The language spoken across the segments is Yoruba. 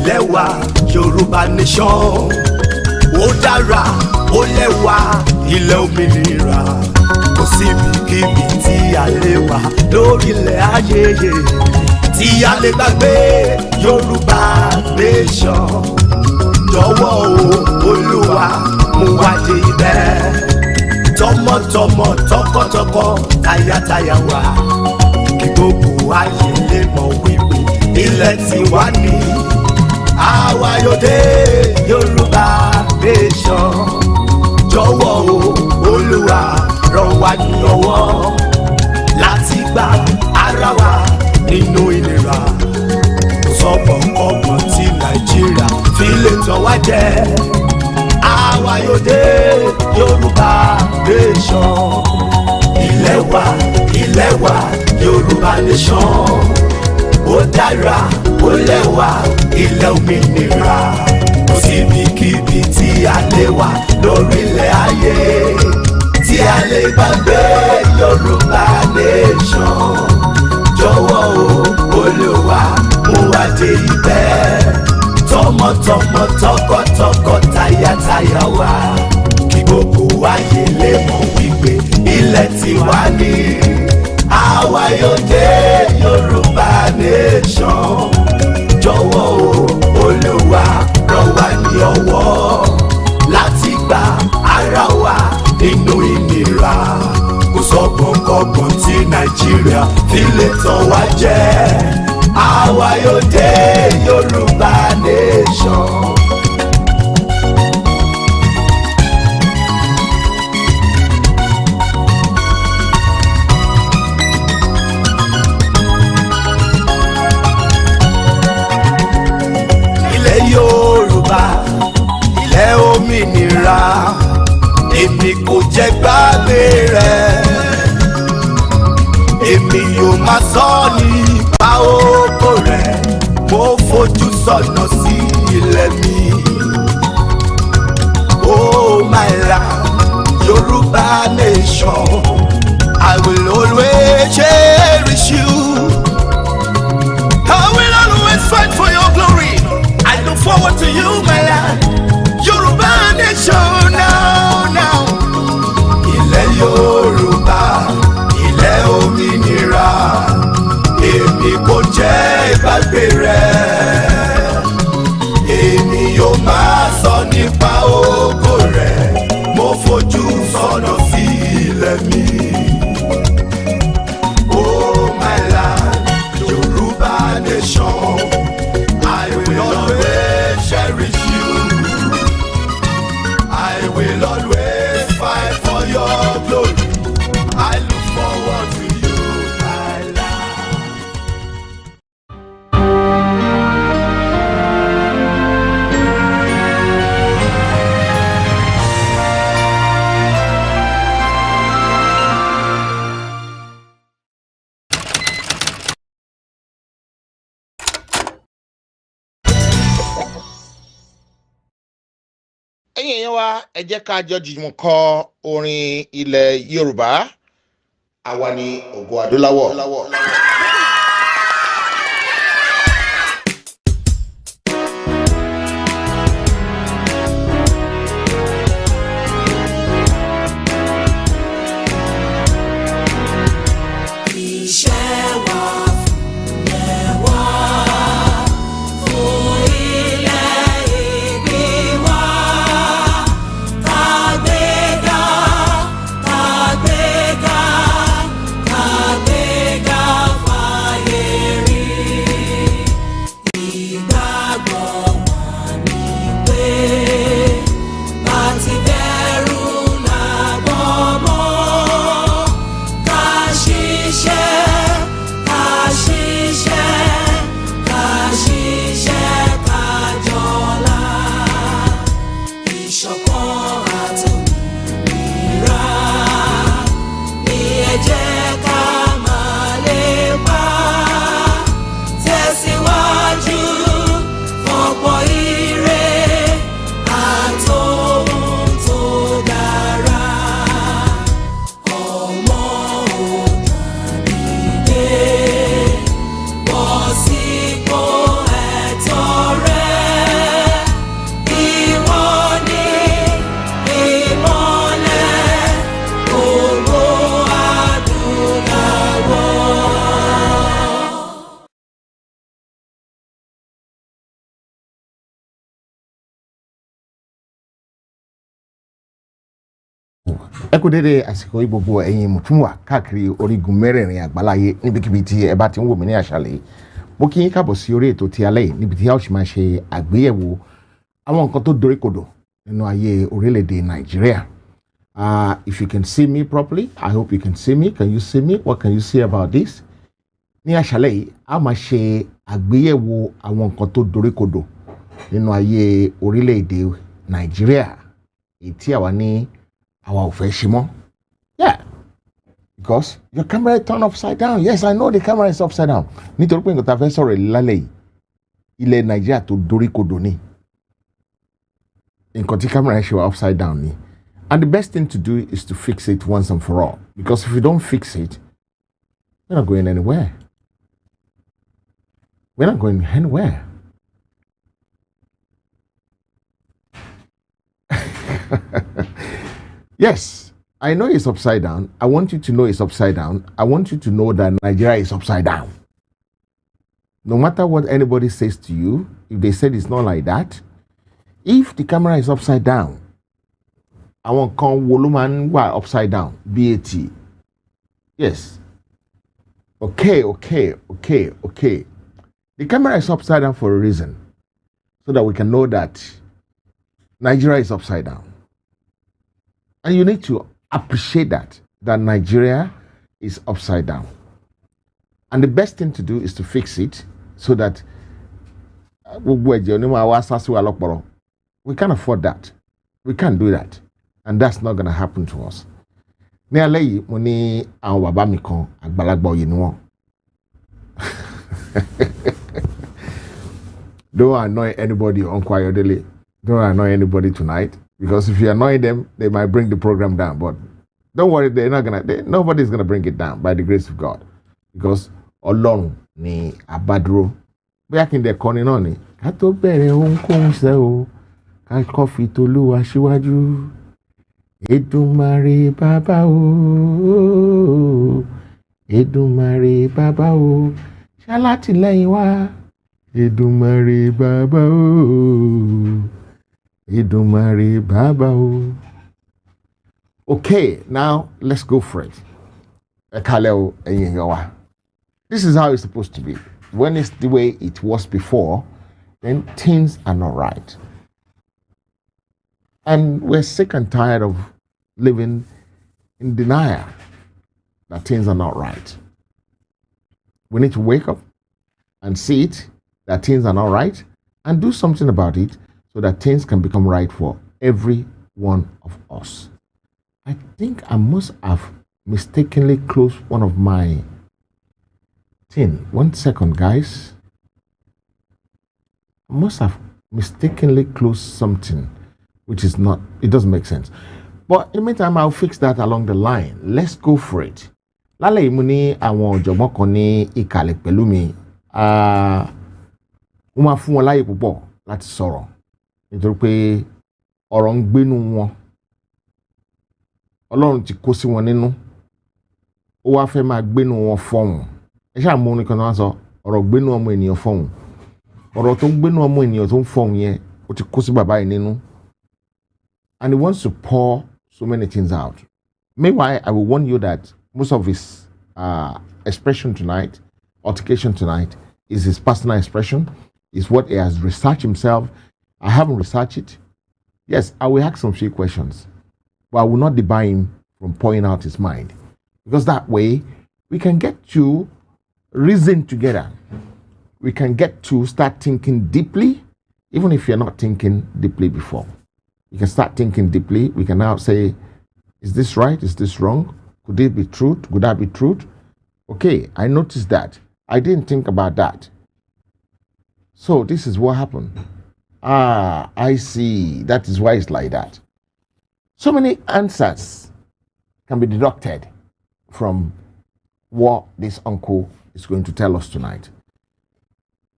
Ilẹ̀ wa, Yorùbá nation, ó dára, ó lẹ́wà, ilẹ̀ òmìnira. Kò síbikíbi tí a lè wà lórílẹ̀ ayé tí a lè gbàgbé Yorùbá nation. Jọ̀wọ́ o, Olúwa, mú wa dé ibẹ̀ tọmọtọmọ, tọkọtọkọ, tayátayá wa, kí gbogbo ayé lè mọ̀ wípé ilẹ̀ tiwa ní. Àwa yóò dé Yorùbá nation. Jọ̀wọ́ o, Olúwa, ràn wá ní ọwọ́ láti gba ara wa nínú ìnira. Kò sọ́gbọ̀nkọ́gbọ̀n tí Nàìjíríà fi lè tàn wá jẹ. Àwa yóò dé Yorùbá nation. Ilẹ̀ wa, ilẹ̀ wa, Yorùbá nation, ó dára, ó lẹ́wà, ilẹ̀ òmìnira. Kò síbikíbi tí a lè wà lórílẹ̀ ayé tí a lè gbàgbé Yorùbá nation. Jọ̀wọ́ o, Olúwa, mú wa dé ibẹ̀ tọmọtọmọ, tọkọtọkọ, tayátayá wa, kí gbogbo ayé lè mọ̀ wípé ilẹ̀ tiwa ní. Àwa yóò dé Yorùbá nation. Jọ̀wọ́ o, Olúwa, ràn wá ní ọwọ́ láti gba ara wa nínú ìnira. Kò sọ́gbọ̀nkọ́gbọ̀n tí Nàìjíríà fi lè tàn wá jẹ. Àwa yóò dé Yorùbá nation. Ilẹ̀ Yorùbá, ilẹ̀ òmìnira, èmi kò jẹ́ gbàgbé rẹ̀. Èmi yóò máa sọ nípa ògo rẹ̀. Mo fojú sọ́nà sí ilẹ̀ mi. Oh my land, Yorùbá nation, I will always cherish you. I will always fight for your glory. I look forward to you, my land. Yorùbá nation now, now. Ilẹ̀ Yorùbá, ilẹ̀ òmìnira, èmi kò jẹ́ gbàgbé rẹ̀. Èmi yóò máa sọ nípa ògo rẹ̀. Mo fojú sọ́nà sí ilẹ̀ mi. Oh my land, Yorùbá nation, I will always cherish you. I will always fight for your glory. I look forward to you, my land. Ẹ̀yin èèyàn wa, ẹ jẹ́ ká jọ jùmọ̀ kọ orin ilẹ̀ Yorùbá. Àwa ni ògo adúláwọ̀. Iṣẹ́ wa fúnlẹ̀ wá, fún ilẹ̀ ìbí wa. Kàgbéga, kàgbéga, kàgbéga. Ẹ kú dédé àsìkò yìí, gbogbo ẹ̀yin mùtúmùwà káàkiri orígun mẹ́rẹ̀ẹ̀rin àgbáláyé, níbikíbi tí ẹ bá ti ń wò mí ní àṣálẹ́ yìí. Mo kí yín káàbọ̀ sí orí ètò ti alẹ́ yìí, níbi tí a ó sì máa ṣe àgbéyẹ̀wò àwọn nǹkan tó doríkodò nínú ayé orílẹ̀-èdè Nàìjíríà. If you can see me properly, I hope you can see me. Can you see me? What can you say about this? Ní àṣálẹ́ yìí, a máa ṣe àgbéyẹ̀wò àwọn nǹkan tó doríkodò nínú ayé orílẹ̀-èdè Nàìjíríà, èyí tí àwa ní àwa ò fẹ́ ṣe mọ́. Yeah, because your camera turn upside down. Yes, I know the camera is upside down. Nítorí pé nǹkan tá a fẹ́ sọ̀rọ̀ lálẹ́ yìí, ilẹ̀ Nàìjíríà tó doríkodò ni. Nǹkan tí camera yẹn ṣe wà upside down ni. And the best thing to do is to fix it once and for all. Because if you don't fix it, we're not going anywhere. We're not going anywhere. Yes, I know it's upside down. I want you to know it's upside down. I want you to know that Nigeria is upside down. No matter what anybody says to you, if they said it's not like that, if the camera is upside down, àwọn kan wo ló máa ń wà upside down? BAT. Yes. Okay. The camera is upside down for a reason, so that we can know that Nigeria is upside down. And you need to appreciate that Nigeria is upside down. And the best thing to do is to fix it so that gbogbo ẹ̀jẹ̀ onímọ̀ àwa sá sí wa lọ́pọ̀lọ́. We can't afford that. We can't do that. And that's not gonna happen to us. Ní alẹ́ yìí, mo ní àwọn bàbá mi kan, àgbàlagbà òye ni wọ́n. Don't annoy anybody, Uncle Ayodele. Don't annoy anybody tonight, because if you annoy them, they might bring the program down. But don't worry, they're not gonna. Nobody's gonna bring it down by the grace of God, because Ọlọ́run ni àbádúró. Bóyá kí n dẹ̀ kọrin náà ni. Ká tó bẹ̀rẹ̀ ohunkóhun ṣe o, ká kọ́ fi tolúwa síwájú. Èdùmàrè bàbá o, Èdùmàrè bàbá o, ṣalátìlẹ́yìn wa. Èdùmàrè bàbá o, Èdùmàrè bàbá o. Okay, now let's go for it. Ẹ kálẹ́ o, ẹ̀yin èèyàn wa. This is how it's supposed to be. When it's the way it was before, then things are not right. And we're sick and tired of living in denial that things are not right. We need to wake up and see it, that things are not right, and do something about it so that things can become right for every one of us. I think I must have mistakenly closed one of my thing. 1 second, guys. I must have mistakenly closed something, which is not, it doesn't make sense. But in the meantime, I'll fix that along the line. Let's go for it. Lálẹ́ yìí, mo ní àwọn ọ̀jọ̀gbọ́n kan ní ìkàlẹ̀ pẹ̀lú mi. Mo máa fún wọn láyè púpọ̀ láti sọ̀rọ̀ nítorí pé ọ̀rọ̀ ń gbénú wọn. Ọlọ́run ti kó sí wọn nínú. Ó wá fẹ́ máa gbénú wọn fọ̀hùn. Ẹ ṣáà mú orin kan tó máa sọ, ọ̀rọ̀ gbénú ọmọ ènìyàn fọ̀hùn. Ọ̀rọ̀ tó ń gbénú ọmọ ènìyàn tó ń fọ̀hùn yẹn, ó ti kó sí bàbá yìí nínú. And he wants to pour so many things out. Meanwhile, I will warn you that most of his expression tonight, altercation tonight, is his personal expression, is what he has researched himself. I haven't researched it. Yes, I will ask some few questions, but I will not debar him from pouring out his mind, because that way we can get to reason together. We can get to start thinking deeply, even if you're not thinking deeply before. You can start thinking deeply. We can now say, is this right? Is this wrong? Could it be truth? Could that be truth? Okay, I noticed that. I didn't think about that. So this is what happened. I see. That is why it's like that. So many answers can be deducted from what this uncle is going to tell us tonight.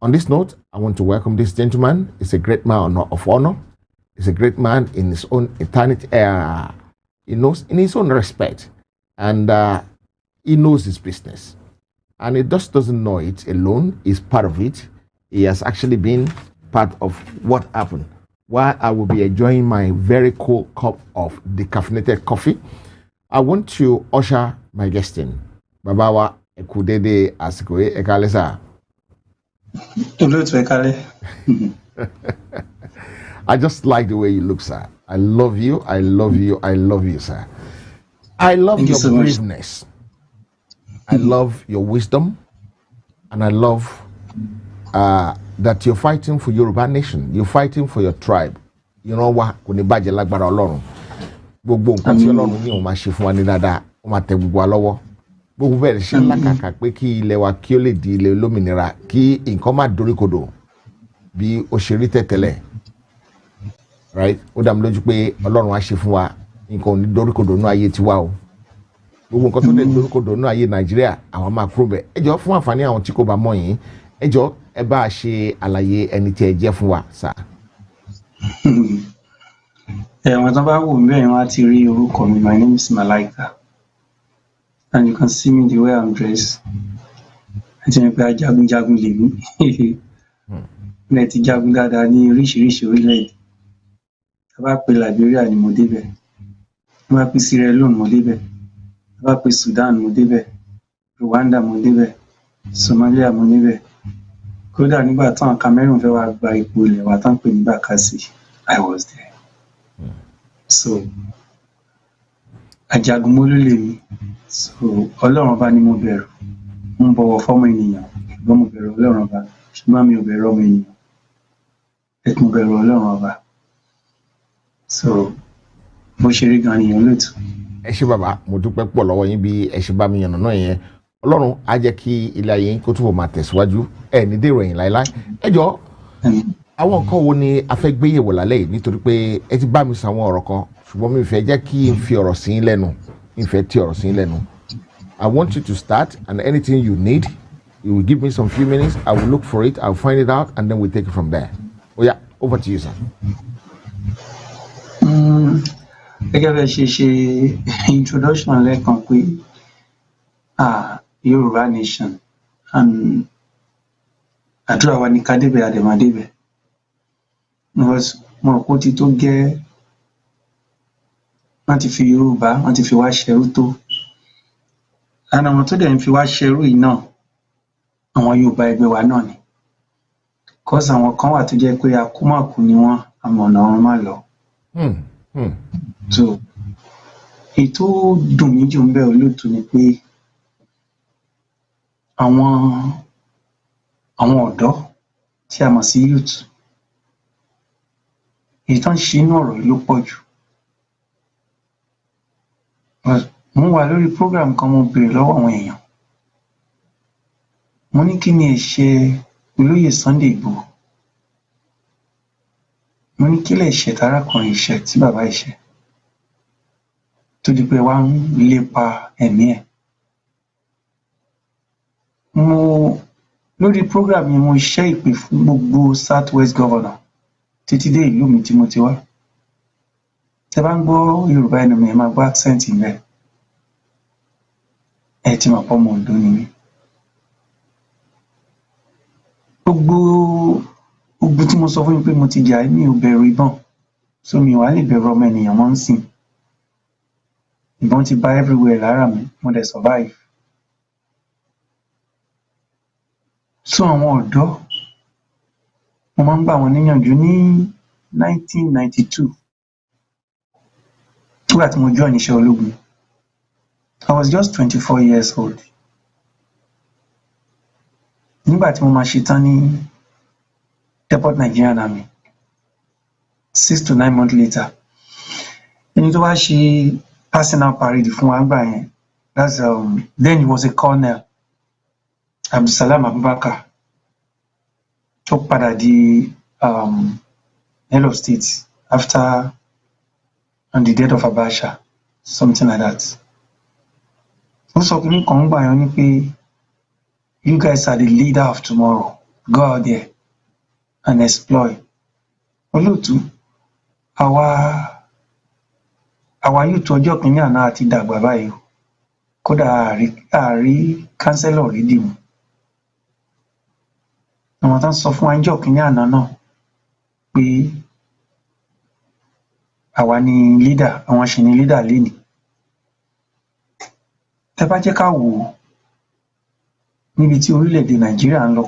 On this note, I want to welcome this gentleman. He's a great man of honor. He's a great man in his own eternity. He knows in his own respect, and he knows his business. And he just doesn't know it alone. He's part of it. He has actually been part of what happened. While I will be enjoying my very cold cup of decaffeinated coffee, I want to usher my guest in. Bàbá wa, ẹ kú dédé àsìkò yìí, ẹ káalẹ́ sà. Olóòtú, ẹ kálẹ́. I just like the way you look, sir. I love you. I love you. I love you, sir. I love Thank you your so much. braveness. I love your wisdom. And I love that you're fighting for Yoruba nation. You're fighting for your tribe. Ìran wa kò ní bàjẹ́ lágbára Ọlọ́run. Gbogbo nǹkan tí Àmín. Ọlọ́run ní òun máa ṣe fún wa ní dáadáa, ó máa tẹ gbogbo wa lọ́wọ́. Gbogbo bẹ́ẹ̀ ṣe ń làkàkà pé kí ilẹ̀ wa kí ó lè di ilẹ̀ olómìnira, kí nǹkan má doríkodò bí ó ṣe rí tẹ̀tẹ̀lẹ̀, right? Ó dá mi lójú pé Ọlọ́run á ṣe fún wa, nǹkan ò ní doríkodò nínú ayé tiwa o. Gbogbo nǹkan tó dé doríkodò nínú ayé Nàìjíríà, àwọn máa kúrò bẹ̀. Ẹ jọ̀ọ́, fún àǹfààní àwọn tí kò bá mọ̀ yín, ẹ jọ̀ọ́, ẹ bá a ṣe àlàyé ẹni tí ẹ jẹ́ fún wa, sà. Ẹ̀wọ̀n tó bá wò mí bẹ́ẹ̀, wọ́n á ti rí orúkọ mi. My name is Malaika and you can see me, the way I'm dressed. Àti ní pé ajagunjagun lèmi. Mo ti jagun dáadáa ní oríṣiríṣi orílẹ̀-èdè. Tá a bá pe Liberia ni mo débẹ̀. Tá a bá pe Sierra Leone, mo débẹ̀. Tá a bá pe Sudan, mo débẹ̀. Rwanda, mo débẹ̀. Somalia, mo débẹ̀. Kódà nígbà táwọn Cameroon fẹ́ wá gba ipò ilẹ̀ wa tán pè ní Bakassi, I was there. So ajagunmólú lèmi. So Ọlọ́run Ọba ni mo bẹ̀rù. Mo ń bọ̀wọ̀ fọ́mọ ènìyàn, ṣùgbọ́n mo bẹ̀rù Ọlọ́run Ọba, ṣùgbọ́n mi ò bẹ̀rù ọmọ ènìyàn. Ẹ mo bẹ̀rù Ọlọ́run Ọba. So bó ṣe rí gan nìyẹn, olóòtú. Ẹ ṣé bàbá, mo dúpẹ́ pọ̀ lọ́wọ́ yín bí ẹ ṣe bá mi yànnà náà yẹn. Ọlọ́run á jẹ́ kí ilé ayé yín kó túbọ̀ máa tẹ̀síwájú, ẹ ní dèrò ẹ̀yìn láéláé. Ẹ jọ̀ọ́, àwọn nǹkan wo ni a fẹ́ gbé yẹ̀wò lálẹ́ yìí? Nítorí pé ẹ ti bá mi sọ àwọn ọ̀rọ̀ kan, ṣùgbọ́n mi ò fẹ́ jẹ́ kí n fi ọ̀rọ̀ sí yín lẹ́nu, mi fẹ́ tí ọ̀rọ̀ sí yín lẹ́nu. I want you to start, and anything you need, you will give me some few minutes, I will look for it, I will find it out, and then we take it from there. Oh yeah, over to you, sir. Gẹ́gẹ́ bẹ́ẹ̀ ṣe ṣe introduction lẹ́ẹ̀kan pé Yorùbá nation and àdúrà wa ní ká débẹ̀, a dẹ̀ máa débẹ̀, because mo rò pé ó ti tó gẹ́. Wọ́n ti fi Yorùbá, wọ́n ti fi wá ṣẹrú tó, and àwọn tó dẹ̀ ń fi wá ṣẹrú yìí náà, àwọn Yorùbá ẹgbẹ́ wa náà ni, cause àwọn kan wà tó jẹ́ pé akúmọ̀kù ni wọ́n, àmọ̀nà ọ̀run má lọ. So èyí tó dùn mí jù ńbẹ̀, olóòtú, ni pé àwọn ọ̀dọ́ tí a mọ̀ sí youth, èyí tó ń ṣe inú ọ̀rọ̀ yìí ló pọ̀ jù. Mo wà lórí program kan, mo béèrè lọ́wọ́ àwọn èèyàn, mo ní kí ni ẹ̀ṣẹ̀ olóyè Sunday Igboho? Mo ní kí lẹ̀ṣẹ̀ tárákùnrin yìí ṣẹ̀, tí bàbá yìí ṣẹ̀, tó di pé wá ń lépa ẹ̀mí ẹ̀? Mo lórí program yẹn, mo ṣẹ́ ìpè fún gbogbo South West governor títí dé ìlú mi tí mo ti wá. Tẹ́ bá ń gbọ́ Yorùbá ẹnu mi, ẹ máa gbọ́ accent ńbẹ̀, ẹ ti mọ̀ pé ọmọ Oǹdó ni mí. Gbogbo ogun tí mo sọ fún yín pé mo ti jà, mi ò bẹ̀rù ìbọn, so mi ò wá lè bẹ̀rù ọmọ ènìyàn mọ́ ńsìn. Ìbọn ti bá everywhere lára mi, mo dẹ̀ survive. So àwọn ọ̀dọ́, mo máa ń gbà wọ́n níyànjú. Ní 1992, nígbà tí mo join iṣẹ́ ológun, I was just 24 years old. Nígbà tí mo máa ṣetán ní Depot Nigerian Army, 6 to 9 months later, ẹni tó wá ṣe passing out parade fún wa nígbà yẹn, that's then he was a colonel, Abdulsalam Abubakar, tó padà di head of state after on the death of Abacha, something like that. Ó sọ kiní kan nígbà yẹn, ó ní pé, "You guys are the leader of tomorrow. Go out there and exploit." Olóòtú, àwa youth ọjọ́ kìíní àná a ti dàgbà báyìí o. Kódà a rí councillor rí dìmú. Àwọn tó ń sọ fún wa níjọ́ kìíní àná náà pé àwa ni leader, àwọn sì ni leader lénìí. Tẹ́ bá jẹ́ ká wò ó níbi tí orílẹ̀-èdè Nàìjíríà ń lọ,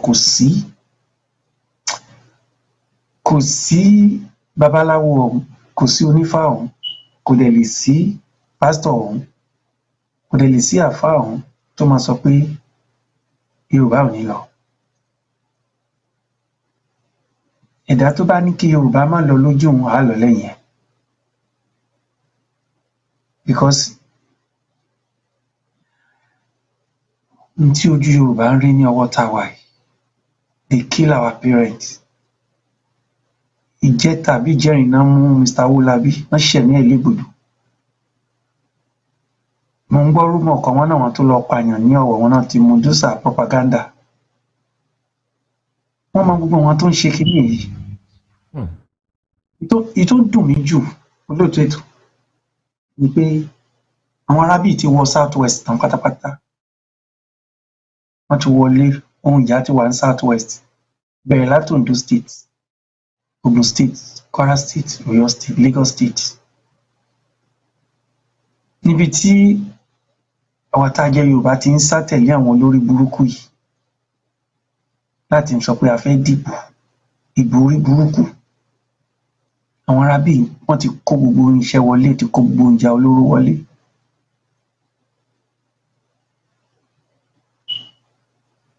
kò sí babaláwo ọ̀hún, kò sí onífá ọ̀hún, kò dẹ̀ lè sí pásítọ̀ ọ̀hún, kò dẹ̀ lè sí àáfàá ọ̀hún tó máa sọ pé Yorùbá ò ní lọ. Ẹ̀dá tó bá ní kí Yorùbá má lọ lójú òun, á lọ lẹ́yìn ẹ̀, because n tí ojú Yorùbá ń rí ní ọwọ́ tá a wà yìí, they kill our parents. Ìjẹta àbí ìjẹrin náà mú Mr. Owólabí, wọ́n ṣẹ̀mí ẹ̀ légbodò. Mo ń gbọ́ rumour kan, wọ́n náà wọn tó lọ pààyàn ní Ọ̀wọ̀, wọn náà ti mú dúsà propaganda. Wọ́n mọ gbogbo wọn tó ń ṣe kinní yìí. Èyí tó dùn mí jù, olóòtú ètò, ni pé àwọn arábì ti wọ South West tán pátápátá. Wọ́n ti wọlé, ohun ìjà ti wà ní South West, bẹ̀rẹ̀ láti Ondo State, Ogun State, Kwara State, Ọ̀yọ́ State, Lagos State, níbi tí àwa tá a jẹ́ Yorùbá ti ń sá tẹ̀lé àwọn olórí burúkú yìí láti sọ pé a fẹ́ dìbò ìbò orí burúkú. Àwọn arábì, wọ́n ti kó gbogbo irinṣẹ́ wọlé, ti kó gbogbo ìjà olóró wọlé.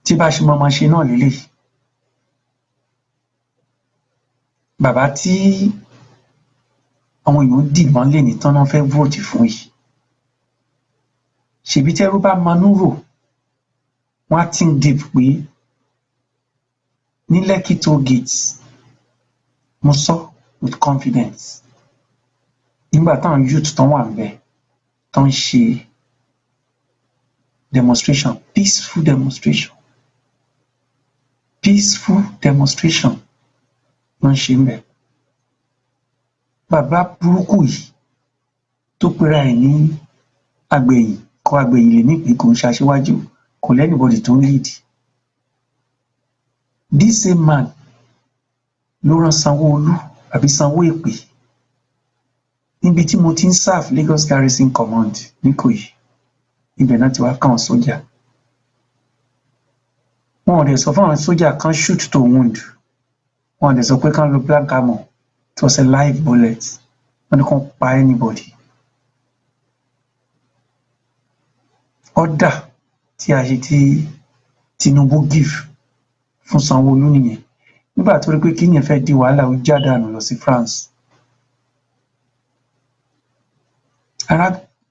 Tí bá ṣe máa ma ṣe náà lélẹ́yìí, bàbá tí àwọn èèyàn dì mọ́ lè ní tán náà fẹ́ vote fún yìí, ṣèbí tẹ́rú bá manú rò, wọ́n á think deep pé ní Lekki toll gate, mo sọ with confidence, nígbà táwọn youth tán wà ńbẹ̀ tán ń ṣe demonstration, peaceful demonstration, peaceful demonstration ló ń ṣe ńbẹ̀. Bàbá burúkú yìí tó pera ẹ̀ ní agbẹ̀yìn kọ́, agbẹ̀yìn lèmi pé kò ń ṣe aṣíwájú, kò l'anybody tó ń lead. This same man ló rán Sanwó-Olú àbí Sanwó èpè níbi tí mo ti ń serve, Lagos Garrison Command n'Íkòyí. Ibẹ̀ náà ti wá káwọn sójà. Wọn ò dẹ̀ sọ fún àwọn sójà kan shoot to wound, wọn ò dẹ̀ sọ pé kán lo blank armour. It was a live bullet. Wọ́n ní kán pa anybody. Order tí a ṣe tí Tinubu give fún Sanwó-Olú nìyẹn. Nígbà tó rí pé kíní yẹn fẹ́ di wàhálà, ó já dànù lọ sí France.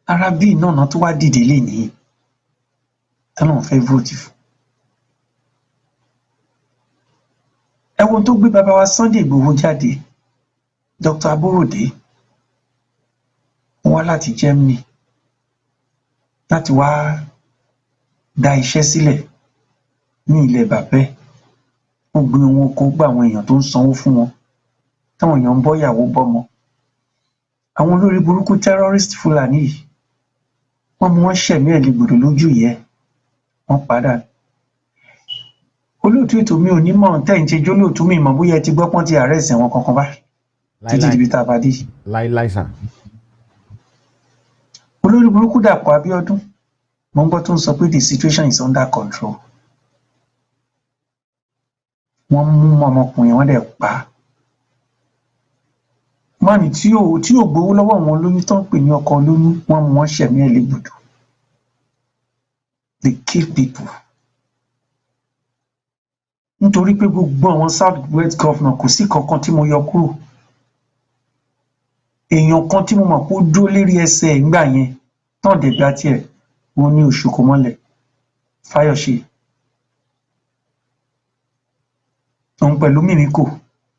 Arábí náà náà tó wá dìde lénìí tán náà fẹ́ vote fún. Ẹ wo ohun tó gbé bàbá wa Sunday Ìgbòho jáde. Dr. Aborode wá láti Germany láti wá dá iṣẹ́ sílẹ̀ ní ilẹ̀ bàbá ẹ̀. Ó gbin ohun oko, gba àwọn èèyàn tó ń sanwó fún wọn, táwọn èèyàn ń bọ́yàwó bọ́mọ. Àwọn olórí burúkú terrorist Fúlàní yìí, wọ́n mú wọn, ṣẹ̀mí ẹ̀ légbodò lójú ìyá ẹ̀, wọ́n padà. Olóòtú ètò, mi ò ní mọ̀ tẹ́ ń ṣe jólóòtú, mi mọ̀ bóyá ẹ ti gbọ́ pọ́n ti arrest àwọn kankan bá títí dibi tá a bá dé. Láíláí sà. Olórí burúkú Dàpọ̀ Abíọ́dún, mo ń gbọ́ tó ń sọ pé the situation is under control. Wọ́n mú ọmọkùnrin, wọ́n dẹ̀ pa á. Mọ́nì tí ò gbowó lọ́wọ́ àwọn olóyún tó ń pè ní ọkọ olóyún, wọ́n mú wọn, ṣẹ̀mí ẹ̀ légbodò. They kill people nítorí pé gbogbo àwọn South West governor, kò sí kankan tí mo yọ kúrò. Èèyàn kan tí mo mọ̀ pé ó dúró lérí ẹsẹ̀ ẹ̀ ńgbà yẹn tán dẹ̀ gba tiẹ̀, òun ní Òṣùkòmọ́lẹ̀ Fáyọ̀ṣe, òun pẹ̀lú Mímíkò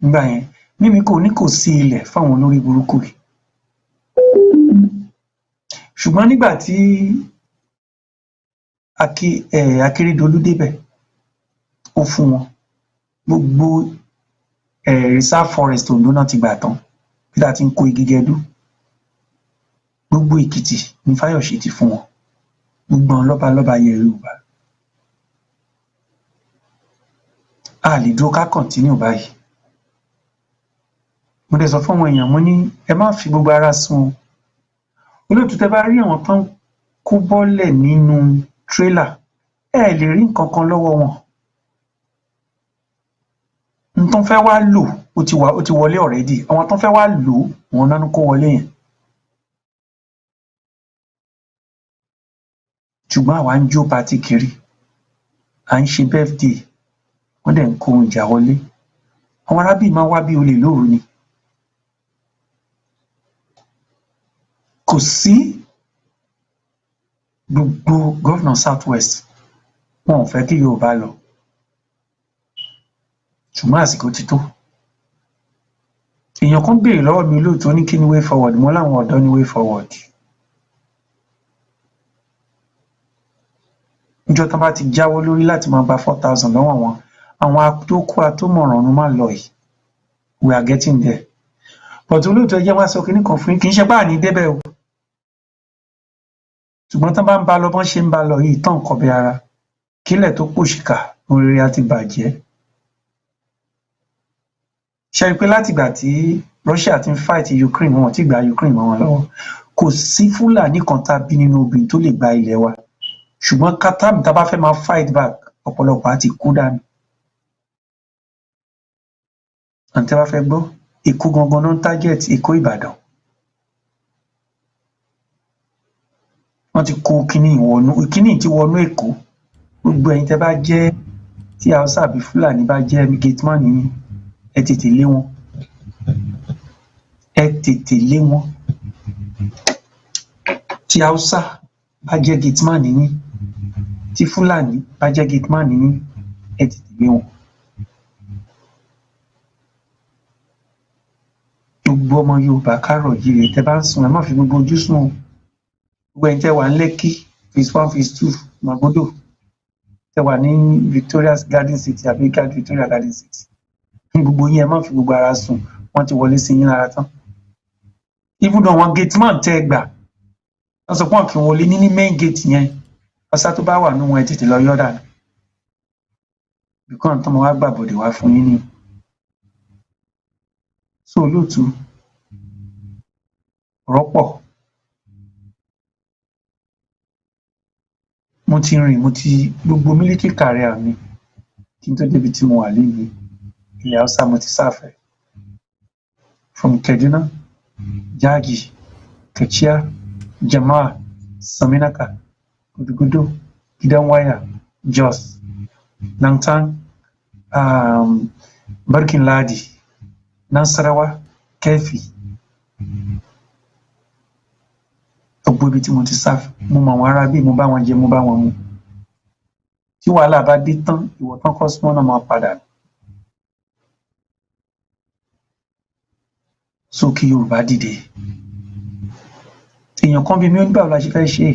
ńgbà yẹn. Mímíkò ní kò sí ilẹ̀ fáwọn olórí burúkú yìí, ṣùgbọ́n nígbà tí Akérédolú débẹ̀, ó fún wọn gbogbo reserve forest. Ondo náà ti gbà tán bí tá a ti ń kó igi gẹdú. Gbogbo Èkìtì ní Fáyọ̀ṣe ti fún wọn, gbogbo àwọn lọ́balọ́ba ilẹ̀ Yorùbá. A lè dúró ká continue báyìí. Mo dẹ̀ sọ fún àwọn èèyàn, mo ní ẹ má fi gbogbo ara sùn o. Olóòtú, tẹ bá rí àwọn tán Kó bọ́lẹ̀ nínú tírélà, ẹ lè rí nǹkan kan lọ́wọ́ wọn. N tó fẹ́ wá lò, ó ti wà, ó ti wọlé already. Àwọn tó fẹ́ wá lò ó, òun náà ń kó wọlé yẹn. Ṣùgbọ́n àwa ń jó party kiri, à ń ṣe birthday, wọ́n dẹ̀ ń kó ohun ìjà wọlé. Àwọn arábì máa ń wá bí olè lóru ni. Kò sí gbogbo gómìnà South West, wọn ò fẹ́ kí Yorùbá lọ, ṣùgbọ́n àsìkò ti tó. Èèyàn kan béèrè lọ́wọ́ mi, olóòtú, ó ní kí ni way forward? Mo láwọn ọ̀dọ́ ní way forward. Níjọ́ tán bá ti jáwọ́ lórí láti máa gba 4,000 lọ́wọ́ wọn, àwọn atókù atómọ̀ràn ọ̀run má lọ yìí, we are getting there. But olóòtú, ẹ jẹ́ wá sọ kinní kan fún yín. Kì í ṣe pé àní débẹ̀ o, ṣùgbọ́n tán bá ń bá lọ bọ́n ṣe ń bá lọ yìí tán, kọbi ara kílẹ̀ tó pòṣìkà, ohun rere á ti bàjẹ́. Ṣe rí i pé látìgbà tí Russia ti ń fight Ukraine, wọn ò tí gba Ukraine mọ́ wọn lọ́wọ́. Kò sí Fúlàní kan tá a bí nínú obìnrin tó lè gba ilẹ̀ wa, ṣùgbọ́n kátàmù tá a bá fẹ́ máa fight back, ọ̀pọ̀lọpọ̀ á ti kú dànù. Àǹtí bá fẹ́ gbọ́, Èkó gangan náà ń target, Èkó, Ìbàdàn. Wọ́n ti kó kínní ìwọ̀nú, kínní tí wọnú Èkó. Gbogbo ẹ̀yin tẹ́ bá jẹ́ tí Haúsá àbí Fúlàní bá jẹ́ gateman yín, ẹ tètè lé wọn, ẹ tètè lé wọn. Tí Haúsá bá jẹ́ gateman yín, tí Fúlàní bá jẹ́ gateman yín, ẹ tètè lé wọn. Gbogbo ọmọ Yorùbá kárọ̀ jíire, tẹ́ bá ń sùn, ẹ má fi gbogbo ojú sùn o. Gbogbo ẹ̀yin tẹ́ wà ní Lẹ́kì phase 1, phase 2, Magodo, tẹ́ wà ní Victoria Garden City àbí Victoria Garden City, gbogbo yín, ẹ má fi gbogbo ara sùn. Wọ́n ti wọlé sí yín lára tán. Even though àwọn gateman tẹ́ ẹ gbà, wọ́n sọ pé wọ́n kì í wọlé ní main gate yẹn, ọ̀sá tó bá wà nínú wọn, ẹ tètè lọ yọ̀ dànù, bìkan tó mọ wá gbàbọ̀dè wá fún yín ni. So olóòtú, ọ̀rọ̀ pọ̀. Mo ti rìn, mo ti gbogbo military career mi kí n tó débi tí mo wà lénìí. Ilẹ̀ Haúsá mo ti sáfẹ̀, from Kaduna, Jaji, Kachia, Jamaa, Saminaka, Gudugudu, Gidanwaya, Jos, Langtang, Barkin Ladi, Nasarawa, Keffi. Gbogbo ibi tí mo ti sáfẹ̀, mo mọ àwọn ará bí, mo bá wọn jẹ, mo bá wọn mu. Tí wàhálà bá dé tán, ìwọ tán kọ́ súnmọ́ náà máa padà. So kí Yorùbá dìde. Èèyàn kan bí mi, ó ní báwo la ṣe fẹ́ ṣe é?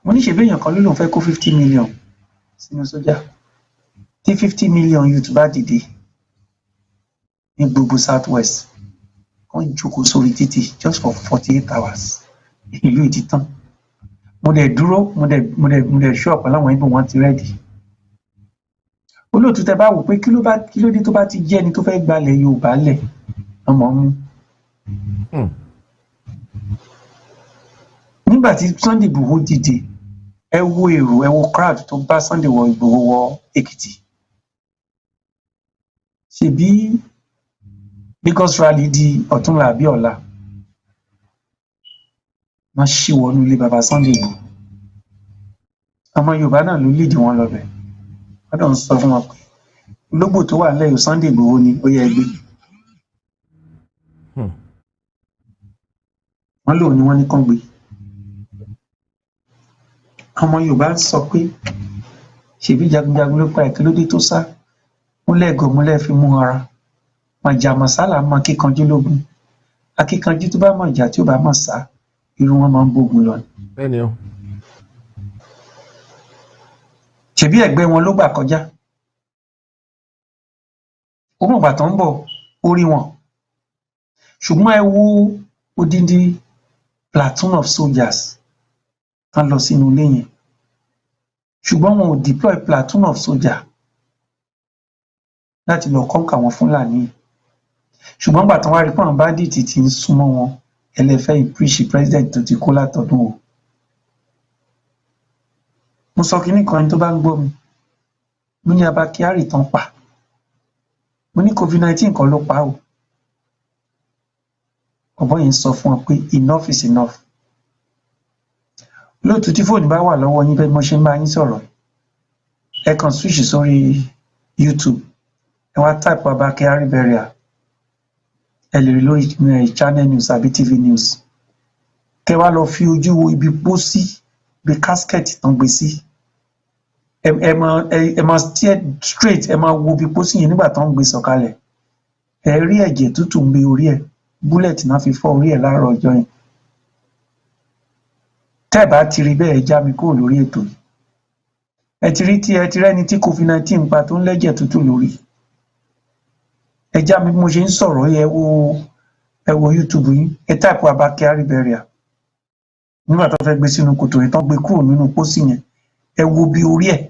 Mo ní ṣèbí èèyàn kan ló lóun fẹ́ kó 50 million sínú sójà. Tí 50 million youth bá dìde ní gbogbo South West, wọ́n jókòó sórí títì just for 48 hours, ìlú yìí ti tán. Mo dẹ̀ dúró, mo dẹ̀ ṣọ́ ọ̀pọ̀ láwọn Ìgbò, wọn ti ready. Olóòtú, tẹ bá wò pé kí ló bá, kí ló dé tó bá ti jẹ́ ẹni tó fẹ́ gbalẹ̀ Yorùbá lẹ̀ ọmọ mú. Nígbà tí Sunday Igboho dìde, ẹ wo èrò, ẹ wo crowd tó bá Sunday wọ Igboho wọ Èkìtì. Ṣebí Lagos rally di ọ̀túnla àbí ọ̀la, wọ́n ṣì wọnú ilé baba Sunday Igboho. Ọmọ Yorùbá náà ló lead wọn lọbẹ. Wọ́n dọ̀ ń sọ fún wọn pé ológbò tó wà nílẹ̀ yìí, Sunday Igboho ni, ó yẹ gbé. Wọ́n lòun ni wọ́n ní kán gbé. Ọmọ Yorùbá ń sọ pé ṣèbí jagunjagun ló pa ẹ̀, kí ló dé tó sá? Múlẹ̀ gọ̀ múlẹ̀ fi mú ara mọ̀jà mọ̀sálà mọ akíkanjú lógun. Akíkanjú tó bá mọ̀ ìjà, tí ó bá mọ̀ sá, irú wọn máa ń bógun lọ ni. Bẹ́ẹ̀ni o. Ṣebí ẹ̀gbẹ́ wọn ló gbà kọjá, ó mọ̀ gbà tó ń bọ̀, ó rí wọn. Ṣùgbọ́n ẹ wo odindi platoon of soldiers tán lọ sínú ilé yẹn, ṣùgbọ́n wọn ò deploy platoon of soldiers láti lọ conquer àwọn Fúlàní yìí. Ṣùgbọ́n gbà tán wá rí pé àwọn bandit ti ń súnmọ́ wọn, ẹ lè fẹ́ impeach president tó ti kú látọdún o. Mo sọ kinní kan, ẹni tó bá ń gbọ́ mi, mo ní Abba Kyari tán pa, mo ní COVID-19 kan ló pa o. Ọ̀bọ yìí ń sọ fún ọ pé enough is enough. Lóòtú, tí fóònù bá wà lọ́wọ́ yín bẹ́ẹ̀, mo ṣe ń bá yín sọ̀rọ̀, ẹ kàn switch sórí YouTube, ẹ wá type Abba Kyari burial, ẹ lè rí lórí Channel News àbí TV News. Kẹ wá lọ fi ojú wo ibi pósí, ibi casket tán gbé sí. Ẹ máa ẹ máa steer straight, ẹ máa wo ibi pósí yẹn nígbà tán ń gbé sọ̀kalẹ̀. Ẹ rí ẹ̀jẹ̀ tútù ń bẹ orí ẹ̀, bullet náà fi fọ́ orí ẹ̀ láàárọ̀ ọjọ́ yẹn. Tẹ́ ẹ̀ bá ti rí bẹ́ẹ̀, ẹ já mi kúrò lórí ètò yìí. Ẹ ti rí tí ẹ ti rẹ́ni tí COVID-19 pa tó ń lẹ́jẹ̀ tútù lórí? Ẹ já mi. Bí mo ṣe ń sọ̀rọ̀, ẹ wo YouTube yín, ẹ type Abba Kyari burial, nígbà tó fẹ́ gbé sínú kòtò yẹn, tán gbé kúrò nínú pósí yẹn, ẹ wo bí orí ẹ̀.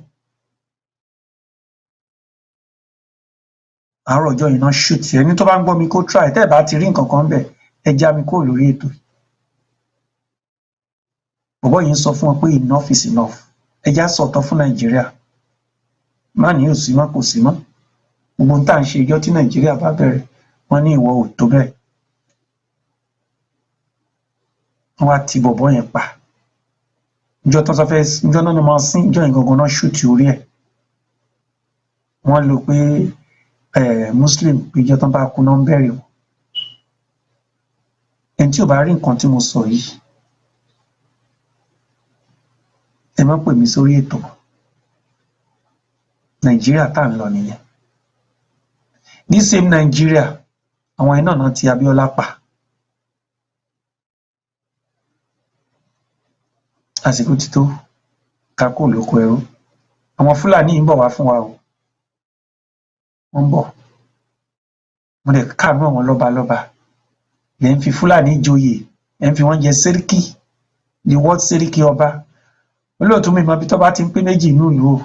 Àárọ̀ ọjọ́ yìí náà shoot. Ẹni tó bá ń gbọ́ mi kó try. Tẹ́ ẹ̀ bá ti rí nǹkan kan bẹ̀, ẹ já mi kúrò lórí ètò yìí. Bọ̀bọ́ yìí ń sọ fún wọn pé enough is enough. Ẹ já sọ̀tọ̀ fún Nàìjíríà, má ní ò sí mọ́, kò sí mọ́. Gbogbo ohun tá à ń ṣe, ìjọ́ tí Nàìjíríà bá bẹ̀rẹ̀, wọ́n ní ìwọ ò tó bẹ́ẹ̀. Wọ́n wá ti bọ̀bọ́ yẹn pa. Ìjọ́ tó fẹ́, ìjọ́ náà máa sín, ìjọ́ yẹn gangan náà shoot orí ẹ̀. Wọ́n lò pé Muslim, ìjọ́ tó bá kú náà ń bẹ̀rẹ̀ wọn. Ẹni tí ò bá rí nǹkan tí mo sọ yìí, ẹ má pè mí sórí ètò. Nàìjíríà tá à ń lọ nìyẹn. This same Nàìjíríà, àwọn iná náà ti Abíọ́lá pa. Àsìkò ti tó ká kúrò lóko ẹrú. Àwọn Fúlàní yìí ń bọ̀ wá fún wa o, wọ́n ń bọ̀. Mo dẹ̀ káàánú àwọn lọ́balọ́ba. Lẹ́ ń fi Fúlàní joyè, ẹ̀ ń fi wọ́n jẹ sẹ́ríkì, the word sẹ́ríkì ọba. Olóòtú, mi mọ ibi tó bá ti ń pé méjì inú ìlú o.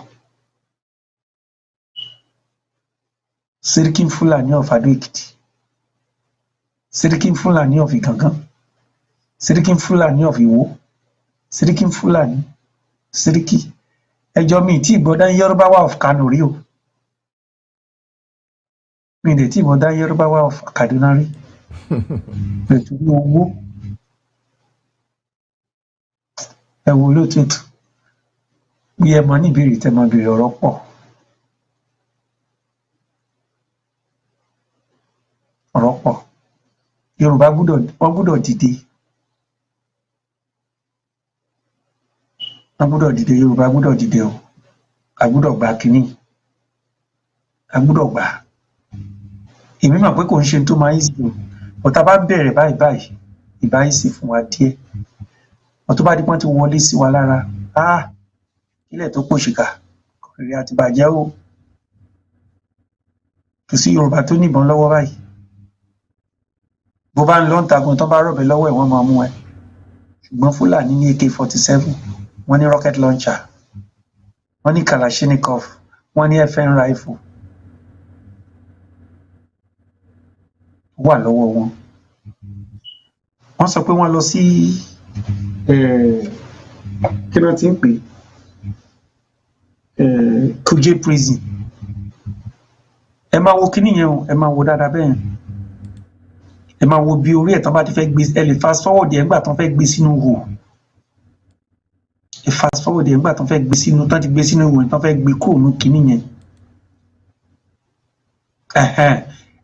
Sẹ́ríkì Fúlàní of Adó Èkìtì, sẹ́ríkì Fúlàní of Ìgàngán, sẹ́ríkì Fúlàní of Ìwó, sẹ́ríkì Fúlàní, sẹ́ríkì ẹjọ́ mi tí ìgbọ́dá Yorùbá of Kano rí o. Mi lè tí ìgbọ́dá Yorùbá of Kaduna rí pẹ̀lú owó. Ẹ wo, olóòtú ètò, bí ẹ mọ ní ìbéèrè tẹ máa béèrè, ọ̀rọ̀ pọ̀, ọ̀rọ̀ pọ̀. Yorùbá gbọ́dọ̀, wọ́n gbọ́dọ̀ dìde, wọ́n gbọ́dọ̀ dìde. Yorùbá gbọ́dọ̀ dìde o. A gbọ́dọ̀ gba kínní, a gbọ́dọ̀ gbà. Èmi mọ̀ pé kò ń ṣe tó máa easy o, but tá a bá bẹ̀rẹ̀ báyìí báyìí, ìbá easy fún wa díẹ̀. But tó bá di pọ́n ti wọlé sí wa lára, ah, kílẹ̀ tó pòṣìkà rere àti bàjẹ́ o. Kò sí Yorùbá tó níbọn lọ́wọ́ báyìí. Bó bá ń lọ ń tagun, tán bá rọ̀bẹ lọ́wọ́ ẹ̀, wọ́n máa mú ẹ. Ṣùgbọ́n Fúlàní ní AK-47, wọ́n ní rocket launcher, wọ́n ní Kalashnikov, wọ́n ní FN rifle wà lọ́wọ́ wọn. Wọ́n sọ pé wọ́n lọ sí, kí ló ti ń pè é, Kuje prison. Ẹ máa wo kíní yẹn o, ẹ máa wo dáadáa bẹ́ẹ̀ yẹn. Ẹ máa wo bí orí ẹ̀ tán bá ti fẹ́ gbé. Ẹ lè fast forward ẹ̀ ńgbà tán fẹ́ gbé sínú ihò. Ẹ fast forward ẹ̀ ńgbà tán fẹ́ gbé sínú, tán ti gbé sínú ihò, tán fẹ́ gbé kúrò ní kíní yẹn.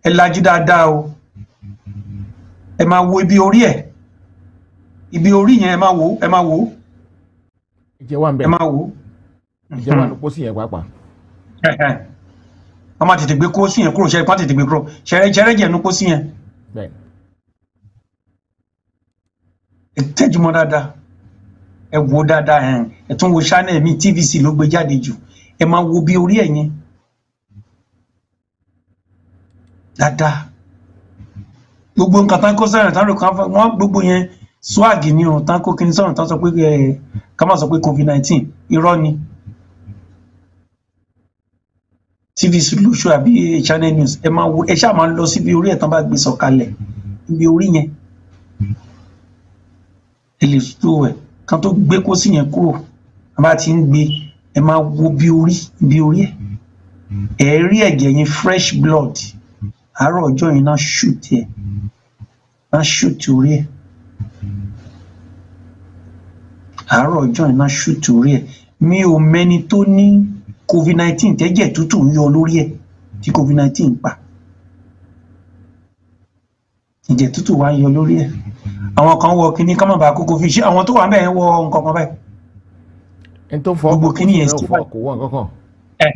Ẹ lajú dáadáa o. Ẹ máa wo ibi orí ẹ̀, ibi orí yẹn, ẹ máa wo, ẹ máa wo. Ìjẹ́ wà ń bẹ̀. Ẹ máa wo. Ìjẹ́ wà ní pósí yẹn pàápàá. Wọ́n máa tètè gbé kóòsì yẹn kúrò. Ṣe wọ́n tètè gbé kúrò? Ṣẹrẹ jẹ̀ nu pósí yẹn. Bẹ́ẹ̀. Ẹ tẹ́júmọ́ dáadáa, ẹ wo dáadáa. Ẹ tún wo channel mi, TVC ló gbé jáde jù. Ẹ máa wo bí orí ẹ̀ yẹn dáadáa. Gbogbo nǹkan tán kó sọ̀rọ̀ tán rò kán wọ́n, gbogbo yẹn swag ni o. Tán kó kíni sọ̀rọ̀ tán sọ pé ẹ ká má sọ pé COVID-19, irọ́ ni. TVC lóṣù àbí Channel News, ẹ máa wo, ẹ ṣáà máa lọ síbi orí ẹ̀ tán bá gbé sọ̀kalẹ̀, ibi orí yẹn, ẹ lè tó ẹ̀ kan tó gbé kó sí yẹn kúrò. A bá ti ń gbé Ẹ máa wo bí orí ẹ̀, ẹ rí ẹ̀jẹ̀ yẹn, fresh blood. Àárọ̀ ọjọ́ yẹn náà shoot ẹ̀, náà shoot orí ẹ̀. Àárọ̀ ọjọ́ yẹn náà shoot orí ẹ̀. Mi ò mẹ́ni tó ní COVID-19 tẹ́jẹ̀ tútù ń yọ lórí ẹ̀ tí COVID-19 pa. Ẹ̀jẹ̀ tútù wá ń yọ lórí ẹ̀. Àwọn kan wọ kinní kán má bàa kó COVID. Ṣé àwọn tó wà ńbẹ̀ yẹn wọ nǹkan kan báyìí? Ẹni tó fọ Gbogbo kinní yẹn náà sí fọ kò wọ nǹkan kan. Ẹ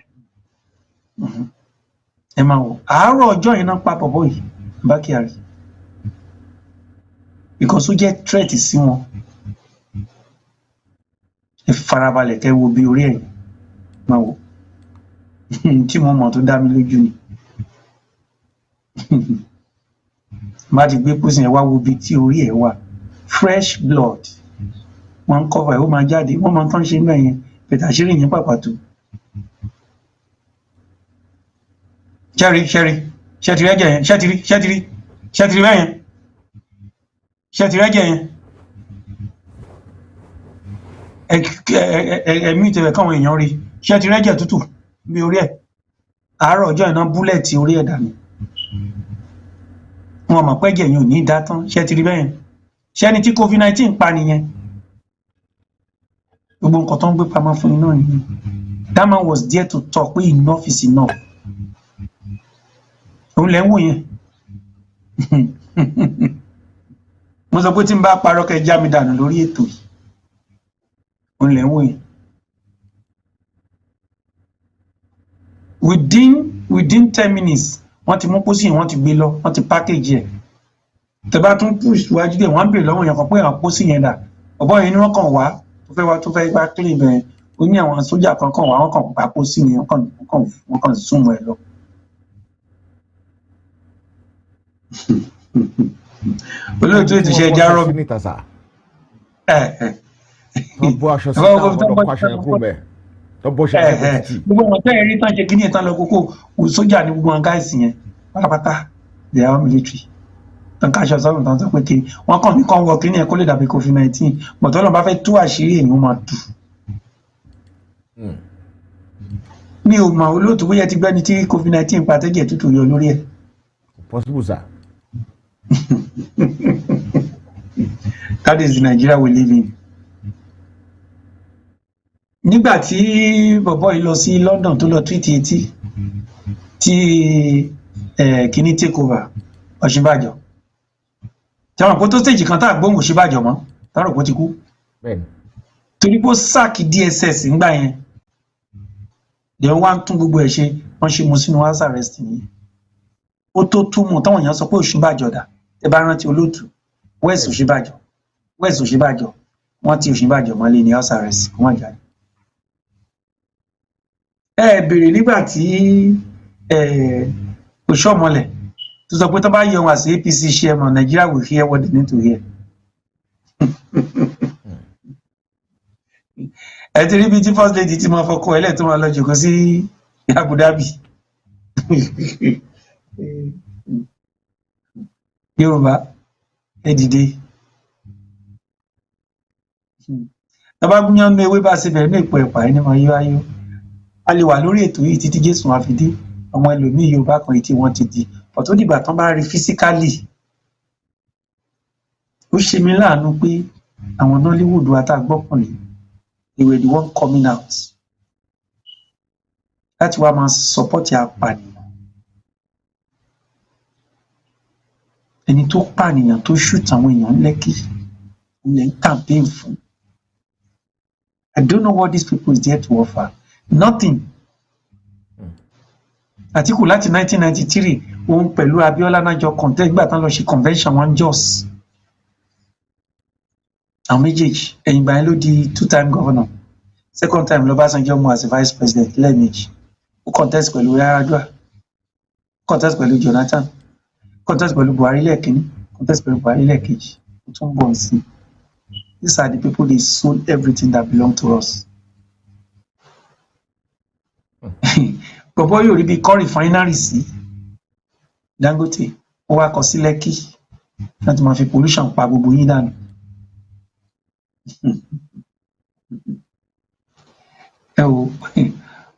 ẹ máa wò, àárọ̀ ọjọ́ yẹn náà pa bọ̀bọ̀ yìí, Abba Kyari, because ó jẹ́ threat sí wọn. Ẹ farabalẹ̀ kẹ́ wo bí orí ẹ̀, máa wò. Tí mo mọ̀ tó dá mi lójú ni bá ti gbé pósí yẹn wá, wo ibi tí orí ẹ̀ wà, fresh blood. Wọ́n ń cover ẹ̀, ó máa jáde. Wọ́n máa tán ṣe ń bẹ̀ yẹn bẹ̀tẹ̀, àṣírí yẹn pàpà tó. Ṣẹ́rí ṣẹ́rí, ṣẹ́tìrí ẹ̀jẹ̀ yẹn? Ṣẹ́tìrí ṣẹ́tìrí ṣẹ́tìrí bẹ́ẹ̀ yẹn? Ṣẹ́tìrí ẹ̀jẹ̀ yẹn? Ẹ ẹ ẹ ẹmí ìtẹ̀wẹ̀ káwọn èèyàn rí. Ṣẹ́tìrí ẹ̀jẹ̀ tútù bí orí ẹ̀? Àárọ̀ ọjọ́ iná bullet orí ẹ̀ dànù. Wọn mọ̀ pé ẹ̀jẹ̀ yẹn ò ní dá tán. Ṣẹ́tìrí bẹ́ẹ̀ yẹn? Ṣẹ́ni tí COVID-19 pa nìyẹn. Gbogbo nǹkan tó ń gbé pamọ́ fún iná nìyẹn. That man was there to talk pé enough is enough. Òun lẹ́ ń wò yẹn. Mo sọ pé tí n bá parọ́, kẹ́ já mi dànù lórí ètò yìí. Òun lẹ́ ń wò yẹn. Within 10 minutes, wọ́n ti mú pósí yẹn, wọ́n ti gbé lọ, wọ́n ti package ẹ̀. Tẹ́ bá tún push wájú dé, wọ́n á béèrè lọ́wọ́ yẹn kan pé àwọn pósí yẹn dà? Ọ̀bọ yẹn ni wọ́n kàn wá tó fẹ́ wá, tó fẹ́ wá clean bẹ́ẹ̀. Ó ní àwọn sójà kan kàn wá, wọ́n kàn gbà pósí yẹn, wọ́n kàn zoom ẹ̀ lọ. Olóòtú ètò ìṣe ẹja rọ. Níta sà. Ẹ ẹ. Tó bọ́ aṣọ síta, àwọn ọ̀dọ́ kó aṣọ yẹn kúrò mẹ́, tó bọ́ aṣọ yẹn kúrò títì. Gbogbo wọn tẹ́ ẹ rí tán ṣe kíní ìtàn lọ kókó sójà ní gbogbo wọn gáìsì yẹn pátápátá. They are all military. Tán káṣọ sọ́run tán sọ pé kí wọ́n kàn ní kán wọ kíní ẹ̀ kó lè dàbí COVID-19. Bọ̀tọ́ lọ́n bá fẹ́ tú àṣírí èèyàn, ó máa tú. Mi ò mọ̀, olóòtú, bóyá ti gbẹ́ni tí COVID-19 pa tẹ́jẹ̀ tútù yọ lórí ẹ̀. Possible, sir. That is the Nigeria we live in. Nígbà tí bọ̀bọ́ yìí lọ sí London tó lọ tweet etí tí kíní take over Ọ̀ṣínbàjò, tí àwọn àpótó stage kan tá a gbóhùn Ọ̀ṣínbàjò mọ́, táwọn òpó ti kú. Bẹ́ẹ̀ni. Torí pé ó sack DSS ńgbà yẹn, then wá ń tún gbogbo ẹ̀ ṣe. Wọ́n ṣe mú sínú house arrest nìyẹn. Ó tó túmọ̀ táwọn èèyàn sọ pé Ọ̀ṣínbàjò dà. Ẹ bá rántí, olóòtú, west Ọ̀ṣínbàjò, west Ọ̀ṣínbàjò, wọ́n ti Ọ̀ṣínbàjò mọ́lé ní house arrest, kó má jáde. Ẹ béèrè nígbà tí Oshiomhole tó sọ pé tó bá yọ wọn àti APC chairman, Nigeria will hear what they need to hear. Ẹ ti rí bí tí first lady ti máa fọkọ ẹlẹ́ tó máa lọ jòkó sí Abu Dhabi. Yorùbá, ẹ dìde. Tọ́ba gúnyán nú ewé bá ṣe bẹ̀rẹ̀ ní ìpò ẹ̀pà, ẹni máa yọ ayọ̀. A lè wà lórí ètò yìí títí Jésù máa fi dé. Àwọn ẹlòmíì, Yorùbá kan tí wọ́n ti di ọ̀tún dìgbà tán bá rí physically. Ó ṣe mí láàánú pé àwọn Nollywood wa tá a gbọ́kànlé, they were the one coming out láti wá máa support apànìyàn, ẹni tó pànìyàn, tó shoot àwọn èèyàn Lẹ́kì lẹ́ ń campaign fún. I don't know what these people is there to offer. Nothing. Àtíkù láti 1993, òun pẹ̀lú Abiola náà jọ contest gbà tán lọ ṣe convention wọn Jos. Àwọn méjèèjì, ẹ̀yìn ìgbà yẹn ló di two time governor. Second time lọ́básanjọ́ mú as vice president lẹ́ẹ̀mejì. Ó contest pẹ̀lú Yar'Adua, contest pẹ̀lú Jonathan, contest pẹ̀lú Buhari lẹ́ẹ̀kínní, contest pẹ̀lú Buhari lẹ́ẹ̀kejì, ó tún bọ̀ sí. These are the people they sold everything that belong to us. Bọ̀bọ́ yóò rí bí kọ́ refinery sí Dangote, ó wá kọ sí Lẹ́kì láti máa fi pollution pa gbogbo yín dànù. Ẹ wo,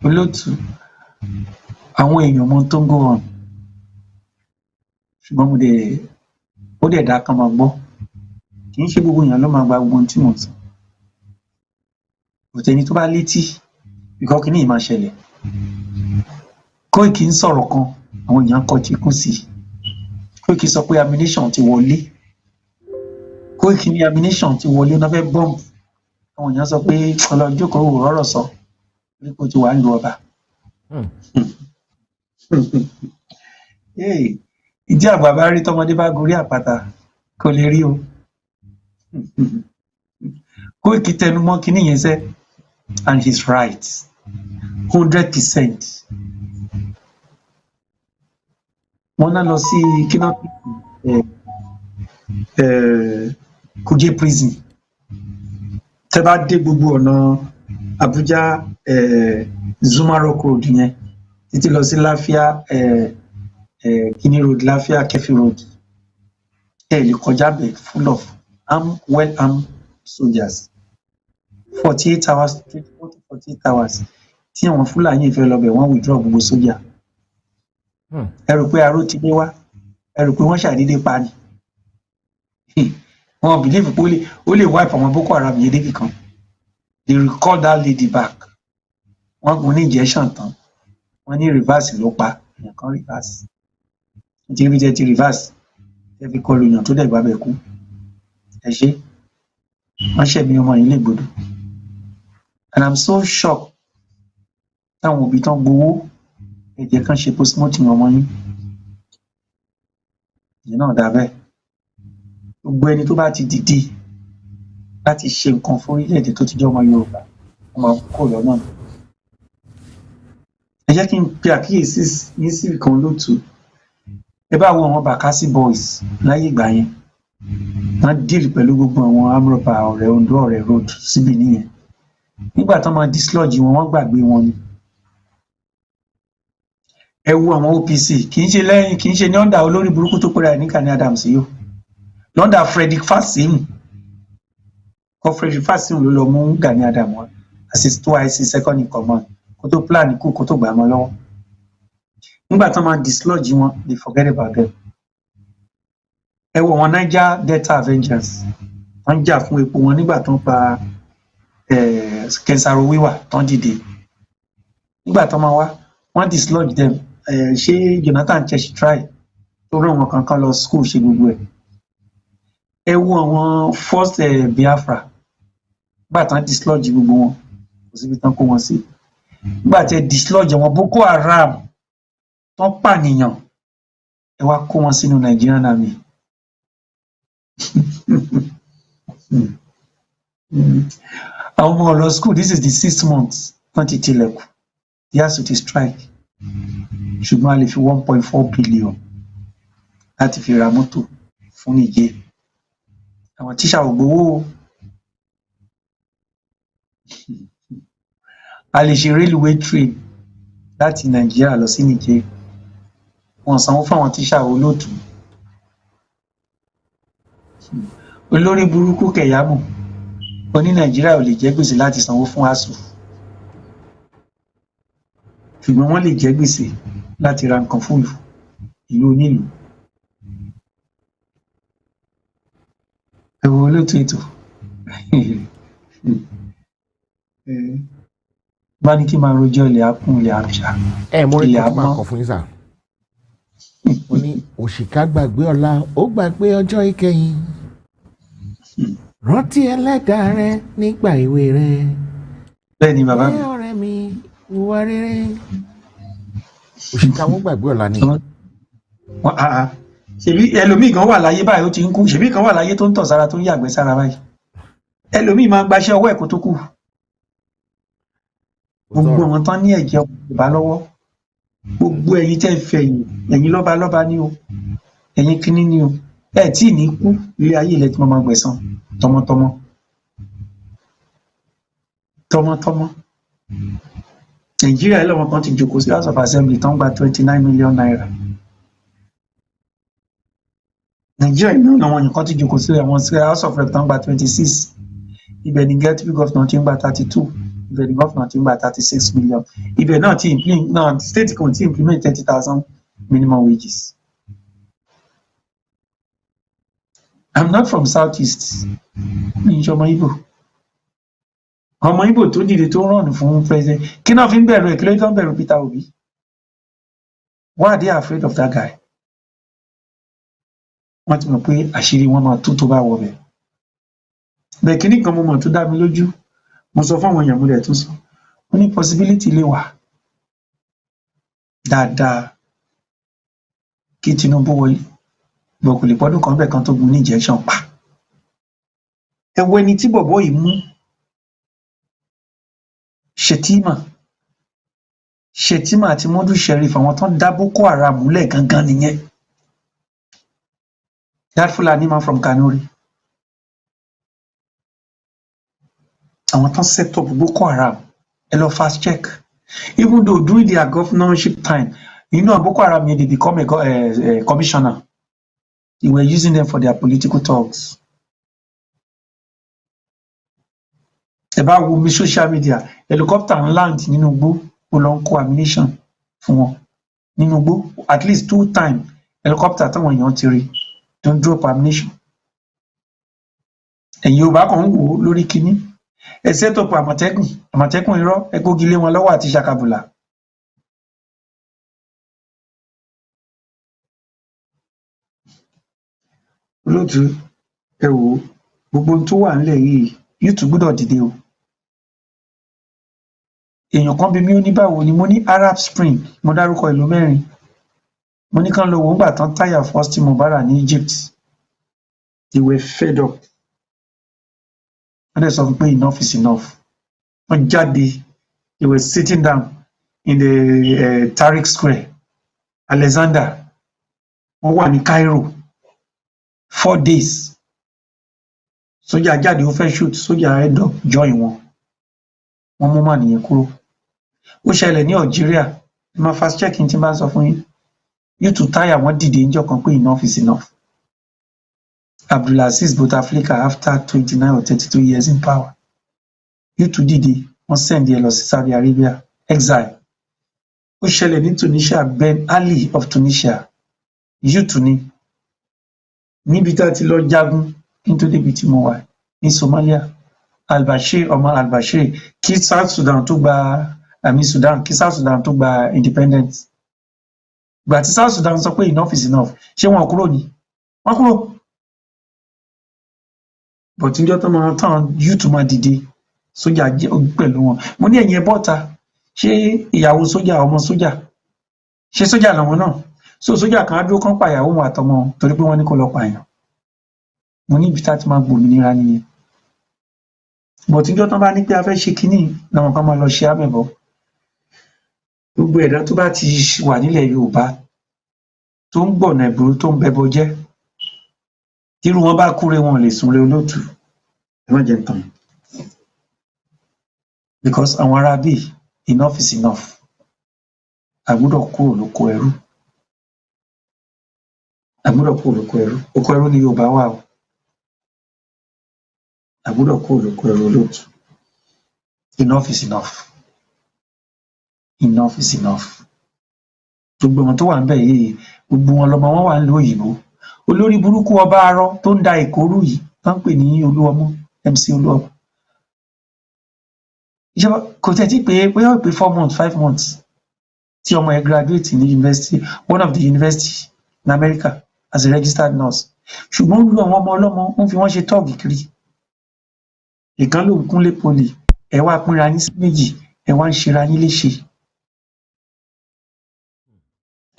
olóòtú, àwọn èèyàn mọ tó ń go on, ṣùgbọ́n mo dẹ̀ ó dẹ̀ dá kan máa gbọ́. Kì í ṣe gbogbo èèyàn ló máa gba gbogbo ohun tí mò ń sọ. Kò tẹ́ni tó bá létí ìkọ́ kìíní yìí máa ṣẹlẹ̀. Kóìkì ń sọ̀rọ̀ kan, àwọn èèyàn kọ tí kún sí i. Kóìkì sọ pé ammunition ti wọlé. Kóìkì ní ammunition ti wọlé, wọ́n fẹ́ bomb. Àwọn èèyàn sọ pé ọlọ́jókòó ò rọ́rọ̀ sọ torí pé ó ti wà ń lu ọba. Hey, ìdí àgbà bá rí tọmọdé bá gorí àpáta kò lè rí o. Kóìkì tẹnu mọ́ kinní yẹn sẹ́, and he's right 100%. Wọ́n náà lọ sí kíná Kuje prison. Tẹ́ bá dé gbogbo ọ̀nà Abuja, Zuma Rock Road yẹn títí lọ sí Láfíà, Kini Road, Láfíà Kẹfì Road, ẹ lè kọjá bẹ̀, full of armed, well armed soldiers. 48 hours, 24 to 48 hours tí àwọn Fúlàní fẹ́ lọ bẹ̀, wọ́n withdraw gbogbo sójà. Ẹ rò pé aró ti dé wá, ẹ rò pé wọ́n ṣàdédé pa ni. Wọn believe pé ó lè wipe àwọn Boko Haram yẹn débì kan. They recall that lady back. Wọ́n gun ní injection tán, wọ́n ní reverse ló pa èèyàn kan. Reverse nítorí bí tẹ ti reverse tẹ fi kọlu èèyàn tó dẹ̀ gbábẹ́ kú. Ẹ ṣe wọ́n ṣẹ̀mí ọmọ yìí légbodò, and I'm so shocked táwọn òbí tán gbowó ẹ̀jẹ̀ kan ṣe postmortem ọmọ yín. Ìyẹn náà dà bẹ́ẹ̀. Gbogbo ẹni tó bá ti dìde láti ṣe nǹkan fún orílẹ̀-èdè tó ti jẹ́ ọmọ Yorùbá, wọ́n máa kó lọ́nà. Ẹ jẹ́ kí n pe àkíyèsí yín sí kan lótú. Ẹ bá wo àwọn Bakassi Boys láyé ìgbà yẹn, wọ́n deal pẹ̀lú gbogbo àwọn amrọ̀bà ọ̀rẹ́ Ondo, Ọ̀rẹ́ Road síbi nìyẹn. Nígbà tán máa dislodge wọn, wọ́n gbàgbé wọn ni. Ẹ wo àwọn OPC, kì í ṣe lẹ́yìn, kì í ṣe ní under olórí burúkú tó pera ẹ̀ ní Gani Adams yìí o, l'under Frederick Fasehun kọ. Frederick Fasehun ló lọ mú Gani Adams wá as his 2IC, second in command, kó tó plan kú, kó tó gbà á mọ́ lọ́wọ́. Nígbà tán máa dislodge wọn, they forget about them. Ẹ wo àwọn Niger Delta Avengers, wọ́n ń jà fún epo wọn. Nígbà tán pa Ken Saro-Wiwa tán dìde, nígbà tán máa wá, wọ́n dislodge them. Ṣé Jonathan church try tó rán wọn kankan lọ school, ṣe gbogbo ẹ̀. Ẹ wo àwọn first Biafra, nígbà tán dislodge gbogbo wọn, kò síbi tán kó wọn sí. Nígbà tí ẹ dislodge àwọn Boko Haram tán pànìyàn, ẹ wá kó wọn sínú Nigerian Army. Àwọn ọmọ ọ̀rọ̀ school, this is the sixth month tán ti tilẹ̀kùn, the ASUU ti strike, ṣùgbọ́n a lè fi 1.4 billion láti fi ra mọ́tò fún Niger. Àwọn tíṣà ò gbowó o. A lè ṣe railway train láti Nàìjíríà lọ sí Niger, wọn sanwó fáwọn tíṣà. Olóòtú, olórí burúkú Kẹyàmù oní Nàìjíríà ò lè jẹ gbèsè láti sanwó fún ASUU, ṣùgbọ́n wọ́n lè jẹ gbèsè láti ra nǹkan fún ìlú, ìlú onílùú. Ẹ wo, olóòtú ètò, bá ní kí n máa rojọ́, ilẹ̀ á kún, ilẹ̀ á ṣá. Ẹ mo rí Ilẹ̀ kan tó máa á mọ́. kọ fún yín sà. Ó ní òṣìkà gbàgbé ọ̀la, ó gbàgbé ọjọ́ ìkẹyìn. Rántí ẹlẹ́dàá rẹ nígbà èwe rẹ. Bẹ́ẹ̀ ni, bàbá mi. Ẹ ọ̀rẹ́ mi, hùwà rere. Òṣìkà wọn gbàgbé ọ̀la ni. Wọ́n ah ah, ṣebí ẹlòmíì kan wà láyé báyìí, ó ti ń kú. Ṣebí kan wà láyé tó ń tọ̀ sára, tó ń yàgbẹ́ sára báyìí. Ẹlòmíì máa ń gbaṣẹ́ ọwọ́ ẹ̀ kó tó kú. Gbogbo àwọn tán ní ẹ̀jẹ̀ Yorùbá lọ́wọ́, gbogbo ẹ̀yin tẹ́ fẹ̀yìn, ẹ̀yin lọ́ba lọ́ba ní o, ẹ̀yin kínní ní o, ẹ̀ tí ì ní kú, ilé ayé ilẹ̀ tí wọ́n máa gbẹ̀san tọmọtọmọ, tọmọtọmọ. Nàìjíríà lọ́wọ́ kan ti jókòó sí House of Assembly tán gba ₦29 million. Nàìjíríà náà làwọn nìkan ti jókòó sí àwọn sí House of Rep tán gba 26. Ibẹ̀ ni deputy governor ti ń gba 32. Ibẹ̀ ni governor ti ń gba 36 million. Ibẹ̀ náà ti implement náà, state kan ti implement 30,000 minimum wages. I'm not from South East. Mi ń ṣe ọmọ Igbo. Ọmọ Igbo tó dìde, tó run fún president, kí náà fi ń bẹ̀rù ẹ̀? Kí ló tó ń bẹ̀rù Peter Obi? Why are they afraid of that guy? Wọ́n ti mọ̀ pé àṣírí wọn máa tú tó bá wọ bẹ̀. Bẹ́ẹ̀ kínní kan mo mọ̀ tó dá mi lójú, mo sọ fún àwọn èèyàn, mo dẹ̀ tún sọ, mo ní possibility lè wà dáadáa kí Tinubu wọlé bọ̀, kò lè pọ́dún kan bẹ́ẹ̀ kan tó gun ní injection pa. Ẹ wo ẹni tí bọ̀bọ́ yìí mú, Shettima. Shettima àti Modu Sheriff, àwọn tó ń dá Boko Haram múlẹ̀ gangan nìyẹn. That Fulani man from Kanuri, àwọn tó ń set up Boko Haram, ẹ lọ fast check. Even though during their governorship time, Boko Haram yẹn, they become a commissioner. They were using them for their political talks. Ẹ bá wo mi social media, helicopter ń land nínú igbó, ó lọ ń kó ammunition fún wọn nínú igbó. At least two times, helicopter táwọn èèyàn ti rí tó ń drop ammunition. Ẹ̀yin Yorùbá kan ń wò ó lórí kinní. Ẹ set up Àmọ̀tẹ́kùn, Àmọ̀tẹ́kùn irọ́, ẹ kógi lé wọn lọ́wọ́ àti ṣakabùlà. Olóòtú, ẹ wò ó, gbogbo ohun tó wà nílẹ̀ yìí yóò tún gbọ́dọ̀ dìde o. Èèyàn kan bí mi, ó ní báwo ni. Mo ní Arab Spring, mo dárúkọ ìlú mẹ́rin. Mo ní kán lọ wò ó ńgbà tán táyà Hosni Mubarak ní Egypt. They were fed up. Wọ́n dẹ̀ sọ fún pé enough is enough. Wọ́n jáde. They were sitting down in the Tariq Square, Alexander. Wọ́n wà ní Cairo 4 days. Sójà jáde, ó fẹ́ shoot sójà, end up join wọn. Wọ́n mú màá nìyẹn kúrò. Ó ṣẹlẹ̀ ní Algeria. Ẹ máa fast check ní tí n bá ń sọ fún yín. Youth táyà, wọ́n dìde níjọ́ kan pé enough is enough. Abdulaziz Bouteflika, after 29 or 32 years in power, youth dìde, wọ́n send ẹ lọ sí Saudi Arabia, exile. Ó ṣẹlẹ̀ ní Tunisia. Ben Ali of Tunisia, youth ni. Níbi tá a ti lọ jagun kí n tó débi tí mo wà ní Somalia, Al-Bashir, ọmọ Al-Bashir, kí South Sudan tó gba àmì Sudan, kí South Sudan tó gba independence. Ìgbà tí South Sudan sọ pé enough is enough, ṣé wọn kúrò ní? Wọn kúrò. But níjọ́ tó máa tán, youth máa dìde, sójà jẹ́ pẹ̀lú wọn. Mo ní ẹ̀yin ẹ bọ́ta. Ṣé ìyàwó sójà, ọmọ sójà, ṣé sójà làwọn náà? So sójà kan á dúró kán pàyàwó wọn àtọmọ wọn torí pé wọ́n ní kó lọ pààyàn? Mo ní ibi tá a ti máa gbòmìnira nìyẹn. But níjọ́ tán bá ní pé a fẹ́ ṣe kínní, làwọn kan máa lọ ṣe àmẹ̀bọ̀. Gbogbo ẹ̀dá tó bá ti wà nílẹ̀ Yorùbá tó ń gbọ̀nà ẹ̀bùrú, tó ń bẹbọ jẹ́, tírú wọn bá kúre, wọn ò lè súnre. Olóòtú, ẹ má jẹ́ n tàn yín, because àwọn ará bíi, enough is enough. A gbọ́dọ̀ kúrò lóko ẹrú. A gbọ́dọ̀ kúrò lóko ẹrú. Oko ẹrú ni Yorùbá wà o. A gbọ́dọ̀ kúrò lóko ẹrú. Olóòtú, enough is enough. Enough is enough. Gbogbo wọn tó wà níbẹ̀ yìí, gbogbo wọn lọmọ wọn wà nílùú òyìnbó. Olórí burúkú ọba arọ tó ń da Èkó rú yìí tó ń pè ní Olúọmọ, MC Olúọmọ, ìjọba kò tẹ́tí pé bóyá ó pé 4 months, 5 months tí ọmọ ẹ̀ graduate ní university, one of the university in America, as a registered nurse. Ṣùgbọ́n ó lu àwọn ọmọ ọlọ́mọ, ó ń fi wọ́n ṣe tọ́ọ̀gì kiri. Ìkan lòun kúnlé poli. Ẹ wá pínra yín sí méjì, ẹ wá ń ṣera yín léṣe.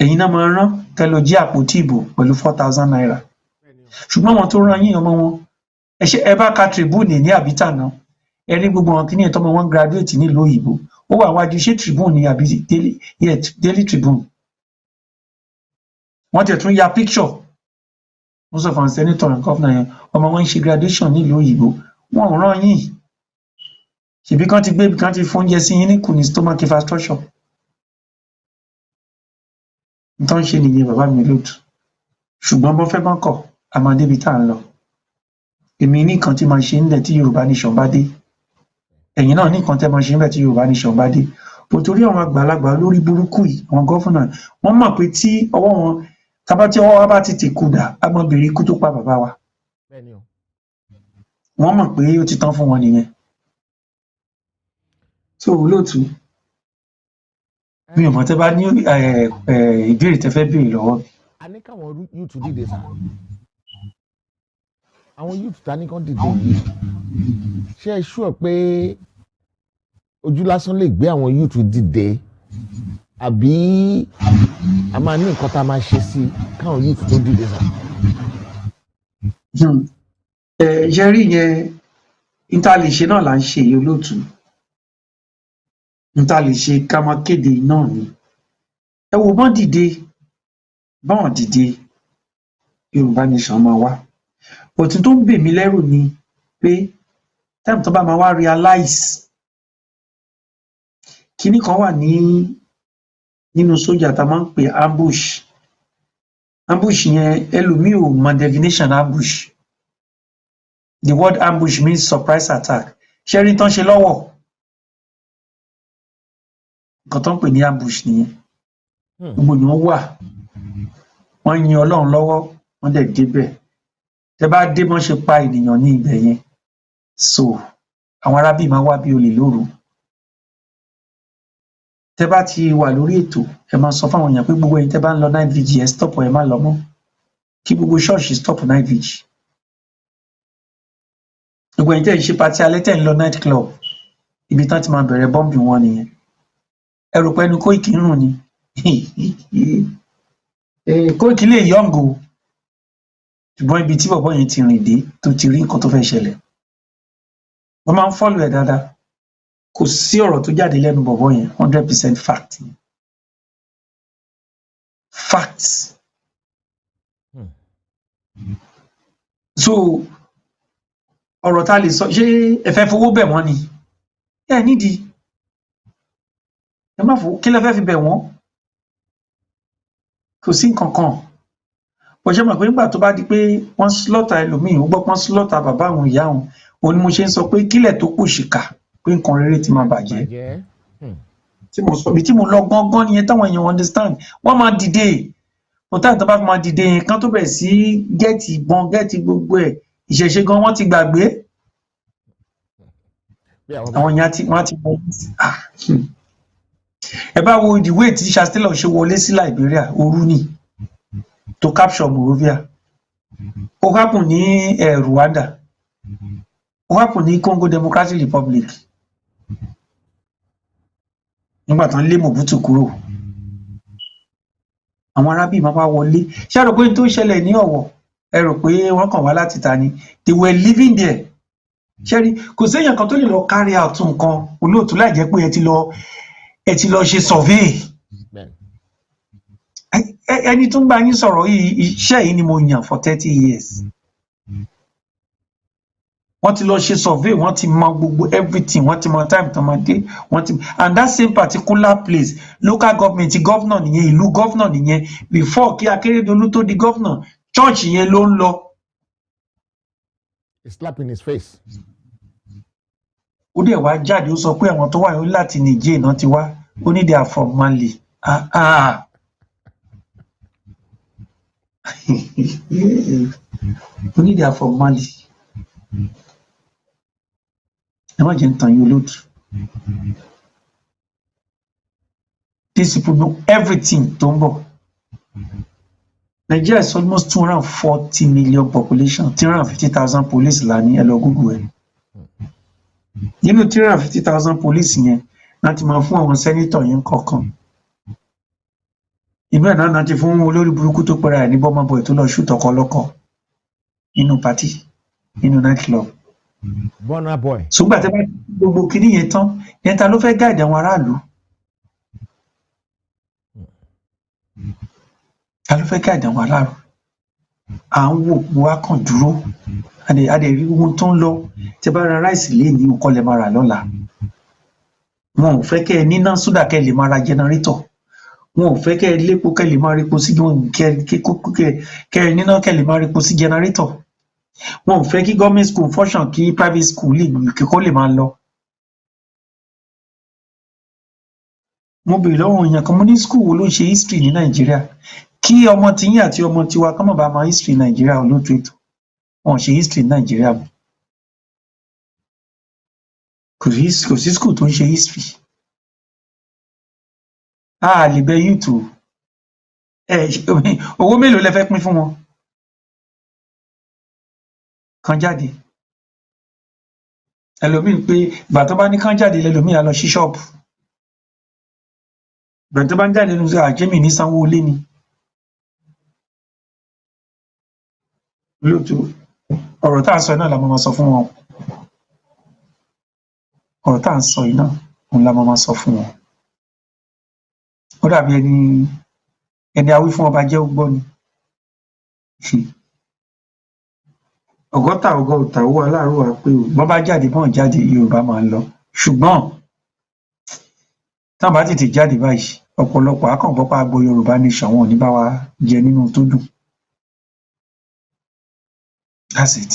Ẹ̀yin náà máa rán kẹ́ lọ jí àpótí ìbò pẹ̀lú ₦4,000, ṣùgbọ́n àwọn tó rán yín, ọmọ wọn, ẹ ṣe ẹ bá ka Tribune ní àbítà náà, ẹ rí gbogbo àwọn kìnìún tọmọ wọn graduate nílùú òyìnbó. Ó wà wájú, ṣé Tribune ni àbí Daily? Yeah, Daily Tribune. Wọ́n tiẹ̀ tún ya picture most of our senator and governor yẹn, ọmọ wọn ń ṣe graduation nílùú òyìnbó. Wọn ò rán yín. Ṣèbí kán ti gbé kán ti fóúnjẹ sí yín ní kùnì stomach infrastructure n tó ń ṣe nìyẹn, bàbá mi lóòtú. Ṣùgbọ́n bọ́n fẹ́ bọ́n kọ̀, a máa débi tá à ń lọ. Èmi ní nǹkan tí màá ṣe nílẹ̀ tí Yorùbá nation bá dé. Ẹ̀yin náà ní nǹkan tẹ́ mọ ṣe níbẹ̀ tí Yorùbá nation bá dé bó, torí àwọn àgbàlagbà lórí burúkú yìí, àwọn governor, wọ́n mọ̀ pé tí ọwọ́ wọn tábà, tí ọwọ́ wa bá ti tè kudà, á mọ bèrè ikú tó pa bàbá wa. Bẹ́ẹ̀ni o. Wọ́n mọ̀ pé ó ti tán fún wọn nìyẹn. So olóòtú, mi ò mọ̀ tẹ́ bá ní ìbéèrè tẹ́ fẹ́ béèrè lọ́wọ́ mi. A ní káwọn youth dìde sá. Àwọn youth ta ní kán dìde yìí, ṣé ẹ ṣúọ̀ pé ojú lásán lè gbé àwọn youth dìde, àbí a máa ní nǹkan tá a máa ṣe sí káwọn youth tó dìde sá? Ẹ ṣe rí yẹn, n ta lè ṣe náà là ń ṣe yìí, olóòtú. N ta lè ṣe ká máa kéde náà ni. Ẹ wo, bọ́n dìde, bọ́n dìde, Yorùbá nation máa wá. Òtún tó ń bè mí lẹ́rù ni pé time tó bá máa wá realize kinní kan wà ní nínú sójà tá a máa ń pè ambush. Ambush yẹn, ẹlòmíì ò mọ definition ambush. The word ambush means surprise attack. Ṣé rí tán ṣe lọ́wọ́, nǹkan tó ń pè ní ambush nìyẹn. Gbogbo èèyàn wà, wọ́n yin Ọlọ́run lọ́wọ́, wọ́n dẹ̀ débẹ̀. Tẹ́ bá dé, bọ́n ṣe pa ènìyàn ní ibẹ̀ yẹn. So àwọn arábì máa wá bí olè lóru. Tẹ́ bá ti wà lórí ètò, ẹ máa sọ fáwọn èèyàn pé gbogbo ẹ̀yin tẹ́ bá ń lọ night vigil, ẹ stop, ẹ má lọ mọ́. Kí gbogbo ṣọ́ọ̀ṣì stop night vigil. Gbogbo ẹ̀yin tẹ́ ń ṣe party alẹ́, tẹ́ ń lọ night club, ibi tán ti máa bẹ̀rẹ̀ bọ́ǹbì wọn nìyẹn. Ẹ rò pé ẹnu Kóìkì ń rùn ni? Kóìkì lè young o, ṣùgbọ́n ibi tí bọ̀bọ́ yẹn ti rìn dé, tó ti rí nǹkan tó fẹ́ ṣẹlẹ̀, wọ́n máa ń follow ẹ̀ dáadáa. Kò sí ọ̀rọ̀ tó jáde lẹ́nu bọ̀bọ́ yẹn, 100% fact ni, facts. So ọ̀rọ̀ tá a lè sọ, ṣé ẹ fẹ́ fowó bẹ̀ wọ́n ni? Ẹ nídìí, ẹ má fowó. Kí lẹ fẹ́ fi bẹ̀ wọ́n? Kò sí nǹkan kan. Bó ṣe mọ̀ pé nígbà tó bá di pé wọ́n slaughter ẹlòmíì, ó gbọ́ pé wọ́n slaughter bàbá àwọn, ìyá òun, òun ni mo ṣe ń sọ pé kílẹ̀ tó kù ṣìkà, pé nǹkan rere ti máa bàjẹ́. Bàjẹ́. Tí mo sọ, ibi tí mo lọ gangan nìyẹn, táwọn èèyàn understand. Wọ́n máa dìde kò táyà, tó bá fi máa dìde yẹn kán tó bẹ̀rẹ̀ sí get ìbọn, get gbogbo ẹ̀, ìṣẹ̀ṣe gan wọ́n ti gbàgbé. Bí àwọn Àwọn yẹn á ti, wọ́n á ti wọlé. Ah. Ẹ bá wo the way tí Charles Taylor ṣe wọlé sí Liberia, òru ni to capture Monrovia. Ó happen ní Rwanda, ó happen ní Congo Democratic Republic nígbà tán lé Mobutu kúrò. Àwọn arábì máa wá wọlé. Ṣé ẹ rò pé n tó ṣẹlẹ̀ ní Ọ̀wọ̀, ẹ rò pé wọ́n kàn wá láti ta ni? They were living there. Ṣé rí, kò séèyàn kan tó lè lọ carry out nǹkan, olóòtú, láì jẹ́ pé ẹ ti lọ ṣe survey. Ẹni tó ń bá yín sọ̀rọ̀ yìí, iṣẹ́ yìí ni mo yàn for 30 years. Wọ́n ti lọ ṣe survey, wọ́n ti mọ gbogbo everything, wọ́n ti mọ time tó máa dé, wọ́n ti, and that same particular place, local government governor nìyẹn, ìlú governor nìyẹn. Before kí Akérédolú tó di governor, church yẹn ló ń lọ. A slap in his face. Ó dẹ̀ wá jáde, ó sọ pé àwọn tó wà yìí láti Niger náà ti wá. Ó ní they are from Mali. Ah ah, ó ní they are from Mali. Ẹ má jẹ́ ń tàn yín, olóòtú. These people know everything tó ń bọ̀. Nigeria is almost 240 million population, 350,000 police la ní. Ẹ lọ Google ẹ. Nínú 350,000 police yẹn láti máa fún àwọn senator yẹn kọ̀ọ̀kan, inú ẹ̀ náà náà ti fún olórí burúkú tó pera ẹ̀ ní Burna Boy, tó lọ shoot ọkọ ọlọ́kọ nínú party, nínú night club. Burna Boy. Ṣùgbọ́n àti bá gbogbo kinní yẹn tán yẹn, ta ló fẹ́ guide àwọn aráàlú? Ta ló fẹ́ guide àwọn aráàlú? À ń wò wá kàn dúró, a dẹ̀ rí ohun tó ń lọ. Tẹ bá ra rice lénìí, nǹkan lè máa rà lọ́la. Wọn ò fẹ́ kẹ́ ẹ níná sódà kẹ́ ẹ lè máa ra generator. Wọn ò fẹ́ kẹ́ ẹ lépo kẹ́ ẹ lè máa repo sí, kẹ́ ẹ níná kẹ́ ẹ lè máa repo sí generator. Wọn ò fẹ́ kí government school function, kí private school lè kíkọ́ lè máa lọ. Mo béèrè lọ́wọ́ èèyàn kan, mo ní school wo ló ń ṣe history ní Nàìjíríà, kí ọmọ tiyín àti ọmọ tiwa kán má bàa mọ history Nàìjíríà. Olóòtú ètò, wọn ò ṣe history ní Nàìjíríà mọ́. Kò sí school tó ń ṣe history. A lè bẹ youth o. Ẹ owó mélòó lẹ fẹ́ pín fún wọn kan jáde? Ẹlòmíín pé ìgbà tó bá ní kán jáde, lẹlòmíín á lọ sí ṣọ́ọ̀bù. Ìgbà tó bá ń jáde nínú àjẹmí ní sanwó ilé ni. Olóòtú, ọ̀rọ̀ tá à ń sọ náà la máa sọ fún wọn. Ọ̀rọ̀ tá à ń sọ yìí náà òun la máa sọ fún wọn. Ó dàbí ẹni awí fún ọba jẹ́ ó gbọ́ ni. 60 ọgọ́ta owó aláàárọ̀ wa pé o bọ́n bá jáde, bọ́n jáde, Yorùbá máa ń lọ. Ṣùgbọ́n táwọn bá tètè jáde báyìí, ọ̀pọ̀lọpọ̀ á kàn gbọ́ pé agbo Yorùbá nation, wọn ò ní bá wa jẹ nínú tó dùn. That's it.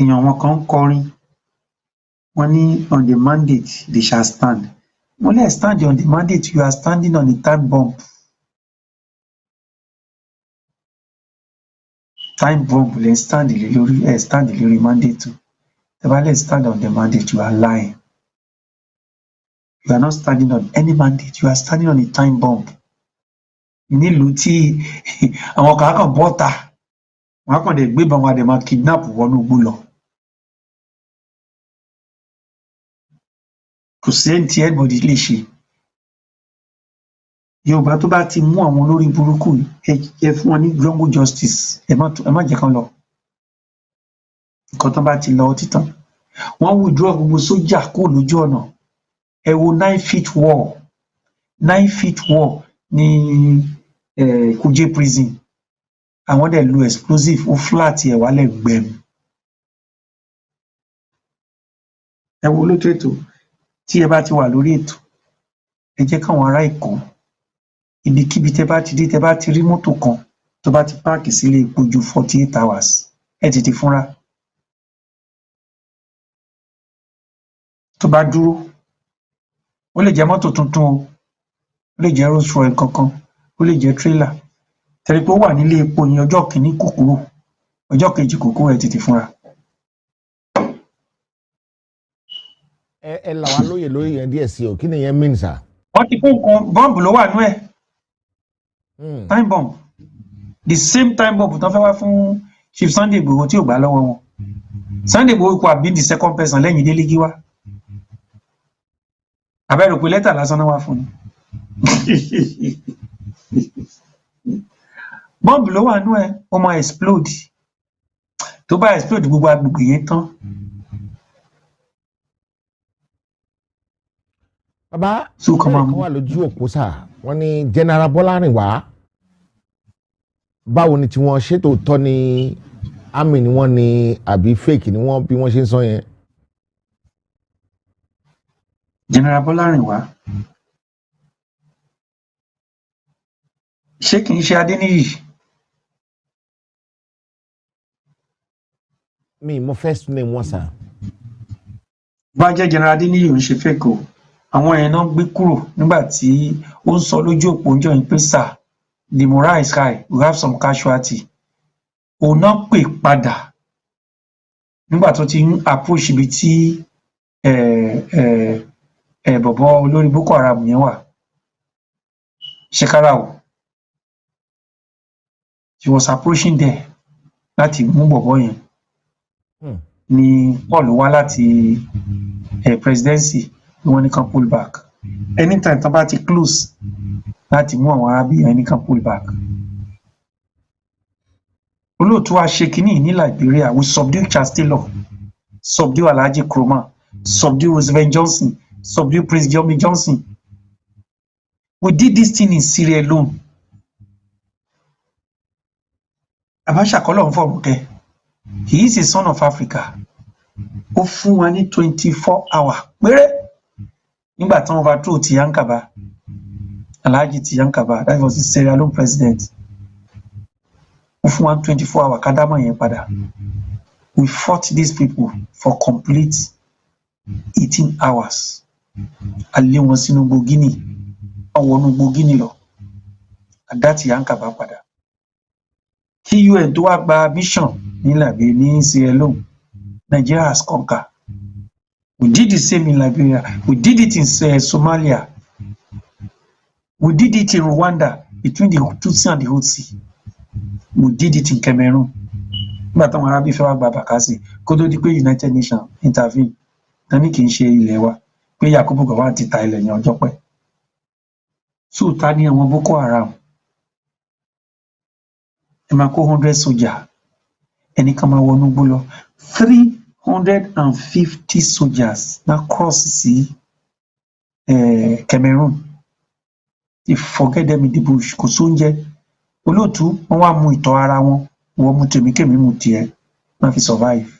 Èèyàn wọn kan ń kọrin, wọn ní on the mandate they shall stand. Mo lè stand on the mandate, you are standing on a time bomb. Time bomb lè stand lé lórí, ẹ stand lórí mandate o. Tẹ́ bá lè stand on the mandate, you are lying. You are not standing on any mandate, you are standing on a time bomb. Nílùú tí àwọn kan á kàn bọ́ta, wọn á kàn dẹ̀ gbébọn, wọn á dẹ̀ máa kidnap wọnú igbó lọ. Kò sí ẹni tí anybody lè ṣe. Yorùbá tó bá ti mú àwọn olórí burúkú yìí, ẹ fún wọn ní jungle justice. Ẹ má jẹ́ kán lọ. Nǹkan tán bá ti lọ, ó ti tán. Wọ́n withdraw gbogbo sójà kúrò lójú ọ̀nà. Ẹ wo 9 feet wall, 9 feet wall ní Kuje prison. Àwọn dẹ̀ lo explosive, ó flat ẹ̀ wálẹ̀ gbẹm. Ẹ wo, olóòtú ètò, tí ẹ bá ti wà lórí ètò, ẹ jẹ́ káwọn ará Èkó, ibikíbi tẹ́ bá ti dé, tẹ́ bá ti rí mọ́tò kan tó bá ti park sílé epo ju 48 hours, ẹ tètè fúnra. Tó bá dúró, ó lè jẹ́ mọ́tò tuntun o, ó lè jẹ́ Rolls Royce kankan, ó lè jẹ́ tírélà. Tẹ́ rí pé ó wà nílé epo yẹn, ọjọ́ kìíní kò kúrò, ọjọ́ kejì kò kúrò, ẹ tètè fúnra. Ẹ là wá lóye lórí yẹn díẹ̀ sí o. Kí ni yẹn mean, sir? Wọ́n ti kó nǹkan, bọ́ǹbù ló wà nú ẹ̀. Time bomb, the same time bomb tán fẹ́ wá fún Chief Sunday Igboho tí ò gbà lọ́wọ́ wọn. Sunday Igboho kò àbí the second person lẹ́yìn Délé Gíwá. Àbẹ̀rò pé lẹ́tà lásán náà wá fún ni. Bọ́ǹbù ló wà nú ẹ̀, ó máa explode. Tó bá explode, gbogbo agbègbè yẹn tán. Bàbá, So kàn máa ìbéèrè kan wà lójú òpó sà. Wọ́n ní General Bọ́lárìnwá, báwo ni tí wọ́n ṣètò tọ́ ni, army ni wọ́n ní àbí fake ni wọ́n, bí wọ́n ṣe ń sọ yẹn? General Bọ́lárìnwá, ṣé kìí ṣe Adéníyì? Mi mo first name wọn sà. Bá jẹ́ General Adéníyì, ò ń ṣe fake o. Àwọn yẹn náà gbé kúrò nígbà tí ó ń sọ lójú òpó ń jọ yín pé sir, the morale is high, we have some casualty. Òun náà pè padà nígbà tó ti ń approach ibi tí bọ̀bọ́ olórí Boko Haram yẹn wà, Shekarau. She was approaching there láti mú bọ̀bọ́ yẹn ni Paul wá láti presidency ni wọ́n ní kán pull back. Anytime tán bá ti close láti mú àwọn arábí yẹn, ní kán pull back. Olóòtú, wa ṣe kínní yìí ní Liberia. We subdue Charles Taylor, subdue Alhaji Kroma, subdue Roosevelt Johnson, subdue Prince Yomi Johnson. We did this thing in Sierra Leone. Abacha kọ́ lọ́n fọ̀rùn kẹ́. He is a son of Africa. Ó fún wa ní 24 hour péré nígbà tí wọ́n overthrow Tiyankaba, Alhaji Tiyankaba, that was the Sierra Leone president. Ó fún wa ní 24 hour ká dámọ̀ yẹn padà. We fought these people for complete 18 hours. A lé wọn sínú igbó Guinea, wọ́n wọnú igbó Guinea lọ, a dá Tìyánkàbá padà. Kí UN tó wá gba mission ní Liberia, ní Sierra Leone, Nigeria has conquered. We did the same in Liberia, we did it in Somalia, we did it in Rwanda between the Tutsi and the Hutsi, we did it in Cameroon nígbà táwọn arábí fẹ́ wá gba Bakassi, kó tó di pé United Nations intervene, tán ní kì í ṣe ilẹ̀ wa, pé Yakubu Gowon ti ta ilẹ̀ yẹn ọjọ́ pẹ́. So ta ni àwọn Boko Haram? Ẹ máa kó 100 soldier, ẹnìkan máa wọnú igbó lọ, 350 soldiers na cross sí Cameroon. They forget them in the bush. Kò sóúnjẹ, olóòtú. Wọn wá mu ìtọ̀ ara wọn, wọ́n mu tèmi, kémi mu tiẹ̀, wọ́n fi survive.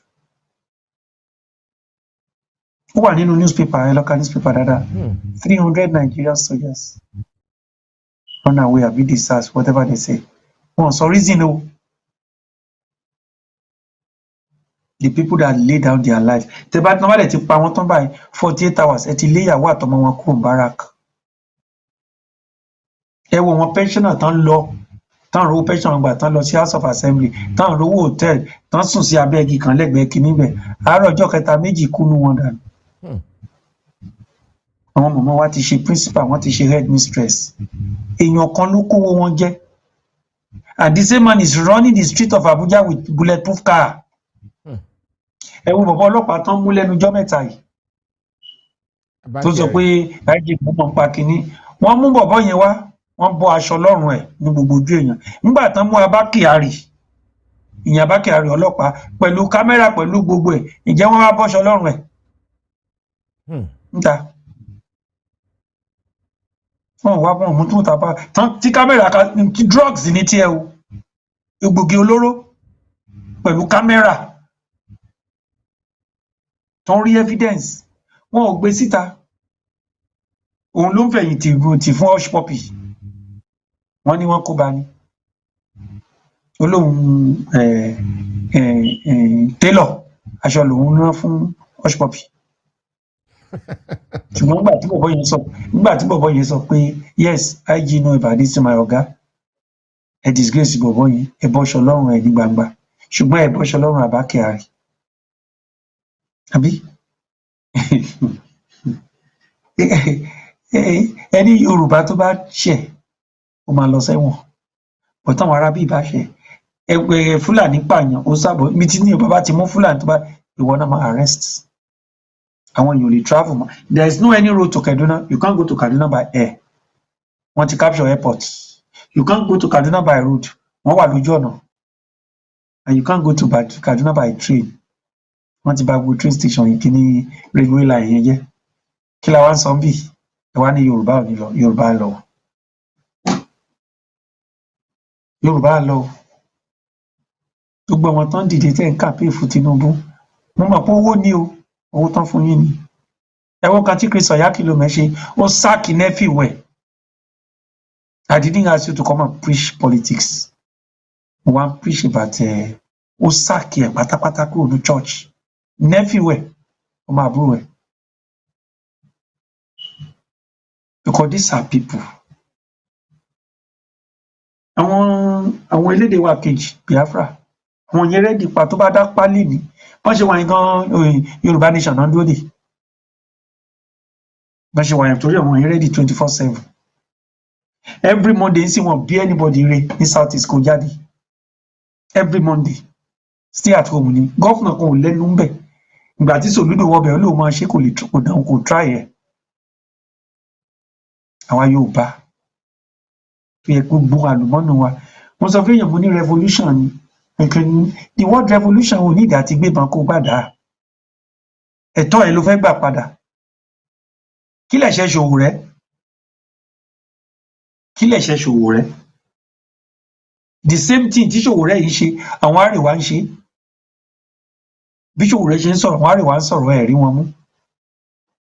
Ó wà nínú newspaper, ẹ lọ ka newspaper dáadáa. 300 Nigerian soldiers run away àbí desert, whatever they say. Wọn sọ reason o. The people that lay down their life, tẹ bá tí wọn bá dẹ̀ ti pa wọ́n tán báyìí, 48 hours, ẹ ti lé ìyàwó àtọmọ wọn kúrò ní barrack. Ẹ wo wọn, pensioner tán lọ, tán rówó pension gbà, tán lọ sí House of Assembly, tán rówó hotel, tán sùn sí abẹ́ igi kan lẹ́gbẹ̀ẹ́ kinní bẹ̀. Àárọ̀ ọjọ́ kẹta, méjì kú nú wọn dànù. Àwọn mọ̀mọ́ wa ti ṣe principal, wọ́n ti ṣe headmistress. Èèyàn kan ló kówó wọn jẹ, and the same man is running the street of Abuja with bulletproof car. Ẹ wo bàbá ọlọ́pàá tán mú lẹ́nu ọjọ́ mẹ́ta yìí tó sọ pé IG mọ̀ ń pa kínní. Wọ́n mú bọ̀bọ́ yẹn wá, wọ́n bọ́ aṣọ lọ́rùn ẹ̀ ní gbogbo ojú èèyàn. Nígbà tán mú Abba Kyari, ìyẹn Abba Kyari ọlọ́pàá, pẹ̀lú kámẹ́rà, pẹ̀lú gbogbo ẹ̀, ǹjẹ́ wọ́n wá bọ́ṣọ lọ́rùn ẹ̀ níta? Wọn wá, wọn mú tó tàbá tán tí kámẹ́rà tí drugs ní tiẹ̀ o, egbògi olóró, pẹ̀lú kámẹ́rà tó ń rí evidence, wọn ò gbé síta. Òun ló ń fẹ̀yìntì tì fún Hushpuppi. Wọ́n ní wọ́n kó bá ní ó lóun tailor aṣọ lòun rán fún Hushpuppi. Ṣùgbọ́n nígbà tí bọ̀bọ́ yẹn sọ pé, "Yes, IG know about this, my oga," ẹ disgrace bọ̀bọ́ yẹn, ẹ bọ́ṣọ lọ́rùn ẹ̀ ní gbangba, ṣùgbọ́n ẹ bọ́ṣọ lọ́rùn Abba Kyari, àbí? Ẹni Yorùbá tó bá ṣẹ̀, ó máa lọ sẹ́wọ̀n, bọ̀ táwọn arábí bá ṣẹ̀, ẹgbẹ́ Fúlàní pààyàn, ó sábọ̀ ibi tí ní Yorùbá bá ti mú Fúlàní tó bá, ìwọ náà máa arrest. Àwọn èèyàn ò lè travel mọ́. There is no any road to Kaduna. You can't go to Kaduna by air, wọ́n ti capture airport. You can't go to Kaduna by road, wọ́n wà lójú ọ̀nà. And you can't go to Kaduna by train, wọ́n ti bà gbogbo train station yìí, kíní railway line yẹn jẹ́. Kí la wá ń sọ bí? Ẹ wá ní Yorùbá ò ní lọ. Yorùbá lọ, Yorùbá lọ. Gbogbo àwọn tán dìde tẹ́ ń campaign fún Tinubu, mo mọ̀ pé owó ni o, owó tán fún yín ni. Ẹ̀wọ̀n kan tí Chris Oyakhilome ṣe, ó sack nephew ẹ̀. I didn't ask you to come and preach politics. Mo wá ń preach about ẹ̀, ó sack ẹ̀ pátápátá kúrò ní church, nephew ẹ̀, ọmọ àbúrò ẹ̀, because these are people. Àwọn elédè wa kejì, Biafra, àwọn yẹn ready pa tó bá dá pálí ní wọ́n ṣe wà yẹn gan. Yorùbá nation náà dúró dè bọ́n ṣe wà yẹn, torí àwọn yẹn ready 24/7. Every Monday ń sì wọn bí anybody re ní South East kò jáde. Every Monday, stay at home ni. Governor kan ò lẹ́nu ń bẹ̀. Ìgbà tí Soludo wọbẹ̀, ó lóun máa ṣe, kò lè, kò dáhùn, kò try ẹ̀. Àwa Yorùbá tó yẹ gbogbo àlùmọ́nù wa, mo sọ fún èèyàn, mo ní revolution ni nǹkan. The word revolution ò ní ìdí àti gbébọn kó gbàdá. Ẹ̀tọ́ ẹ̀ ló fẹ́ gbà padà. Kí lẹ̀ṣẹ̀ Sowore? Kí lẹ̀ṣẹ̀ Sowore? The same thing tí Sowore yìí ṣe, àwọn Àríwá ń ṣe. Bí Sowore ṣe ń sọ̀rọ̀, àwọn Àríwá ń sọ̀rọ̀. Ẹ̀ rí wọn mú.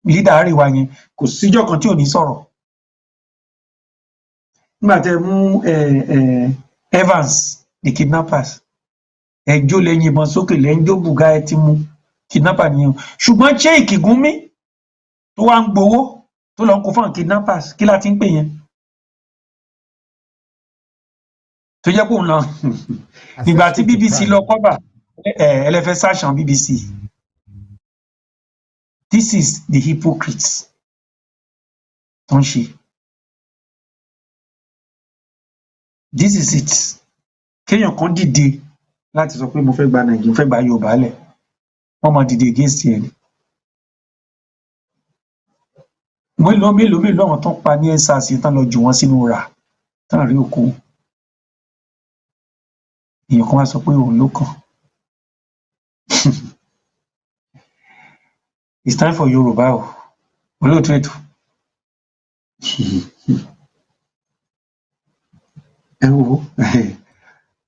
Leader Àríwá yẹn, kò síjọ́ kan tí ò ní sọ̀rọ̀. Nígbà tẹ́ mú ẹ ẹ Evans, the kidnappers, ẹjọ́ lẹ́yìn ìbọn sókè lẹ́yìn jó bùgá, ẹ ti mú kidnapper nìyẹn. Ṣùgbọ́n Sheikh Gumi Tó wá ń gbowó, tó lọ ń kó fún kidnappers, kí la ti ń pè yẹn? Tó jẹ́ pé òun lọ nígbà tí BBC lọ cover ẹ, ẹlẹ́fẹ́ sàṣàn BBC. This is the hypocrites tó ń ṣe. This is it. Kéèyàn kan dìde láti sọ pé mo fẹ́ gba Nàìjíríà, mo fẹ́ gba Yorùbá lẹ̀, wọ́n máa dìde against ẹ ni. Mélòó mélòó mélòó àwọn tó ń pa ní EndSARS tán lọ jù wọ́n sínú rà tán rí òkú èèyàn kan, wá sọ pé òun ló kàn. It's time for Yorùbá o. Olóòtú ètò, ẹ wò ó,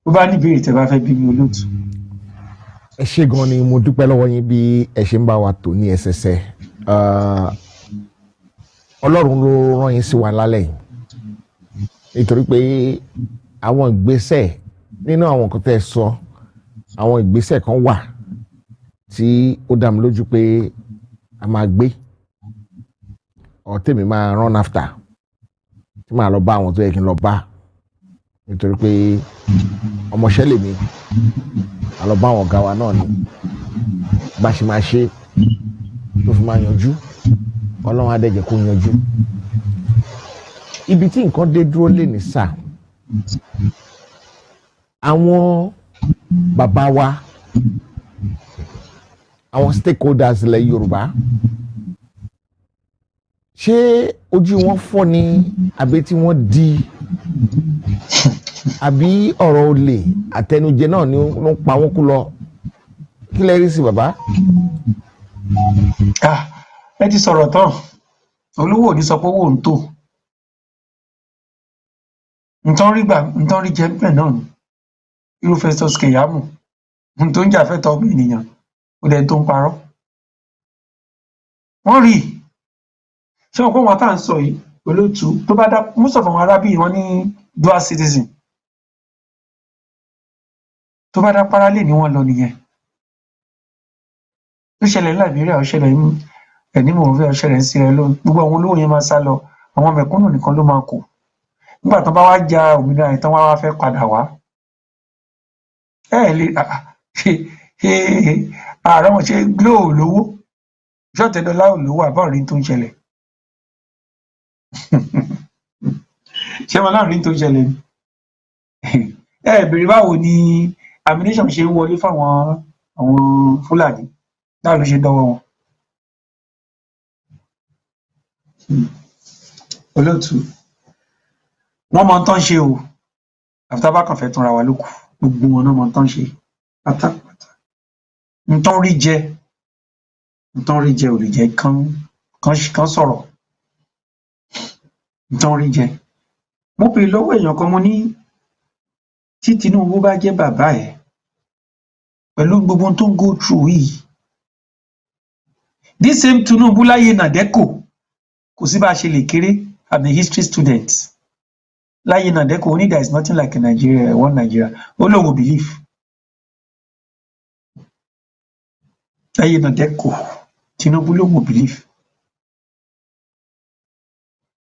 bó bá ní ìbéèrè tẹ́ bá fẹ́ bí mi, olóòtú. Ẹ ṣé gan ni, mo dúpẹ́ lọ́wọ́ yín bí ẹ ṣe ń bá wa tò ní ẹsẹsẹ. Ọlọ́run ló rán yín sí wa lálẹ́ yìí, nítorí pé àwọn ìgbésẹ̀ nínú àwọn nǹkan tẹ́ ẹ sọ, àwọn ìgbésẹ̀ kan wà tí ó dá mi lójú pé a máa gbé ọ̀ tèmi máa run after, tí màá lọ bá àwọn tó yẹ kí n lọ bá, nítorí pé ọmọọṣẹ́ lèmi. A lọ bá àwọn ọ̀gá wa náà ni bá ṣe máa ṣe tó fi máa yanjú. Ọlọ́run á dẹ̀ jẹ́ kó yanjú. Ibi tí nǹkan dé dúró lè ní sà, àwọn bàbá wa, àwọn stakeholders ilẹ̀ Yorùbá, ṣé ojú wọn fọ́ ni, àbí tí wọ́n di, àbí ọ̀rọ̀ olè àtẹnujẹ náà ni ló ń pa wọ́n kú lọ? Kí lẹ rí sí, bàbá? Ah, ẹ ti sọ̀rọ̀ tán. Olówó ò ní sọ pé owó ń tò nǹkan rí gbà, nǹkan rí jẹ bẹ́ẹ̀ náà ni. Irú Festus Keyamo n tó ń jà fẹ́tọ̀ọ́ ọmọ ènìyàn, ó dẹni tó ń parọ́. Wọ́n rí i. Ṣé wọn kó wọn tá à ń sọ yìí, olóòtú, tó bá dá most of àwọn arábì wọn ní dual citizen, tó bá dá parálẹ̀ ní wọn lọ nìyẹn. Ó ṣẹlẹ̀ ní Liberia, ó ṣẹlẹ̀ ní ẹni Monrovia, ó ṣẹlẹ̀ ní Sierra Leone. Gbogbo àwọn olówó yẹn máa sá lọ, àwọn mẹ̀kúnnù nìkan ló máa kù. Nígbà tán bá wá ja òmìnira yẹn tán, wá wá fẹ́ padà wá, ẹ ẹ lè ààrẹ wọn ṣe. Glo ò lówó, ṣọtẹdọlá ò lówó, àbá rí tó ń ṣẹlẹ̀. Ṣé wọn náà rí tó ń ṣẹlẹ̀ ni? Ẹ béèrè báwo ni ammunition ṣe ń wọlé fáwọn àwọn Fúlàní, báwo ló ṣe dọ́wọ́ wọn? Olóòtú, wọn mọ ohun tán ń ṣe o. Àfi tá a bá kàn fẹ́ túnra wa ló kù. Gbogbo wọn náà mọ ohun tán ń ṣe pátápátá. N tán rí jẹ, n tán rí jẹ ò lè jẹ́ kán sọ̀rọ̀. N tán rí jẹ. Mo béèrè lọ́wọ́ èèyàn kan, mo ní tí Tinubu bá jẹ́ bàbá ẹ̀, pẹ̀lú gbogbo ohun tó ń go through yìí, this same Tinubu láyé NADECO, kò sí bá a ṣe lè kéré. I'm a history student. Láyé NADECO, ó ní there is nothing like a Nigeria, one Nigeria. Ó lóun ò believe. Láyé NADECO, Tinubu lóun ò believe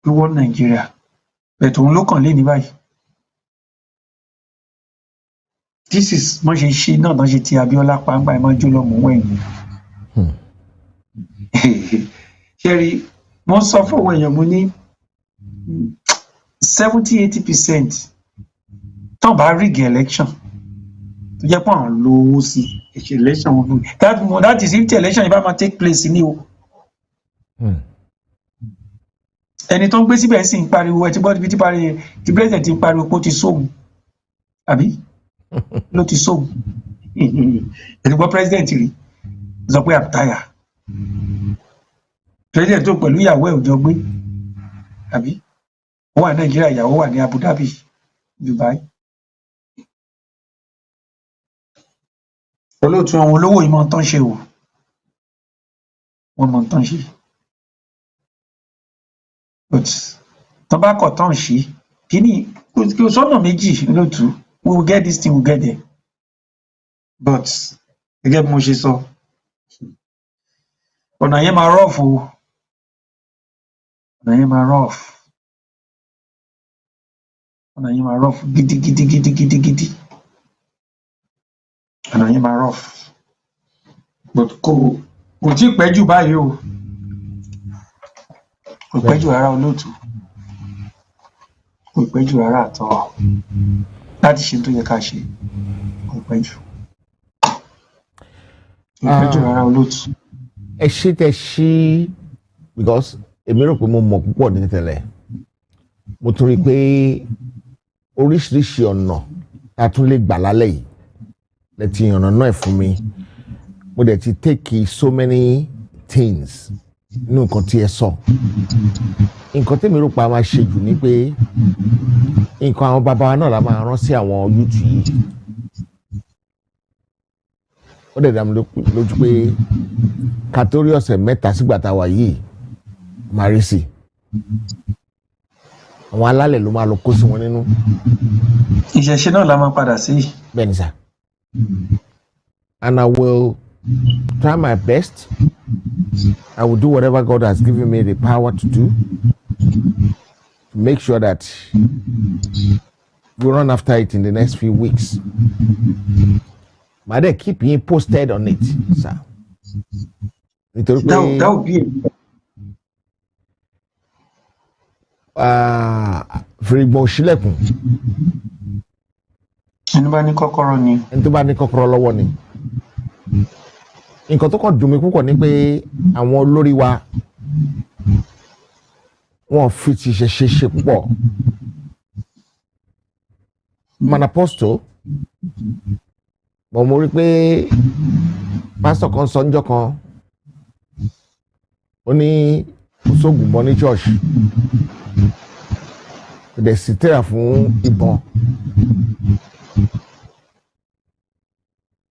pé one Nigeria, but òun ló kàn lé ní báyìí. This is wọ́n ṣe ṣe náà tán, ṣe ti Abiola pàápàá ẹ̀ máa jó lọ́mú wẹ̀yìn. Ṣé rí, mo sọ fún àwọn èèyàn, mo ní 70-80% tán bá rig election, tó jẹ́ pé àwọn lo owó sí election wọn fún that that is if the election yìí bá máa take place ní o. Ẹni tó ń gbé síbẹ̀ sì ń pariwo. Ẹ ti gbọ́ ibi tí parí tí president ti ń pariwo pé ó ti sóhun, àbí ló ti sóhun? Ẹ ti gbọ́ president rí sọ pé, "I'm tired"? President tó pẹ̀lú ìyàwó ẹ̀ ò jọ gbé, àbí ó wà ní Nàìjíríà, ìyàwó wà ní Abu Dhabi, Dubai. Olóòtú, àwọn olówó yìí mọ ohun tán ṣe o, wọ́n mọ ohun tán ṣe, but tán bá kọ̀ tán ṣe kíní, kò sọ́nà méjì. Olóòtú, we will get this thing, we will get there. But gẹ́gẹ́ bí mo ṣe sọ, ọ̀nà yẹn máa rough o. Ọ̀nà yẹn máa rough, ọ̀nà yẹn máa rough gidigidi gidigidi gidi. Ọ̀nà yẹn máa rough, but kò tí ì pẹ́ jù báyìí o, kò pẹ́ jù rárá, olóòtú, kò pẹ́ jù rárá àtọ́ láti ṣe tó yẹ ká ṣe. Kò pẹ́ jù, kò pẹ́ jù rárá, olóòtú. Ẹ ṣe tẹ ṣí, because èmi rò pé mo mọ̀ púpọ̀ ní tẹ́lẹ̀. Mo tún rí i pé oríṣiríṣi ọ̀nà tá a tún lè gbà lálẹ́ yìí lẹ ti yànnà náà fún mi. Mo dẹ̀ ti take so many things nínú nǹkan tí ẹ sọ. Nǹkan tèmi rò pé a máa ṣe jù ni pé nǹkan àwọn bàbá wa náà la máa rán sí àwọn youth yìí. Ó dẹ̀ dá mi lójú pé ká tó rí ọ̀sẹ̀ 3 sígbà tá a wà yìí, máa rí sí i. Àwọn alálẹ̀ ló máa lọ kó sí wọn nínú. Ìṣẹ̀ṣe náà la máa padà sí. Bẹ́ẹ̀ ni sà, and I will try my best. I will do whatever God has given me the power to do to make sure that we run after it in the next few weeks. Màá dẹ̀ keep yín posted on it, sir, nítorí pé That would be fìrìgbọ̀n òṣìlẹ̀kùn. Ẹni bá ní kọ́kọ́rọ́ ni. Ẹni tó bá ní kọ́kọ́rọ́ lọ́wọ́ ni. Nǹkan tó kàn dùn mí púpọ̀ ni pé àwọn olórí wa, wọn fi ti ṣe ṣe ṣe púpọ̀. I'm an apostle, but mo rí pé pásítọ̀ kan sọ níjọ́ kan, ó ní kò sóògùn mọ́ ní church, kò dẹ̀ sí tẹ́ra fún ìbọn.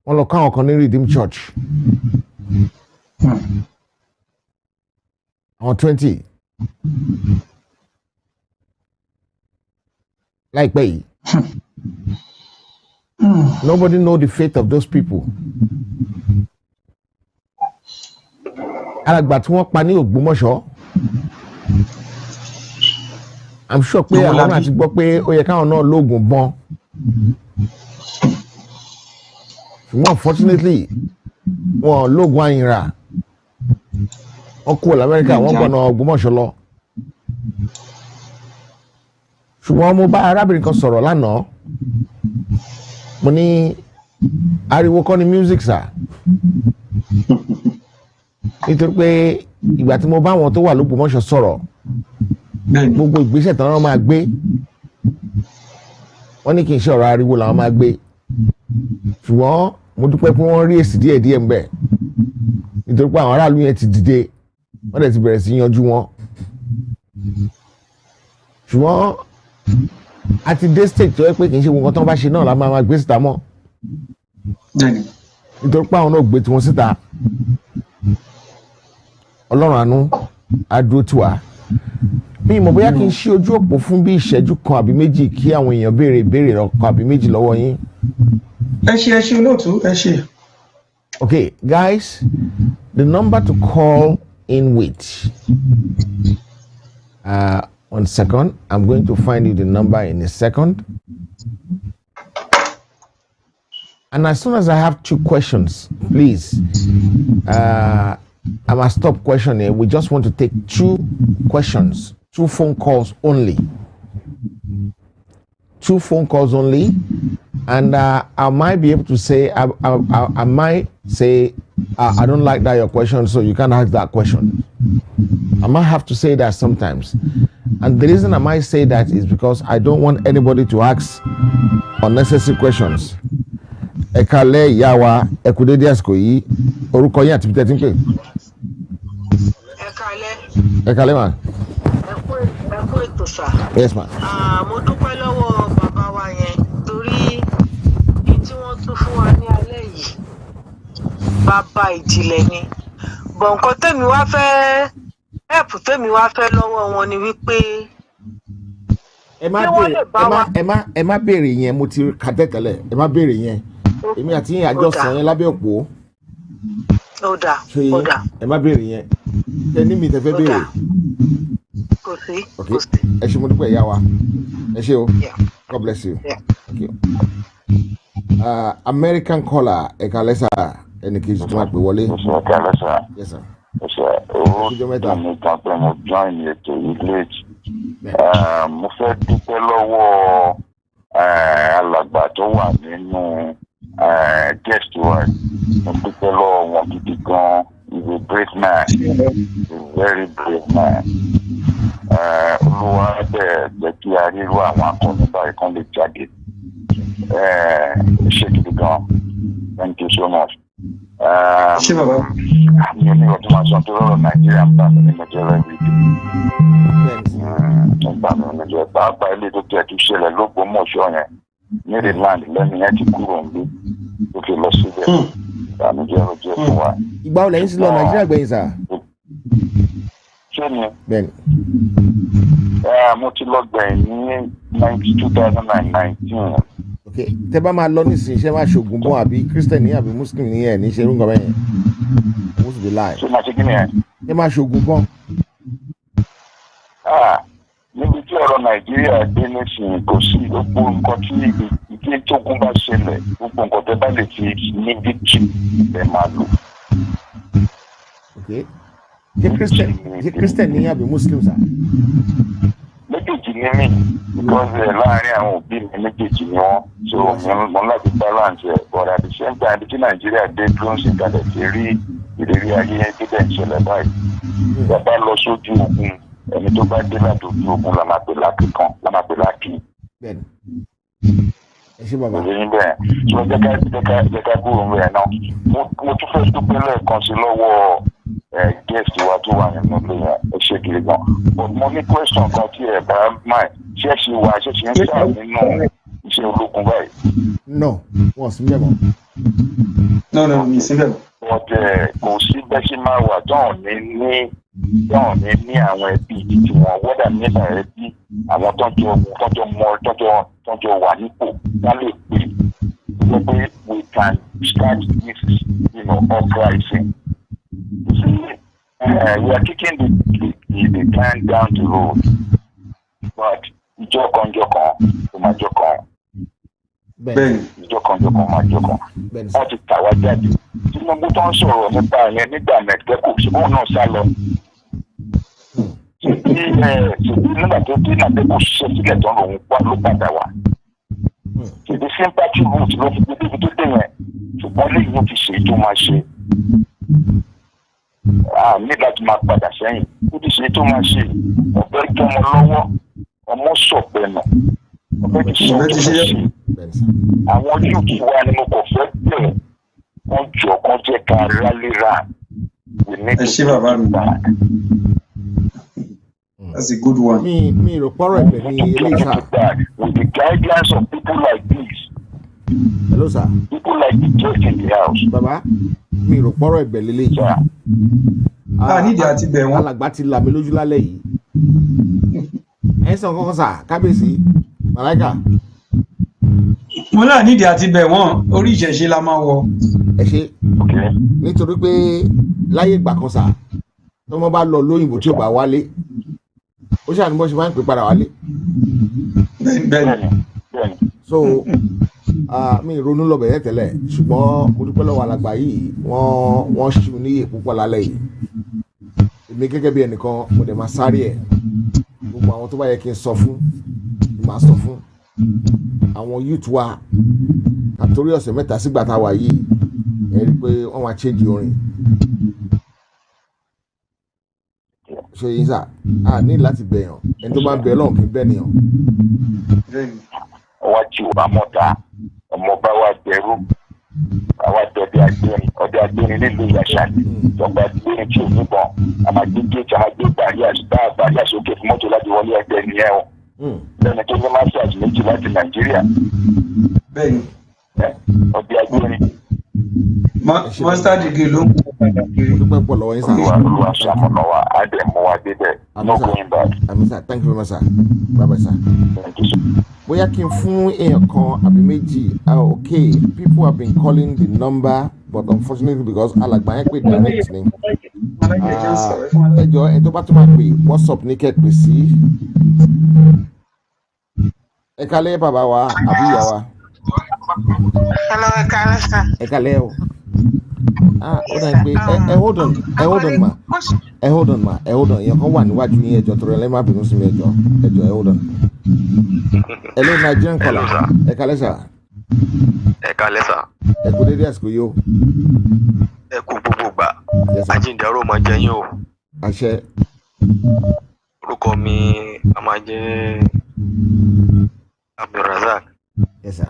Wọ́n lọ kọ́ àwọn kan ní Redeem Church, àwọn 20 láìpẹ́ yìí. Nobody know the fate of those people. Alàgbà tí wọ́n pa ní Ògbómọ̀ṣọ́, I'm sure pé àwọn náà ti gbọ́ pé ó yẹ káwọn náà lóògùn bọ́n, ṣùgbọ́n unfortunately wọn lóògùn àyìnrà. Wọ́n kúrò l'Amẹ́ríkà, wọ́n gbọ̀nà Ògbómọ̀ṣọ́ lọ. Ṣùgbọ́n mo bá arábìnrin kan sọ̀rọ̀ lánàá, mo ní ariwo kọ́ ni music, sir, nítorí pé ìgbà tí mo bá àwọn tó wà l'Ógbómọ̀ṣọ́ sọ̀rọ̀, gbogbo ìgbésẹ̀ tí wọ́n máa gbé, wọ́n ní kì í ṣe ọ̀rọ̀ ariwo làwọn máa gbé. Ṣùgbọ́n mo dúpẹ́ pé wọ́n rí èsì díẹ̀díẹ̀ ńbẹ̀, nítorí pé àwọn aráàlú yẹn ti dìde, wọ́n dẹ̀ ti bẹ̀rẹ̀ sí yanjú wọn. Ṣùgbọ́n a ti dé stage tó yẹ pé kì í ṣe gbogbo nǹkan tó ń bá ṣe náà la máa máa gbé síta mọ́, nítorí pé àwọn náà gbé tiwọn síta. Ọlọ́run àánú á dúró tì wá. Mi mọ̀ bóyá kí n ṣí ojú òpó fún bí ìṣẹ́jú kan àbí méjì kí àwọn èèyàn béèrè ìbéèrè kan àbí méjì lọ́wọ́ yín. Ẹ ṣe, ẹ ṣe, olóòtú, ẹ ṣe. Okay, guys, the number to call in with. One second, I'm going to find you the number in a second. And as soon as I have two questions, please, I must stop questioning. We just want to take two questions, two phone calls only. Two phone calls only. And I might be able to say, I might say, I don't like that your question, so you can't ask that question. I might have to say that sometimes. And the reason I might say that is because I don't want anybody to ask unnecessary questions. Ẹ káalẹ́, ìyá wa, ẹ kú dédé àsìkò yìí. Orúkọ yín àti ibi tẹ́ ẹ ti ń pè. Ẹ káalẹ́. Ẹ káalẹ́ mà. Ẹ kú ètò, sà. Yes, ma. Ah, mo dúpẹ́ lọ́wọ́ bàbá wa yẹn torí ní tí wọ́n tún fún wa ní alẹ́ yìí, bàbá ìjìnlẹ̀ ni bọ̀. Nǹkan tèmi wá fẹ́ help, tèmi wá fẹ́ lọ́wọ́ wọn ni wípé Ẹ má ṣé wọ́n béèrè lè bá ẹ má wa ẹ má béèrè yẹn, mo ti kà tẹ́tẹ́lẹ̀. Ẹ má béèrè yẹn, èmi àti yín àjọ Ó dáa. sàn yẹn lábẹ́ òpó. Ó dà. Ṣé Ó dà. ẹ má béèrè yẹn. Ẹ ní mi tẹ́ fẹ́ Ó béèrè. dà. sí, Ok, kò sí. ẹ ṣé, mo dúpẹ́, ìyá wa, ẹ ṣé o. Yeah. God bless you. Yeah. Thank you. American caller, ẹ káalẹ́ sà, ẹnì kejì tó máa pè wọlé. Ṣe ọ̀gá lọ́sà. Yes sir. Ṣe ó Ọjọ́ mẹ́ta. dùn mí gan pé mo join ètò yìí late. Mo fẹ́ dúpẹ́ lọ́wọ́ alàgbà tó wà nínú guest wa. Mo dúpẹ́ lọ́wọ́ wọn gidi gan. He is a brave man, a very brave man. Olúwa bẹ́ẹ̀ jẹ́ kí a rírú àwọn akọni báyìí kan lè jáde. Ṣe gidi gan, thank you so much. Ṣé bàbá? Mi ò ní ìwọ̀n tó máa sọ tó lọ́rọ̀ Nàìjíríà ń bà mí nínú jẹ́ every day. Bẹ́ẹ̀ni. Ń bà mí nínú jẹ́, pàápàá ilé tó tẹ̀ tó ṣẹlẹ̀ lÓgbómọ̀ṣọ́ yẹn, ní the land lẹ́nu yẹn ti kúrò níbí tó fi lọ síbẹ̀. Ìbànújẹ́ ló jẹ́ fún wa. Ìgbà wo lẹ́yìn sí lọ Nàìjíríà gbẹ̀yìn sà? Ṣé ni? Bẹ́ẹ̀ni. Mo ti lọ gbẹ̀yìn ní ninety 2019. Ok, tẹ bá máa lọ nísìnyí, ṣé máa ṣoògùn bọ́n àbí Christian ní àbí Muslim ní ẹ̀ ní ṣe irú nǹkan bẹ́ẹ̀ yẹn? Most be lie. Ṣé máa ṣe kí ni ẹ? Ṣé máa ṣoògùn bọ́n? Ah, níbi tí ọ̀rọ̀ Nàìjíríà dé nísìnyí, kò sí gbogbo nǹkan tí ìdí tógun bá ṣẹlẹ̀, gbogbo nǹkan tẹ́ bá lè fi ní victory ẹ máa lò. Ok, ṣé Christian ní àbí Muslim sà? Méjèèjì ní mí, because láàárín àwọn òbí mi, méjèèjì ni wọ́n, so mo ní láti balance ẹ̀. But at the same time, ibi tí Nàìjíríà dé dúró ń sìn kalẹ̀ ti rí ìrírí ayé tó dẹ̀ ń ṣẹlẹ̀ báyìí, bàbá lọ sójú ogun, ẹni tó bá dé láti ojú ogun la máa pè lákìkan, la máa pè lákì. Bẹ́ẹ̀ni, ẹ ṣé bàbá. Òye yín bẹ́ẹ̀. So jẹ́ ká kúrò ń bẹ́ẹ̀ náà. Mo tún fẹ́ dúpẹ́ lẹ́ẹ̀kan sí lọ́wọ́ ẹ guest wa tó wà nínú ilé yẹn. Ẹ ṣe gidi gan. But mo ní question kan tí ẹ bá máa ṣe ṣe wà ṣe ṣe ń sà nínú iṣẹ́ ológun báyìí? No, wọn ò sí bẹ́ẹ̀ mọ́. No, mi síbẹ̀. But kò sí bẹ́ẹ̀ ṣe máa wà tán ní ní àwọn ẹbí títí wọn, wọ́dà nípa ẹbí àwọn tọ́jọ́ tọ́jọ́ mọ tọ́jọ́ tọ́jọ́ wà nípò, wọ́n lè pè é pé we can start this uprising. You see, we are kicking the can down the road, but ìjọ kan jọ kan ó máa jọ kan. Bẹ́ẹ̀ni. Ìjọ kan jọ kan máa jọ kan. Bẹ́ẹ̀ni. Wọ́n ti tà wá jáde. Tinubu tó ń sọ̀rọ̀ nípa yẹn nígbà mẹ̀tẹ́kù, ṣùgbọ́n náà sá lọ. Ṣèbí ẹ ṣèbí nígbà tó dé nàdẹ́kù ṣiṣẹ́ sílẹ̀ tán, lòun pa ló padà wá. Ṣèbí sympathy vote ló fi gbé débi tó dé yẹn, ṣùgbọ́n lẹ́yìn ló ti ṣe é tó máa ṣe. A ní láti máa padà sẹ́yìn, ó ti ṣe é tó máa ṣe. Ọ̀bẹ jọmọ lọ́wọ́, ọmọ sọ̀pẹ̀ nù, ọ̀bẹ ti sọ Ọ̀bẹ tó ti ṣe máa ṣe. Bẹ́ẹ̀ni sà. Àwọn youth wa ni mo kàn fẹ́ bẹ̀, wọ́n jọ kán jẹ́ ká rally round. We need Ẹ to ṣé bàbá mi. back. That's a good one. Mi rò pọ́rọ̀ ẹ̀bẹ̀ ní eléyìí sà. Back with the guidelines of people like this, Hello sir. people like the church in the house. Bàbá, mi rò pọ́rọ̀ ẹ̀bẹ̀ lélẹ́yìí. Sir. A nídìí àti bẹ̀ wọ́n. Alàgbà ti là mí lójú lálẹ́ yìí. Ẹ ń sọ kọ́kọ́ sà, kábíyèsí màláìkà. Mo náà nídìí àti bẹ̀ wọ́n, orí ìṣẹ̀ṣe la máa wọ. Ẹ ṣe. Okay. Nítorí pé láyé ìgbà kan sà, tọmọ bá lọ lóyìnbó tí ò bá wálé, ó ṣàní bó ṣe máa ń pè padà wálé. Bẹ́ẹ̀ni. Bẹ́ẹ̀ni. So mi ronú lọ bẹ̀rẹ̀ tẹ́lẹ̀, ṣùgbọ́n mo dúpẹ́ lọ́wọ́ alàgbà yìí. Wọ́n ṣí mi níyè púpọ̀ lálẹ́ yìí. Èmi gẹ́gẹ́ bí ẹnìkan, mo dẹ̀ máa sáré ẹ̀. Gbogbo àwọn tó bá yẹ kí n sọ fún ni màá sọ fún àwọn youth wa. Àtòrí ọ̀sẹ̀ 3 sígbà tá a wà yìí, ẹ rí i pé wọ́n máa change orin. Ṣe yín sà, a ní láti bẹ̀yàn. Ẹni tó bá ń bẹ Ọlọ́run kì í bẹ̀ nìyàn. Bẹ́ẹ̀ni. Wá tí wàá mọ́ta, ọmọọba wa dẹrú, àwa dọdẹ agbérin, ọdẹ agbérin nílùú Ìyàṣà, ìjọba agbérin tí ò níbọn. A máa gbé géètì, a máa gbé barrier bá barrier sókè fún mọ́tò láti wọlé ẹgbẹ́ nìyẹn o, lẹ́ni tó ní masters méjì láti Nàìjíríà. Bẹ́ẹ̀ni. Ẹ, ọdẹ agbérin. Master degree ló ń kó padà kiri. Mo dúpẹ́ pọ̀ lọ́wọ́ yín sà. Olúwa, Olúwa ṣamọ̀nà wa, á dẹ̀ mú wa débẹ̀. No Àmín sà. going back. Àmín sà, thank you very much sir, bye bye sir. Thank you sir. Bóyá kí n fún èèyàn kan àbí méjì. Ah, okay, people have been calling the number. But unfortunately, because alàgbà yẹn pè direct ni. Malaika, ẹ jẹ́ ń Ah, sọ̀rọ̀, ẹ fún wa ẹ jọ, ẹ tó bá tún máa pè, WhatsApp ní kẹ́ pè sí. Ẹ kálẹ́, bàbá wa àbí ìyá wa. Hello, ẹ káalẹ́ sir. Ẹ kálẹ́ o. Ah, ó Yes, dà sir. pé ẹ hold on, ẹ hold on ma, ẹ hold on ma, ẹ hold on. Ìyẹn kan wà níwájú yín. Ẹjọ torí ẹ má bínú sí mi. Ẹjọ, ẹjọ, ẹ hold on. Hello, Nigerian Hello, caller. sir. Ẹ kálẹ́ sir. Ẹ kálẹ́ sir. Ẹ kú dédé àsìkò yìí o. Ẹ kú gbogbo gbà. Yes sir. Àjíǹde ọ̀rọ̀ máa jẹ yín o. Àṣẹ. Orúkọ mi a máa jẹ́ Abdulrasaq Yes sir.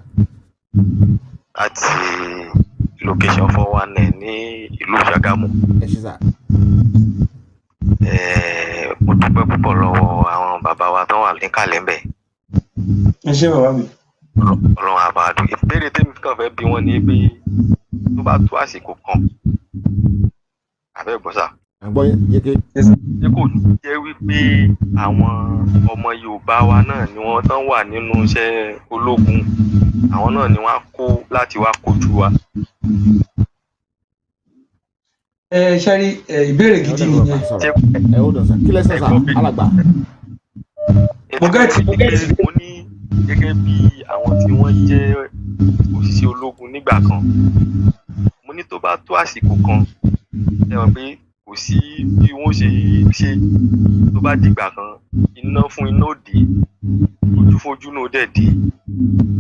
láti location 419 ní ìlú Ṣàgámù. Ẹ ṣé sir. Mo dúpẹ́ púpọ̀ lọ́wọ́ àwọn bàbá wa tó wà níkàlẹ̀ ńbẹ̀. Ẹ ṣé, bàbá mi. Ọlọ́run àbàdùn. Ìbéèrè tèmi kàn fẹ́ bi wọ́n ní pé tó bá tó àsìkò kan, àbẹ́ gbọ́ sà? À ń gbọ́ yín yéké. Yes sir. Ṣé kò ní jẹ́ wípé àwọn ọmọ Yorùbá wa náà ni wọ́n tán wà nínú iṣẹ́ ológun, àwọn náà ni wọ́n á kó láti wá kojú wa? Ẹ ṣe rí ẹ, ìbéèrè Ẹ gidi hold on, nìyẹn. bàbá sọ̀rọ̀. Ẹ hold on sir. Kí lẹ sọ sir, alàgbà? Mo get mo get. Mo ní gẹ́gẹ́ bí àwọn tí wọ́n jẹ́ òṣìṣẹ́ ológun nígbà kan, mo ní tó bá tó àsìkò kan, ẹ mọ̀ pé kò sí bí wọ́n ṣe ṣe, tó bá dìgbà kan, iná fún iná òde, ojú fojú náà dẹ̀ dé.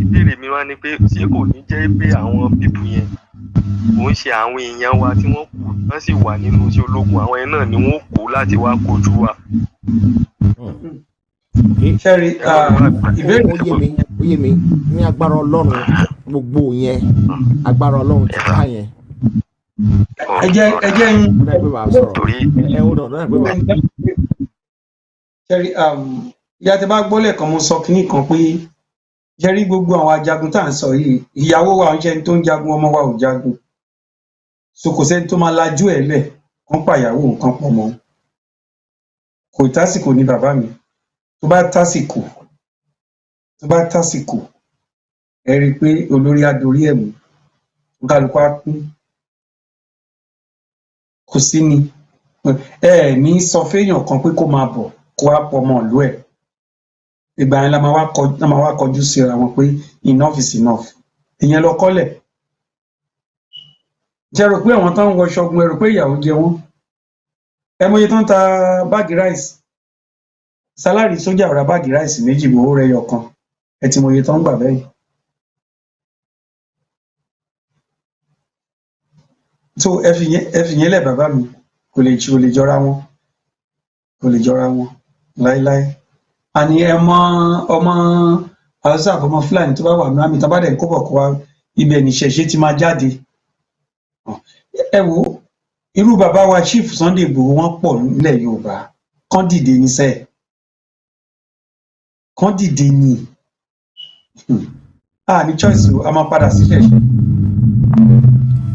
Ìbéèrè mi wá ni pé ṣé kò ní jẹ́ pé àwọn people yẹn kò ń ṣe àwọn èèyàn wa tí wọ́n kù wọ́n sì wà nínú iṣẹ́ ológun, àwọn yẹn náà ni wọ́n kó láti wá kojú wa? Okay. Ṣe rí ìbéèrè. Ó yé mi, ó yé mi. Ní agbára Ọlọ́run, gbogbo yẹn, agbára Ọlọ́run ti ká yẹn. Ẹ jẹ́ ń Ó dà pé bàbá sọ̀rọ̀. Torí Ẹ hold on, ó dà pé bàbá. Ṣe rí, ìyá, tẹ bá gbọ́ lẹ́ẹ̀kan, mo sọ kínní kan pé ṣe rí gbogbo àwọn ajagun tá à ń sọ yìí, ìyàwó wa ń ṣe ẹni tó ń jagun, ọmọ wa ò jagun, so kò sẹ́ni tó máa lajú ẹ̀ lẹ̀ kán pàyàwó nǹkan pọ̀ mọ́. Kò tásìkò ní, bàbá mi. Tó bá tásìkò, tó bá tásìkò, ẹ rí i pé olórí á dorí ẹ̀ mú, kálukú á kú. Kò sí ni ẹ ẹ ní sọ fẹ́yàn kan pé kó máa bọ̀ kó wá pọ̀ ọmọ ìlú ẹ̀. Ìgbà yẹn la máa wá kọjú síra wọn pé enough is enough. Ìyẹn lọ kọ́lẹ̀ jẹ́ rò pé àwọn tó ń wọṣọ ogun, ẹ rò pé ìyàwó jẹ wọ́n. Ẹ mọye tó ń ta báàgì rice. Salary sójà ra báàgì rice méjì, owó rẹ̀ yọ kan. Ẹ ti mọye tó ń gbà bẹ́ẹ̀. So ẹ fi yẹn lẹ̀, bàbá mi. Kò lè jọra wọn, kò lè jọra wọn láéláé. Àní ẹ mọ ọmọ Haúsá àbọmọ Fúlàní tó bá wà ní àmì tó bá dẹ̀ kó bọ̀ kó wá, ibẹ̀ níṣẹ̀ṣe ti máa jáde. Ẹ wo irú bàbá wa Chief Sunday Igboho, wọ́n pọ̀ nílẹ̀ Yorùbá. Kán dìde níṣẹ́, kán dìde ní. A ní choice o, a máa padà sílẹ̀.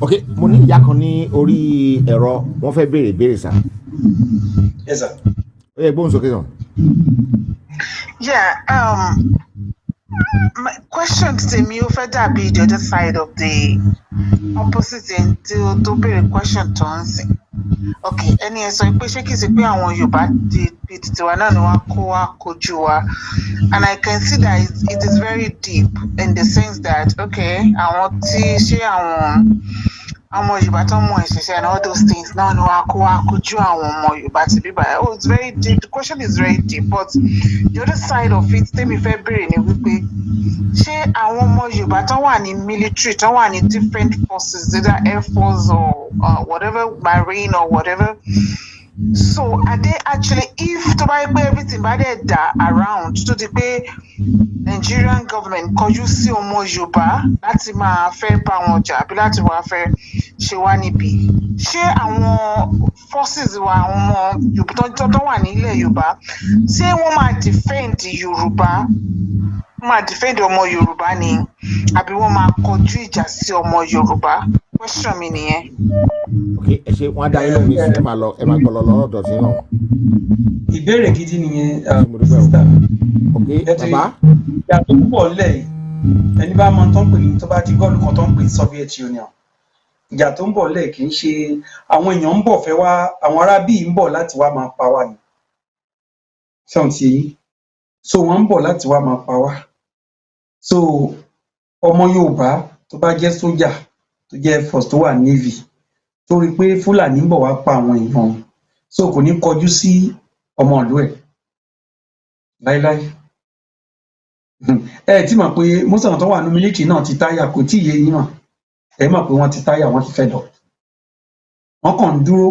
Ok, mo ní ìyá kan ní orí ẹ̀rọ, wọ́n fẹ́ béèrè ìbéèrè sir. Yes sir. Ó yẹ gbóhùn sókè sàn. Yeah, my question tèmi, ó fẹ́ dàbí the other side of the opposite end tí ó tó béèrè question tó ń sìn. Ok, ẹni ẹ sọ pé ṣé kìí ṣe pé àwọn Yorùbá di bíi tiwa náà ni wọ́n kó wá kojú wa, and I can see that it is very deep in the sense that, okay, àwọn tí ṣé àwọn ọmọ Yorùbá tó mọ ìṣẹ̀ṣẹ̀ and all those things náà ni wọ́n á kó wá kojú àwọn ọmọ Yorùbá ti bíbá. Oh, it's very deep. The question is very deep, but the other side of it tèmi fẹ́ béèrè ni wípé ṣé àwọn ọmọ Yorùbá tó wà ní military, tó wà ní different forces, either air force or whatever, marine or whatever, so are they actually, if tó bá yẹ pé everything bá dẹ̀ dà around, tó di pé Nigerian government kọjú sí ọmọ Yorùbá láti máa fẹ́ bá wọn jà àbí láti wá fẹ́ ṣe wá níbí, ṣé àwọn forces wa, àwọn ọmọ Yorùbá tó wà nílẹ̀ Yorùbá, ṣé wọ́n máa defend Yorùbá, wọ́n máa defend ọmọ Yorùbá ni, àbí wọ́n máa kọjú ìjà sí ọmọ Yorùbá? Question mi nìyẹn. Ok, ẹ ṣe, wọn á dá yín lóhùn nísìnyí. Ẹ máa lọ, ẹ máa gbọ́ lọ lọ́rọ̀ dọ̀tí náà. Ìbéèrè gidi nìyẹn, Mo dúpẹ́ o. sister. Ok. Ẹ ti Bàbá. ìyàtọ̀ púpọ̀ ńlẹ̀ yìí. Ẹni bá mọ tó ń pè ní, tó bá ti gọ́ọ̀lù kan tó ń pè ní Soviet Union. Ìjà tó ń bọ̀ lẹ̀ kì í ṣe àwọn èèyàn ń bọ̀ fẹ́ wá, àwọn ará bíi ń bọ̀ láti wá máa pa wá ni. Ṣé ti yín? So wọ́n ń bọ̀ láti wá máa pa wá. So ọmọ Yorùbá tó bá jẹ́ sójà, tó jẹ́ air force, tó wà navy, tó rí i pé Fúlàní ń bọ̀ wá pa àwọn èèyàn òun, so kò ní kọjú sí ọmọ ìlú ẹ̀ láíláí. Ẹ tí mọ̀ pé most àwọn tó wà ní military náà ti táyà, kò tí ì yé yín mọ̀. Ẹ mọ̀ pé wọ́n ti táyà, wọ́n ti fẹ́ lọ. Wọ́n kàn ń dúró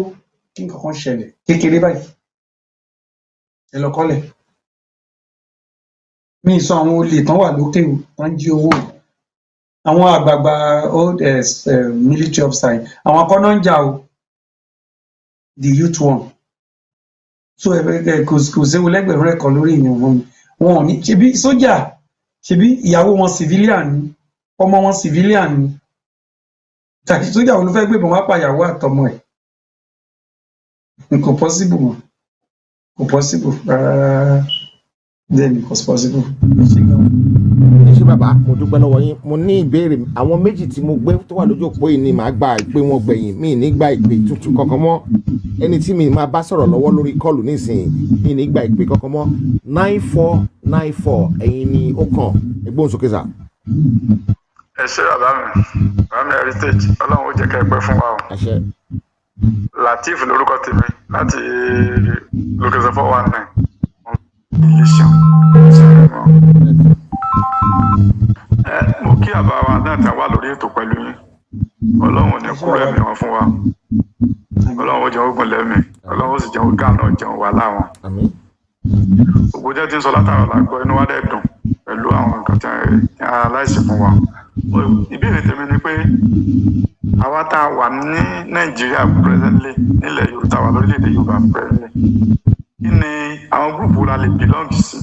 kí nǹkan kan ṣẹlẹ̀ kékeré báyìí. Ẹ lọ kọ́lẹ̀. Mi ì sọ àwọn olè tán wà lókè o, tán ń jí owó o. Àwọn àgbààgbà old military officer yìí, àwọn kọ́ náà ń jà o, the youth one. So ẹ ẹ kò séwu lẹ́gbẹ̀rún ẹ̀kọ́ lórí ìyẹn. Wọn ò ní ṣebí sójà, ṣebí ìyàwó wọn civilian ni, ọmọ wọn civilian ni. Tàbí sójà wo ló fẹ́ gbébọn wá pàyàwó àtọmọ ẹ̀? Kò possible mọ́, kò possible rárá. Then kò possible. Ẹ ṣé gan. Ẹ ṣé bàbá, mo dúpẹ́ lọ́wọ́ yín. Mo ní ìbéèrè àwọn méjì tí mo gbé tó wà lójú òpó yìí ni màá gba ìpè wọn gbẹ̀yìn. Mi ní gba ìpè tuntun kankan mọ́. Ẹni tí mi máa bá sọ̀rọ̀ lọ́wọ́ lórí call nísìnyí, mi ní gba ìpè kankan mọ́. 9494, ẹ̀yin ni ó kàn. Ẹgbọ́n sókè sà. Ẹ ṣé bàbá mi, bàbá mi Heritage, Ọlọ́run ó jẹ́ kẹ́ ẹ pẹ́ fún wa o. Àṣẹ. Lateef lórúkọ tèmi láti location 419 Iléṣàn. Ẹ mo kí àbá wa náà tí a wà lórí ètò pẹ̀lú yín. Ọlọ́run ò ní kúrò ẹ̀mí wọn fún wa. Ọlọ́run ó jẹun ogun lẹ́mí, Ọlọ́run ó sì jẹun gánà jẹun wà láwọn. Àmín. Gbogbo jẹ́ tí ń sọ látàrọ̀ la gbọ́, inú wa dẹ̀ dùn pẹ̀lú àwọn nǹkan tí a aláìsí fún wa. Ìbéèrè tèmi ni pé àwa tá a wà ní Nàìjíríà presently, nílẹ̀ Yorùbá, tá a wà lórílẹ̀‐èdè Yorùbá presently, kí ni àwọn group wo la lè belong sí?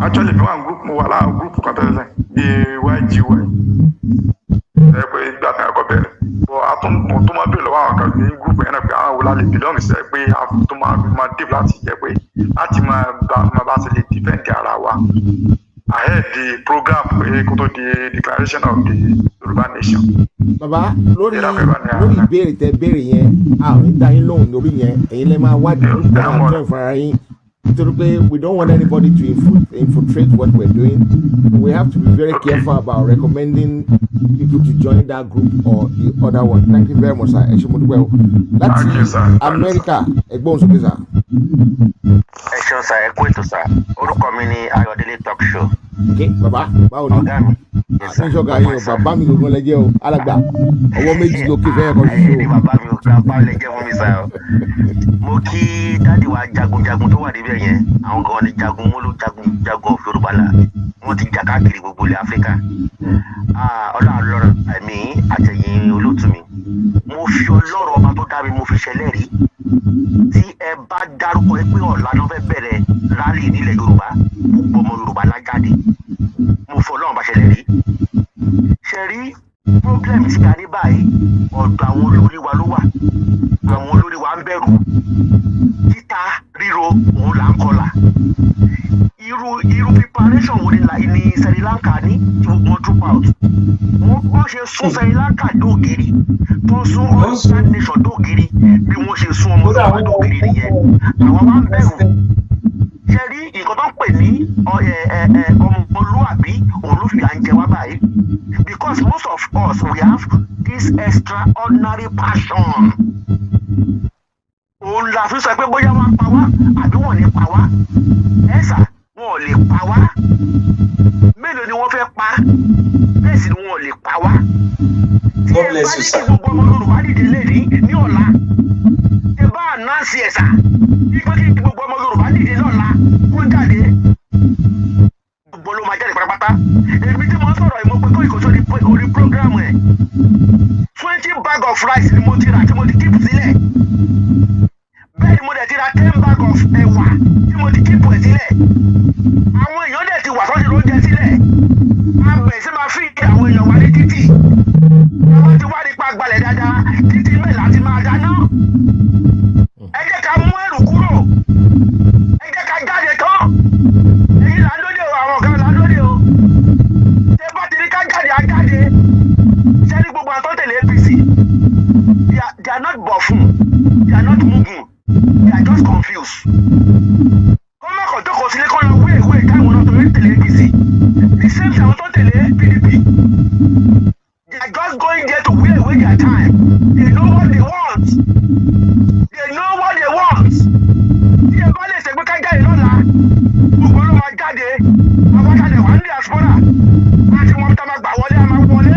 Actually, mi wà ní group, mo wà láwọn group kan tẹ́lẹ̀ bíi YGY, ẹ pé ìgbà tí a kọ́ bẹ̀rẹ̀ bọ́, a tún mo tún máa bèèrè lọ́wọ́ àwọn kan ní group yẹn náà pé àwọn wo la lè belong sí, ẹ pé a tún máa dé láti jẹ́ pé láti máa bá ṣe lè defend ara wa ahead the program, pé kó tó di declaration of the Yorùbá nation. Bàbá, lórí ìbéèrè tẹ béèrè yẹn, a ò ní dá yín lóhùn lórí yẹn. Ẹ̀yin lẹ máa wádìí group tẹ máa join fúnra yín, nítorí pé we don't want anybody to infiltrate what we're doing. We have to be very careful about recommending people to join that group or the other one. Thank you very much, sir. Ẹ ṣé, mo dúpẹ́ o. Láti Thank you, sir. Amẹ́ríkà, ẹgbọ́n sókè sir. Ẹ ṣeun sir, ẹ kú ètò sir. Orúkọ mi ni Ayọ̀délé Talk Show. Ok bàbá, báwo ni? Ọ̀gá mi. Yes, sir. Àtúnṣe ọ̀gá yín o, bàbá mi gbogbo lẹ́jẹ́ o, alàgbà ọwọ́ méjì lókè fẹ́yẹ̀ kan ṣoṣo. Ní bàbá mi ò, grandpa lè jẹ́ fún mi sir o. Mo kí daddy wa jagunjagun tó wà níbẹ̀ yẹn. Àwọn gan ni jagun mólú, jagun jagun of Yorùbá là wọ́n ti jà káàkiri gbogbo ilẹ̀ Áfíríkà. Ah, Ọlọ́run lọ́rọ̀ ẹ̀mí àtẹ̀yìn olóòtú mi. Mo fi Ọlọ́run ọba tó dá mi, mo fi ṣẹlẹ́rìí, tí ẹ bá dárúkọ ẹ pé ọ̀la ló fẹ́ bẹ̀rẹ̀ rally nílẹ̀ Yorùbá, gbogbo ọmọ Yorùbá lájáde. Mo fọ Ọlọ́run bá ṣẹlẹ́rìí. Ṣe rí problem tí a ní báyìí, ọ̀dọ̀ àwọn olórí wa ló wà. Àwọn olórí wa ń bẹ̀rù títa ríro, òun là ń kọlà. Irú preparation wo ni ní Sri Lanka ní tí gbogbo wọn drop out? Wọ́n ṣe sún Sri Lanka dógiri, tó sún other nation dógiri, bí wọ́n ṣe sún ọmọ Yorùbá dógiri nìyẹn. Àwa wa ń bẹ̀rù. Ṣe rí nǹkan tó ń pè ní ọmọlúwàbí, òun ló fi à ń jẹ wá báyìí, because most of us, we have this extraordinary passion. Òun la fi sọ pé bóyá wọ́n á pa wá àbí wọ́n ní pa wá. Ẹ sà, wọn ò lè pa wá. Mélòó ni wọ́n fẹ́ pa? Bẹ́ẹ̀ sì ni wọn ò lè pa wá. Tí God ẹ bless bá you, ní kí sir. gbogbo ọmọ Yorùbá dìde lẹ́ni ní ọ̀la, ẹ bá announce ẹ̀ sà, wípé kí gbogbo ọmọ Yorùbá dìde lọ́la, kó jáde, gbogbo ló máa jáde pátápátá. Èmi tí mo ń sọ̀rọ̀ yìí, mo pe Kóìkó sórí orí program ẹ̀, 20 bag of rice ni mo ti rà tí mo ti keep sílẹ̀. Bẹ́ẹ̀ ni mo dẹ̀ ti ra 10 bag of ẹ̀wà tí mo ti keep ẹ̀ sílẹ̀. Àwọn èèyàn dẹ̀ ti wà sọ́sì lóúnjẹ sílẹ̀. A bẹ̀rẹ̀ sí máa fi àwọn èèyàn wá ní títì. Wọ́n ti wá nípa gbalẹ̀ dáadáa, títì mẹ́la ti máa dáná. Ẹ jẹ́ ká mú ẹrù kúrò, ẹ jẹ́ ká jáde tán. Èyí là ń lóde o, àwọn ọ̀gá là ń lóde o. Ṣé bá ti ní ká jáde, á jáde. Ṣé ní gbogbo àwọn tó tẹ̀lé APC They are not buffoon, they are not mugun, they are just confused. Kọ́ má kàn jókòó sílé, kọ́ lọ wé ìwé káwọn náà torí tẹ̀lé APC, the same thing àwọn tó tẹ̀lé PDP. They are just going there to wear away their time. They know what they want, they know what they want. Tí ẹ bá lè ṣe pé ká jáde lọ́la, gbogbo ló máa jáde. Àwọn jáde wà ní diaspora àti wọn tá a máa gbà wọlé, a máa wọlé.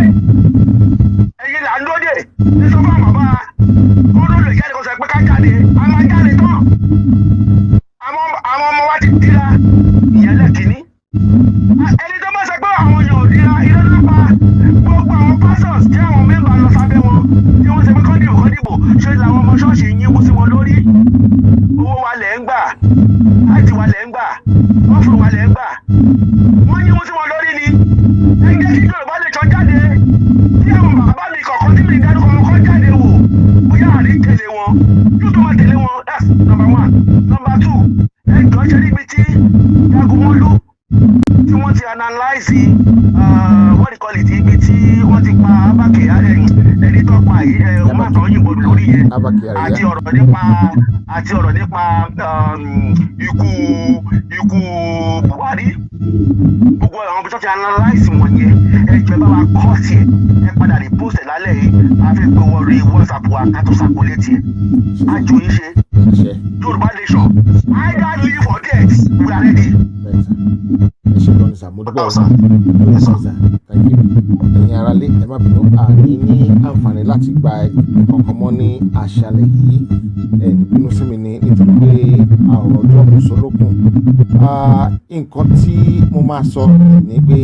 Ẹ̀yin là ń lóde ní sọ fún àwọn bàbá kó ló lè jáde, kó sọ pé ká jáde, a máa jáde tán. Àwọn ọmọ wa ti dira. Ìyẹn lẹ́kìnní. Ẹni tó bá sọ pé àwọn èèyàn ò dira, irọ́ ló pa. Gbogbo àwọn pastors tí àwọn member lọ sábẹ́ wọn, tí wọ́n ṣe pé kọ́ dìbò, kọ́ dìbò, ṣé làwọn ọmọ ṣọ́ọ̀ṣì yín wú sí wọn lórí? Owó wa lẹ̀ ń gbà, láti wa lẹ̀ ń gbà, wọ́n fún wa lẹ̀ ń gbà, wọ́n yín wú sí wọn lórí ni. Ẹ jẹ́ kí Yorùbá lè jọ jáde. Tí àwọn bàbá mi kọ̀ọ̀kan tí mi dárúkọ wọn kọ́ jáde wò, bóyá àrí tẹ̀lé wọn, yóò tó máa tẹ̀lé wọn. That's number one. Number two, ẹ jọ, ṣe níbi tí Jagunmólú tí wọ́n ti analyse, what do you call it, ibi tí wọ́n ti pa Abba Kyari, ẹni tó pa yìí, wọ́n máa kàn yìnbọn lórí yẹn, Abba Kyari. àti ọ̀rọ̀ nípa ikú Buhari, gbogbo àwọn ibi tó ti analyse wọ̀nyẹn, ẹ jọ̀ọ́, ẹ bá wa kọ́ sí ẹ, ẹ padà rí post ẹ̀ lálẹ́ yìí. A fẹ́ gbé wọlé WhatsApp wa ká tó circulate ẹ̀. Àjò yìí ṣe Ṣe. Yorùbá nation, either live or death, we are ready. Bẹ́ẹ̀ sà, ẹ ṣe gan ni sà, mo dúpẹ́ o. Sir. Yes sir, thank you. Ẹ̀yin aráalé, ẹ má bínú, àní ní àǹfààní láti gba ìpè kankan mọ́ ní àṣálẹ́ yìí. Ẹ ní bínú sí mi ní nítorí pé àrò ọjọ́ mùsùlùkùn. Nǹkan tí mo máa sọ ni pé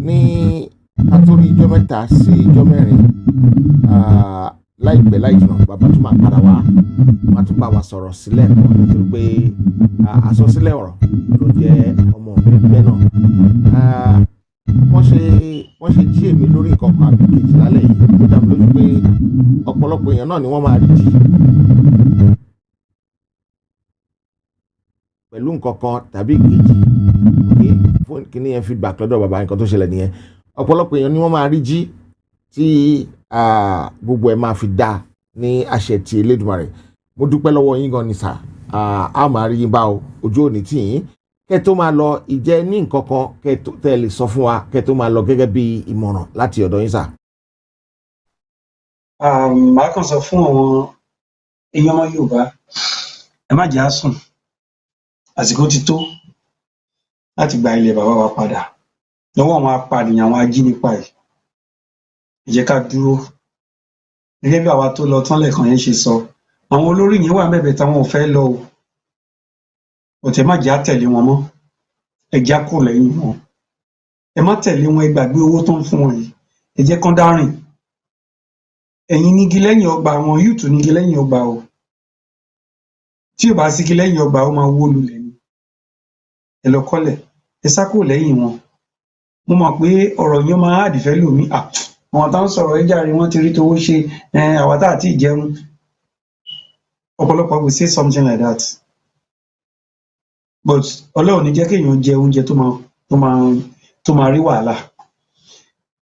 ní àtòrí ijọ́ 3 sí ijọ́ 4, láìpẹ́ láì jìnnà, bàbá tún máa padà wá, wọ́n á tún bá wa sọ̀rọ̀ sílẹ̀ kọ́, nítorí pé àsọsílẹ̀ ọ̀rọ̀ ló jẹ́ ọmọ mi gbẹ́ náà. Wọ́n ṣe jí èmi lórí nǹkan kan àbí kejì lálẹ́ yìí, ó dá mi lójú pé ọ̀pọ̀lọpọ̀ èèyàn náà ni wọ́n máa rí jí pẹ̀lú nǹkan kan tàbí kejì. Ok, fóònù kìíní yẹn, feedback lọ́dọ̀ bàbá, nǹkan tó ṣẹlẹ̀ nìyẹn. Ọ̀pọ̀lọpọ̀ èèyàn ni wọ́n máa rí jí tí gbogbo ẹ̀ máa fi dá ní àṣẹ ti Elédùmarè. Mo dúpẹ́ lọ́wọ́ yín gan ni sà. A máa rí yín bá o, ojú òní tì yín. Kẹ́ tó máa lọ, ìjẹ́ ní nǹkan kan kẹ́ tó tẹ́ ẹ lè sọ fún wa kẹ́ tó máa lọ gẹ́gẹ́ bí ìmọ̀ràn láti ọ̀dọ̀ yín, sà? Màá kàn sọ fún àwọn èèyàn ọmọ Yorùbá, ẹ má jẹ́ á sùn. Àsìkò ti tó láti gba ilẹ̀ bàbá wa padà lọ́wọ́ àwọn apànìyàn, àwọn ajínipa yìí. Ẹ jẹ́ ká dúró gẹ́gẹ́ bí àwa tó lọ tán lẹ́ẹ̀kan yẹn ṣe sọ. Àwọn olórí yẹn wà mẹ́bẹ̀ẹ́ táwọn ò fẹ́ lọ o ọ̀tẹ̀. Má jẹ́ á tẹ̀lé wọn mọ́, ẹ já kúrò lẹ́yìn wọn. Ẹ má tẹ̀lé wọn, ẹ gbàgbé owó tó ń fún wọn yìí, ẹ jẹ́ kán dá rìn. Ẹ̀yin nígi lẹ́yìn ọgbà àwọn youth, nígi lẹ́yìn ọgbà o. Tí ò bá sígi lẹ́yìn ọgbà, ó máa wó lulẹ̀ ni. Ẹ lọ kọ́lẹ̀, ẹ sá kúrò lẹ́yìn wọn. Mo mọ̀ pé ọ̀rọ̀ yẹn máa hard fẹ́ lòmíì. Àwọn tá ń sọ̀rọ̀ ẹ jàre, wọ́n ti rí towó ṣe àwa tá àti ìjẹun. Ọ̀pọ̀lọpọ̀ will say something like that, but Ọlọ́run ní jẹ́ kéèyàn jẹ oúnjẹ tó máa rí wàhálà.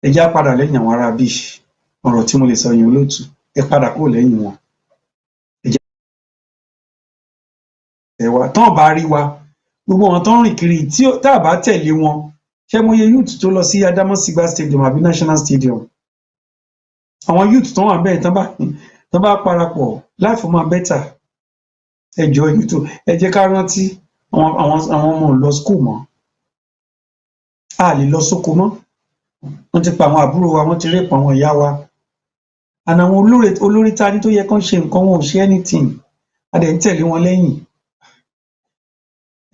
Ẹ já padà lẹ́yìn àwọn ará bíi. Ọ̀rọ̀ tí mo lè sọ yẹn, olóòtú, ẹ padà kúrò lẹ́yìn wọn. Ẹ jẹ́ ẹ wá tán bá rí wa, gbogbo wọn tó ń rìn kiri tí tá a bá tẹ̀lé wọn. Ṣé mo yẹ youth tó lọ sí Adamasingba Stadium àbí National Stadium? Àwọn youth tó wà bẹ́ẹ̀, tán bá parapọ̀, life máa better. Ẹ jọ̀ọ́, youth, ẹ jẹ́ ká rántí àwọn ọmọ ò lọ school mọ́, a lè lọ sóko mọ́. Wọ́n ti pa àwọn àbúrò wa, wọ́n ti rape àwọn ìyá wa, and àwọn olórí ta ní tó yẹ kán ṣe nǹkan, wọn ò ṣe anything. A dẹ̀ ń tẹ̀lé wọn lẹ́yìn.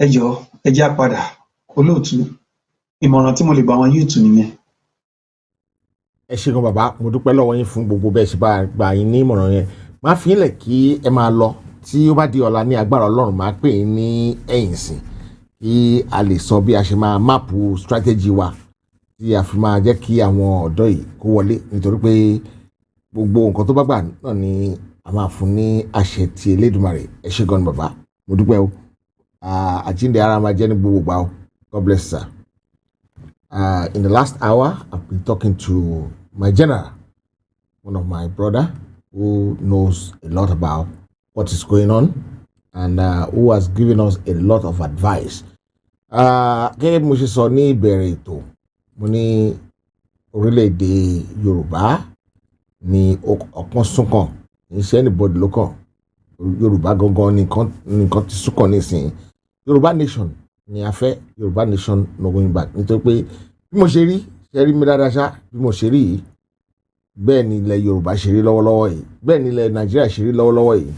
Ẹ jọ̀ọ́, ẹ jẹ́ á padà. Olóòtú, ìmọ̀ràn tí mo lè gba àwọn youth nìyẹn. Ẹ ṣé gan bàbá, mo dúpẹ́ lọ́wọ́ yín fún gbogbo bẹ́ẹ̀ ṣe bá gbà yín ní ìmọ̀ràn yẹn. Máa fi yín lẹ̀ kí ẹ máa lọ. Tí ó bá di ọ̀la ní agbára Ọlọ́run, máa pè yín ní ẹ̀yìn sìn kí a lè sọ bí a ṣe máa map strategy wa tí a fi máa jẹ́ kí àwọn ọ̀dọ́ yìí kó wọlé, nítorí pé gbogbo nǹkan tó bá gbà náà ni a máa fún ní àṣẹ ti Elédùmarè. Ẹ ṣé gan ni bàbá, mo dúpẹ́ o. Àjíǹde ara máa jẹ́ ní gbogbo ìgbà o. God bless, sir. In the last hour, I've been talking to my general, one of my brother, who knows a lot about what is going on and who has given us a lot of advice. Gẹ́gẹ́ bí mo ṣe sọ ní ìbẹ̀rẹ̀ ètò, mo ní orílẹ̀-èdè Yorùbá ní ọpọ́n súnkàn, kì í ṣe anybody ló kàn. Yorùbá gangan nìkan ti súnkàn nísìnyí. Yorùbá nation ni a fẹ́, Yorùbá nation, no going back, nítorí pé bí mo ṣe rí, ṣe rí mi dáadáa ṣá, bí mo ṣe rí yìí, bẹ́ẹ̀ ni ilẹ̀ Yorùbá ṣe rí lọ́wọ́lọ́wọ́ yìí, bẹ́ẹ̀ ni ilẹ̀ Nàìjíríà ṣe rí lọ́wọ́lọ́wọ́ yìí.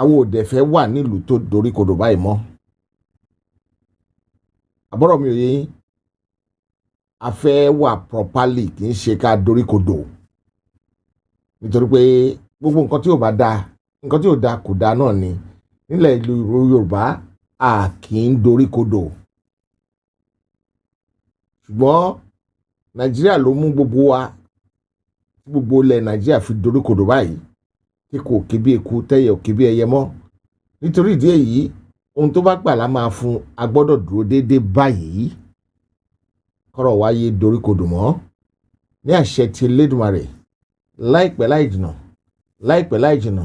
Àwọn ò dẹ̀ fẹ́ wà nílùú tó dorí kodò báyìí mọ́. Àbọ̀rọ̀ mi ò yé yín? A fẹ́ wà properly, kì í ṣe ká dorí kodò, nítorí pé gbogbo nǹkan tí ò bá dáa, nǹkan tí ò dáa kò dáa náà ni. Nílẹ̀ ìlú Yorùbá, a kì í dorí kodò, ṣùgbọ́n Nàìjíríà ló mú gbogbo wa tí gbogbo ilẹ̀ Nàìjíríà fi dorí kodò báyìí, tí kò ké bí eku, tẹ́yẹ ò ké bí ẹyẹ mọ́. Nítorí ìdí èyí, ohun tó bá gbà la máa fún. A gbọ́dọ̀ dúró déédéé báyìí, kọ́rọ̀ wáyé dorí kodò mọ́. Ní àṣẹ ti Elédùmarè, láìpẹ́ láì jìnà, láìpẹ́ láì jìnà,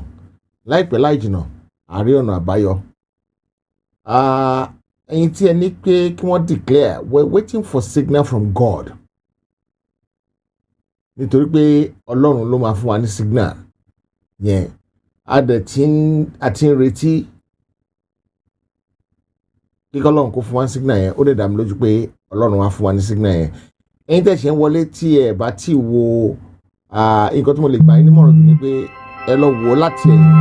láìpẹ́ láì jìnà, àrí ọ̀nà àbáyọ. Ẹ̀yin tí ẹ ní pé kí wọ́n declare, we're waiting for signal from God, nítorí pé Ọlọ́run ló máa fún wa ní signal yẹn. A dẹ̀ ti ń a ti ń retí kíkọ́ Ọlọ́run kó fún wa ní signal yẹn. Ó dẹ̀ dá mi lójú pé Ọlọ́run á fún wa ní signal yẹn. Ẹ̀yin tẹ̀ ṣe ń wọlé, tí ẹ bá tí wo, nǹkan tí mo lè gbà yín nímọ̀ràn jù ni pé ẹ lọ wò ó láti ẹ̀yìn,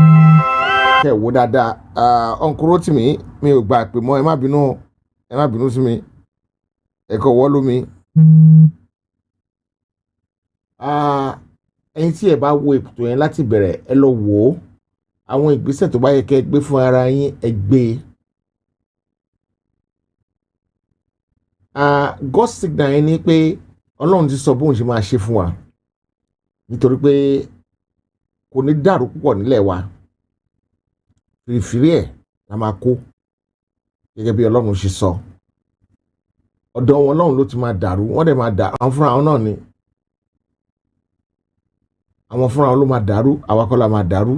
kẹ́ ẹ̀ wò dáadáa. Uncle Rótìmí, mi ò gbà pé mọ́, ẹ má bínú, ẹ má bínú sí mi, ẹ̀kọ́ wọ́ lómi. Ẹ̀yin tí ẹ bá wo ètò yẹn láti bẹ̀rẹ̀, ẹ lọ wò ó. Àwọn ìgbésẹ̀ tó bá yẹ kẹ́ ẹ gbé fún ara yín, ẹ gbé e. God signal yẹn ni pé Ọlọ́run ti sọ bóun ṣe máa ṣe fún wa, nítorí pé kò ní dàrú púpọ̀ nílẹ̀ wa. Fìrìfìrí ẹ̀ la máa kó, gẹ́gẹ́ bí Ọlọ́run ṣe sọ. Ọ̀dọ̀ wọn Ọlọ́run ló ti máa dàrú, wọ́n dẹ̀ máa dà. Àwọn fúnra wọn náà ni, àwọn fúnra wọn ló máa dàrú, àwa kọ́ la máa dàrú.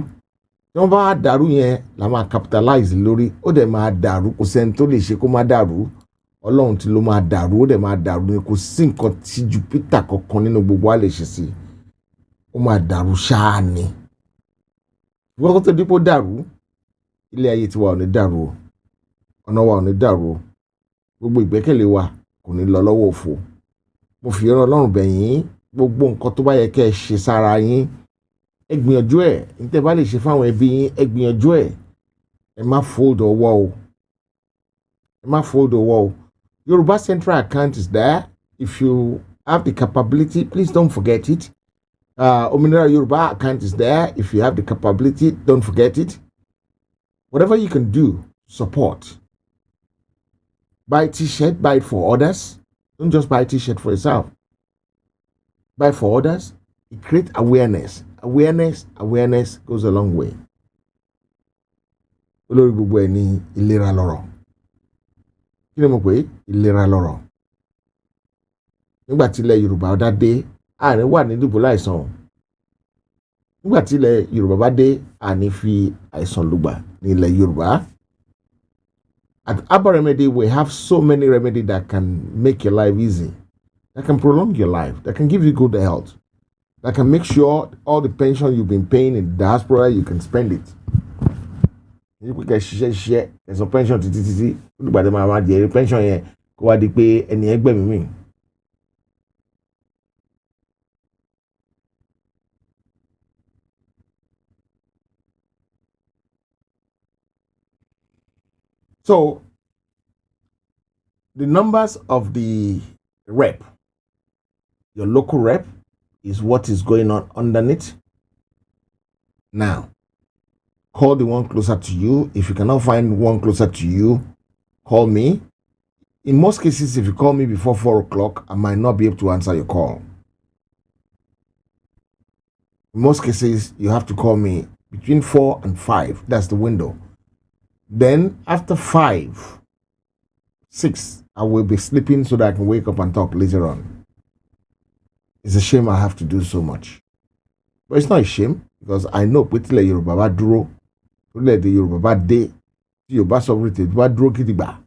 Tí wọ́n bá dàrú yẹn la máa capitalize lórí. Ó dẹ̀ máa dàrú, kò sẹ́ni tó lè ṣe kó má dàrú. Ọlọ́run tí ló máa dàrú, ó dẹ̀ máa dàrú ni. Kò sí nǹkan tí Jupiter kankan nínú gbogbo wa lè ṣe sí, ó máa dàrú ṣáá ni. Ṣùgbọ́n kó tó dípò dàrú, ilé ayé tiwa ò ní dàrú o, ọ̀nà wa ò ní dàrú o, gbogbo ìgbẹ́kẹ̀lé wa kò ní lọ lọ́wọ́ òfo. Mo fi ọ̀rọ̀ Ọlọ́run bẹ̀ yín. Gbogbo nǹkan tó bá yẹ kẹ́ ẹ ṣe sára yín, ẹ gbìyànjú ẹ̀. Níta bá lè ṣe fáwọn ẹbí yín, ẹ gbìyànjú ẹ̀. Ẹ má fold ọwọ́ o, ẹ má fold ọwọ́ o. Yorùbá Central account is there. If you have the capability, please don't forget it. Òmìnira Yorùbá account is there. If you have the capability, don't forget it. Whatever you can do, support. Buy t-shirt, buy it for others. Don't just buy a t-shirt for yourself, buy for others. It creates awareness. Awareness, awareness goes a long way. Olórí gbogbo ẹ̀ ní ìlera lọ́rọ̀. Kí ni mo pè é? Ìlera lọ́rọ̀. Nígbà tí ilẹ̀ Yorùbá dá dé, àárín wà ní dìbò láìsàn o. Nígbà tí ilẹ̀ Yorùbá bá dé, àní fi àìsàn lùgbà ní ilẹ̀ Yorùbá. At Herbal Remedy, we have so many remedy that can make your life easy, that can prolong your life, that can give you good health, that can make sure all the pension you've been paying in diaspora, you can spend it. Ní pé kẹ́ ṣiṣẹ́ ṣiṣẹ́, ẹ̀sán pension títí títí, ó dìgbà tí máa máa jèrè pension yẹn, kó wá di pé ẹni yẹn gbẹ̀mí mì. So the numbers of the rep, your local rep, is what is going on underneath. Now, call the one closer to you. If you cannot find one closer to you, call me. In most cases, if you call me before 4 o'clock, I might not be able to answer your call. In most cases, you have to call me between 4 and 5. That's the window. Then after 5, 6, I will be sleeping so that I can wake up and talk later on. It's a shame I have to do so much. But it's not a shame because I know pé tílẹ̀ Yorùbá bá dúró, orílẹ̀-èdè Yorùbá bá dé, tí Yorùbá sovereignty bá dúró gidigba,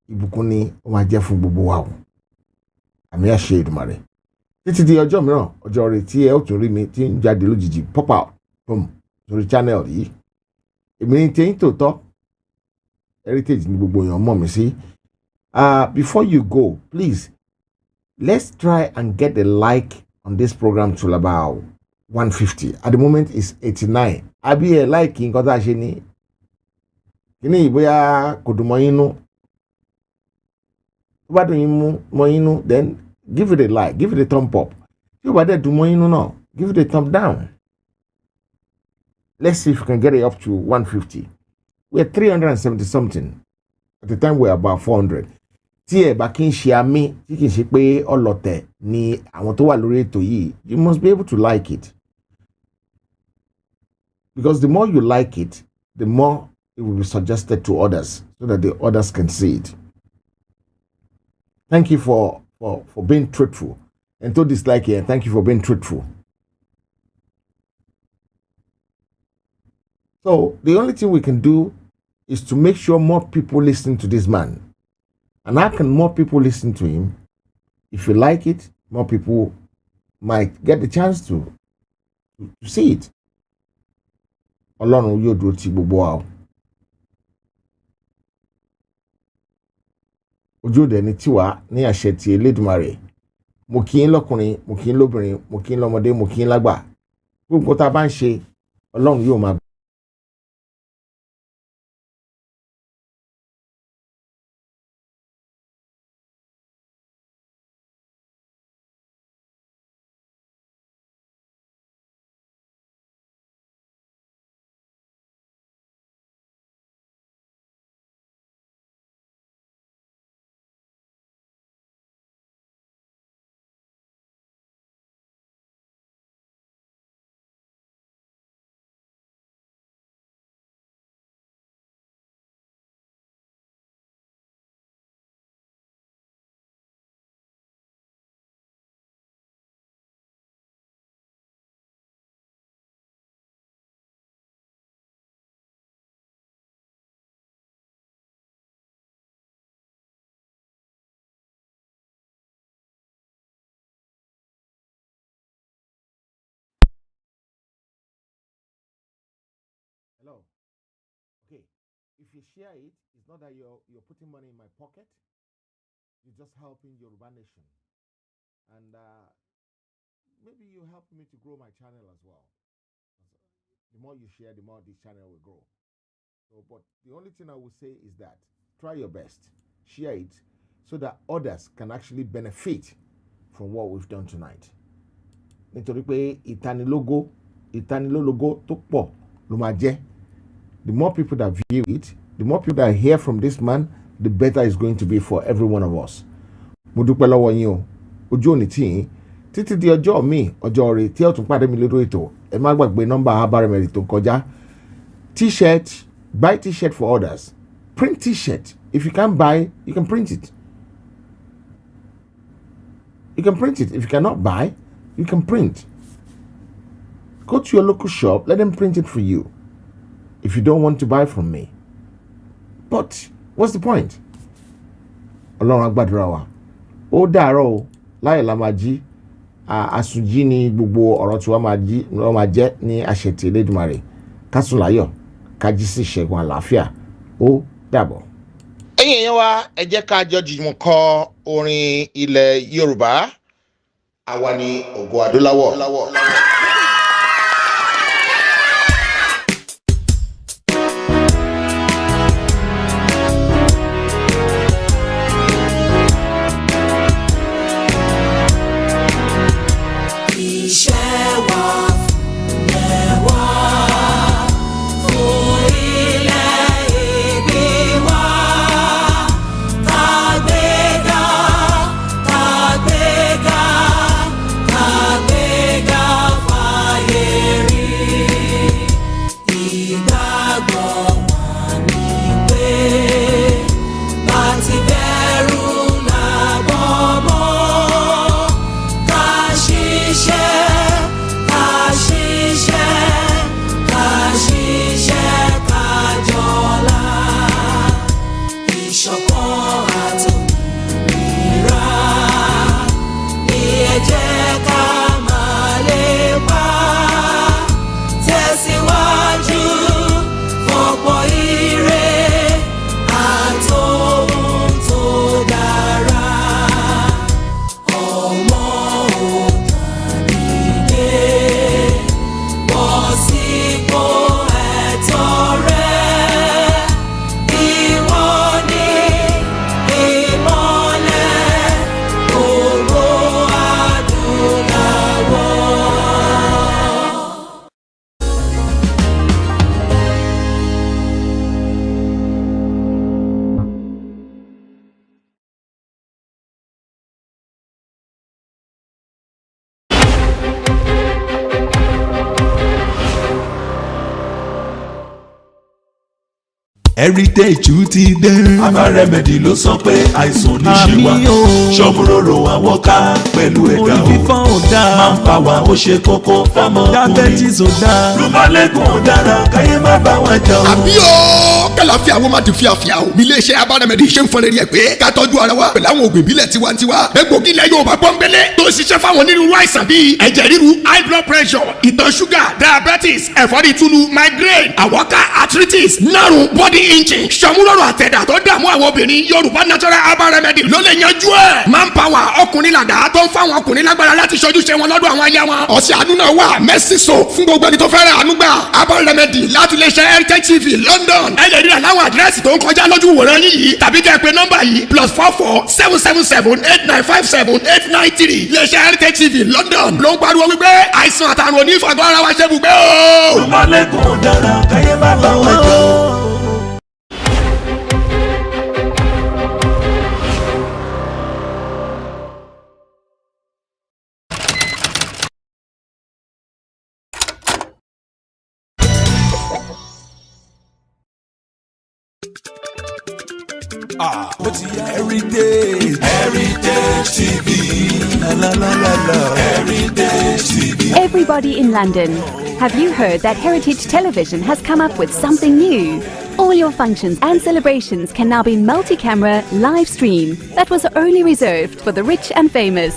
ìbùkún ni ó máa jẹ́ fún gbogbo wa o. Àmín àṣẹ Èdùmàrè. Títí di ọjọ́ mìíràn, ọjọ́ rẹ̀ tí ẹ ó tún rí mi tí ń jáde lójijì, pop out, boom, sórí channel yìí. Èmi ní tẹ́yìn tòótọ́, Heritage ni gbogbo èèyàn mọ̀ mí sí. Before you go, please, let's try and get the like on this program to about 150. At the moment, it's 89. Àbí ẹ like nǹkan tá a ṣe ní. Kíní yìí bóyá kò dùn mọ́ yín nú. Tó bá dùn yín mú mọ́ yín nú, then give it a like, give it a thumb up. Tí ó bá dẹ̀ dùn mọ́ yín nú náà, give it a thumb down. Let's see if we can get it up to 150. We're 370 something. At the time, we're about 400. Tí ẹ bá kí ń ṣe àmì tí kì í ṣe pé ọlọ̀tẹ̀ ni àwọn tó wà lórí ètò yìí, you must be able to like it. Because the more you like it, the more it will be suggested to others so that the others can see it. Thank you for being truthful. And to dislike it, thank you for being truthful. So the only thing we can do is to make sure more people listen to this man. And how can more people listen to him? If you like it, more people might get the chance to see it. Ọlọ́run yóò dúró ti gbogbo wa o. Ojú òde ní tiwa ní àṣẹ ti Elédùmarè. Mo kí yín lọ́kùnrin, mo kí yín lóbìnrin, mo kí yín lọ́mọdé, mo kí yín lágbà. Gbogbo tá a bá ń ṣe, Ọlọ́run yóò máa Hello. Okay. If you share it, it's not that you're putting money in my pocket. You're just helping Yoruba Nation. And maybe you help me to grow my channel as well. The more you share, the more this channel will grow. So, but the only thing I will say is that try your best, share it, so that others can actually benefit from what we've done tonight. Nítorí pé ìtanilógó ìtanilólogó tó pọ̀ ló máa jẹ́. The more people that view it, the more people that hear from this man, the better it's going to be for every one of us. Mo dúpẹ́ lọ́wọ́ yín o, ojú òní tì yín títí di ọjọ́ míì, ọjọ́ rẹ̀ tí ẹ tún pàdé mi lórí ètò. Ẹ má gbàgbé nọ́mbà abárẹ̀mẹ̀rì tó ń kọjá. T-shirt, buy T-shirt for others. Print T-shirt. If you can't buy, you can print it. You can print it. If you cannot buy, you can print. Go to your local shop, let them print it for you. If you don't want to buy from me. But what's the point? Ọlọ́run á gbàdúrà wa. Ó dàárọ̀ o, láyọ̀ la máa jí. Àsùnjí ni gbogbo ọ̀rọ̀ tí wọ́n máa jí wọ́n máa jẹ́ ní àṣẹ ti Elédùmarè. Ká sùn láyọ̀, ká jí sí ìṣẹ́gun àlàáfíà. Ó dàbọ̀. Ẹ̀yin èèyàn wa, ẹ jẹ́ ká jọ jùmọ̀ kọ orin ilẹ̀ Yorùbá, àwa ni ògo adúláwọ̀. Iṣẹ́ wa fúnlẹ̀ wá, fún ilẹ̀ ìbí wa. Kàgbéga, kàgbéga, kàgbéga. jẹ́ ká máa lépa tẹ̀síwájú fọ̀pọ̀ ire àtòhun tó dára. Ọmọ Oòduà dìde bọ́ sípò ẹ̀tọ́ rẹ. Ìwọ ni ìmọ́lẹ̀ gbogbo adúláwọ̀. Heritage ti dé. Herbal remedy ló sọ pé àìsàn ní ṣe wá. Àmì o. Ṣọ́múròrò àwọn ká pẹ̀lú ẹ̀dá Orí o. fífọ́ ò dáa. Máa ń pa wá ó ṣe kókó fọ́mọkùnrin. Diabetes ò dáa. Rúmọ́lẹ́gùn ò dára káyé má bá wọn jà o. Àbí o, kàlàfíà wọn máa ti fíafíà o. Bí iléeṣẹ́ abánamẹ́dì ṣe ń fọn rere ẹ̀ pé ká tọ́jú ara wa pẹ̀lú àwọn òògùn ìbílẹ̀ tiwantiwa. Egbògi ilẹ̀ Yorùbá pọ́nbélé tó ń ṣiṣẹ́ fáwọn onírúurú àìsàn bíi ẹ̀jẹ̀ ríru, high blood pressure, ìtọ̀ ṣúgà, diabetes, ẹ̀fọ́rí túlù, migraine, àwọ̀ká, arthritis, nárùn, body inching, sọmúlọ́rọ̀ àtẹ̀dá tó dààmú àwọn obìnrin. Yorùbá natural herbal remedy ló lè yanjú ẹ̀. Manpower ọkùnrin làdá tó ń fáwọn ọkùnrin lágbára láti ṣojúṣe wọn lọ́dọ̀ àwọn aya wọn. Ọ̀sẹ̀ àánú náà wà, mercy soap fún gbogbo ẹni tó fẹ́ràn àánú gbà. Herbal remedy láti lè ṣe Heritage TV London. Ẹ lè rí àláwọn àdírẹ́sì tó ń kọjá lójú wòran yín yìí tàbí kẹ́ ẹ pè nọ́mbà yìí +44 777 895 7893. Lè ṣe Heritage TV London ló ń pariwo wípé àìsàn àtàrùn onífàgọ́ ara wa ṣe bùgbé o. Rúmọ́lẹ́gùn ò dára káyé má bá wọn jà o. Ah, ó ti yá. Heritage. Heritage TV. La la la la la. Heritage TV. Everybody in London, have you heard that Heritage Television has come up with something new? All your functions and celebrations can now be multi-camera live stream that was only reserved for the rich and famous.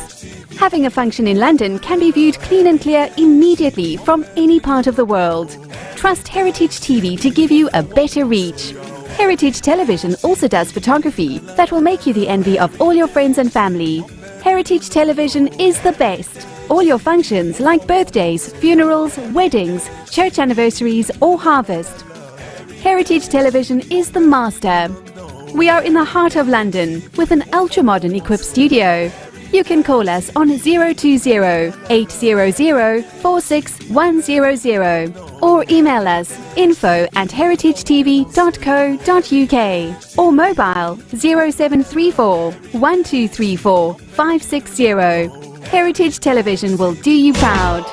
Having a function in London can be viewed clean and clear immediately from any part of the world. Trust Heritage TV to give you a better reach. Heritage Television also does photography that will make you the envy of all your friends and family. Heritage Television is the best. All your functions like birthdays, funerals, weddings, church anniversaries or harvest. Heritage Television is the master. We are in the heart of London with an ultra-modern equipped studio. You can call us on 020 800 46100 or email us info@heritagetv.co.uk or mobile 0734 1234 560. Heritage Television will do you proud.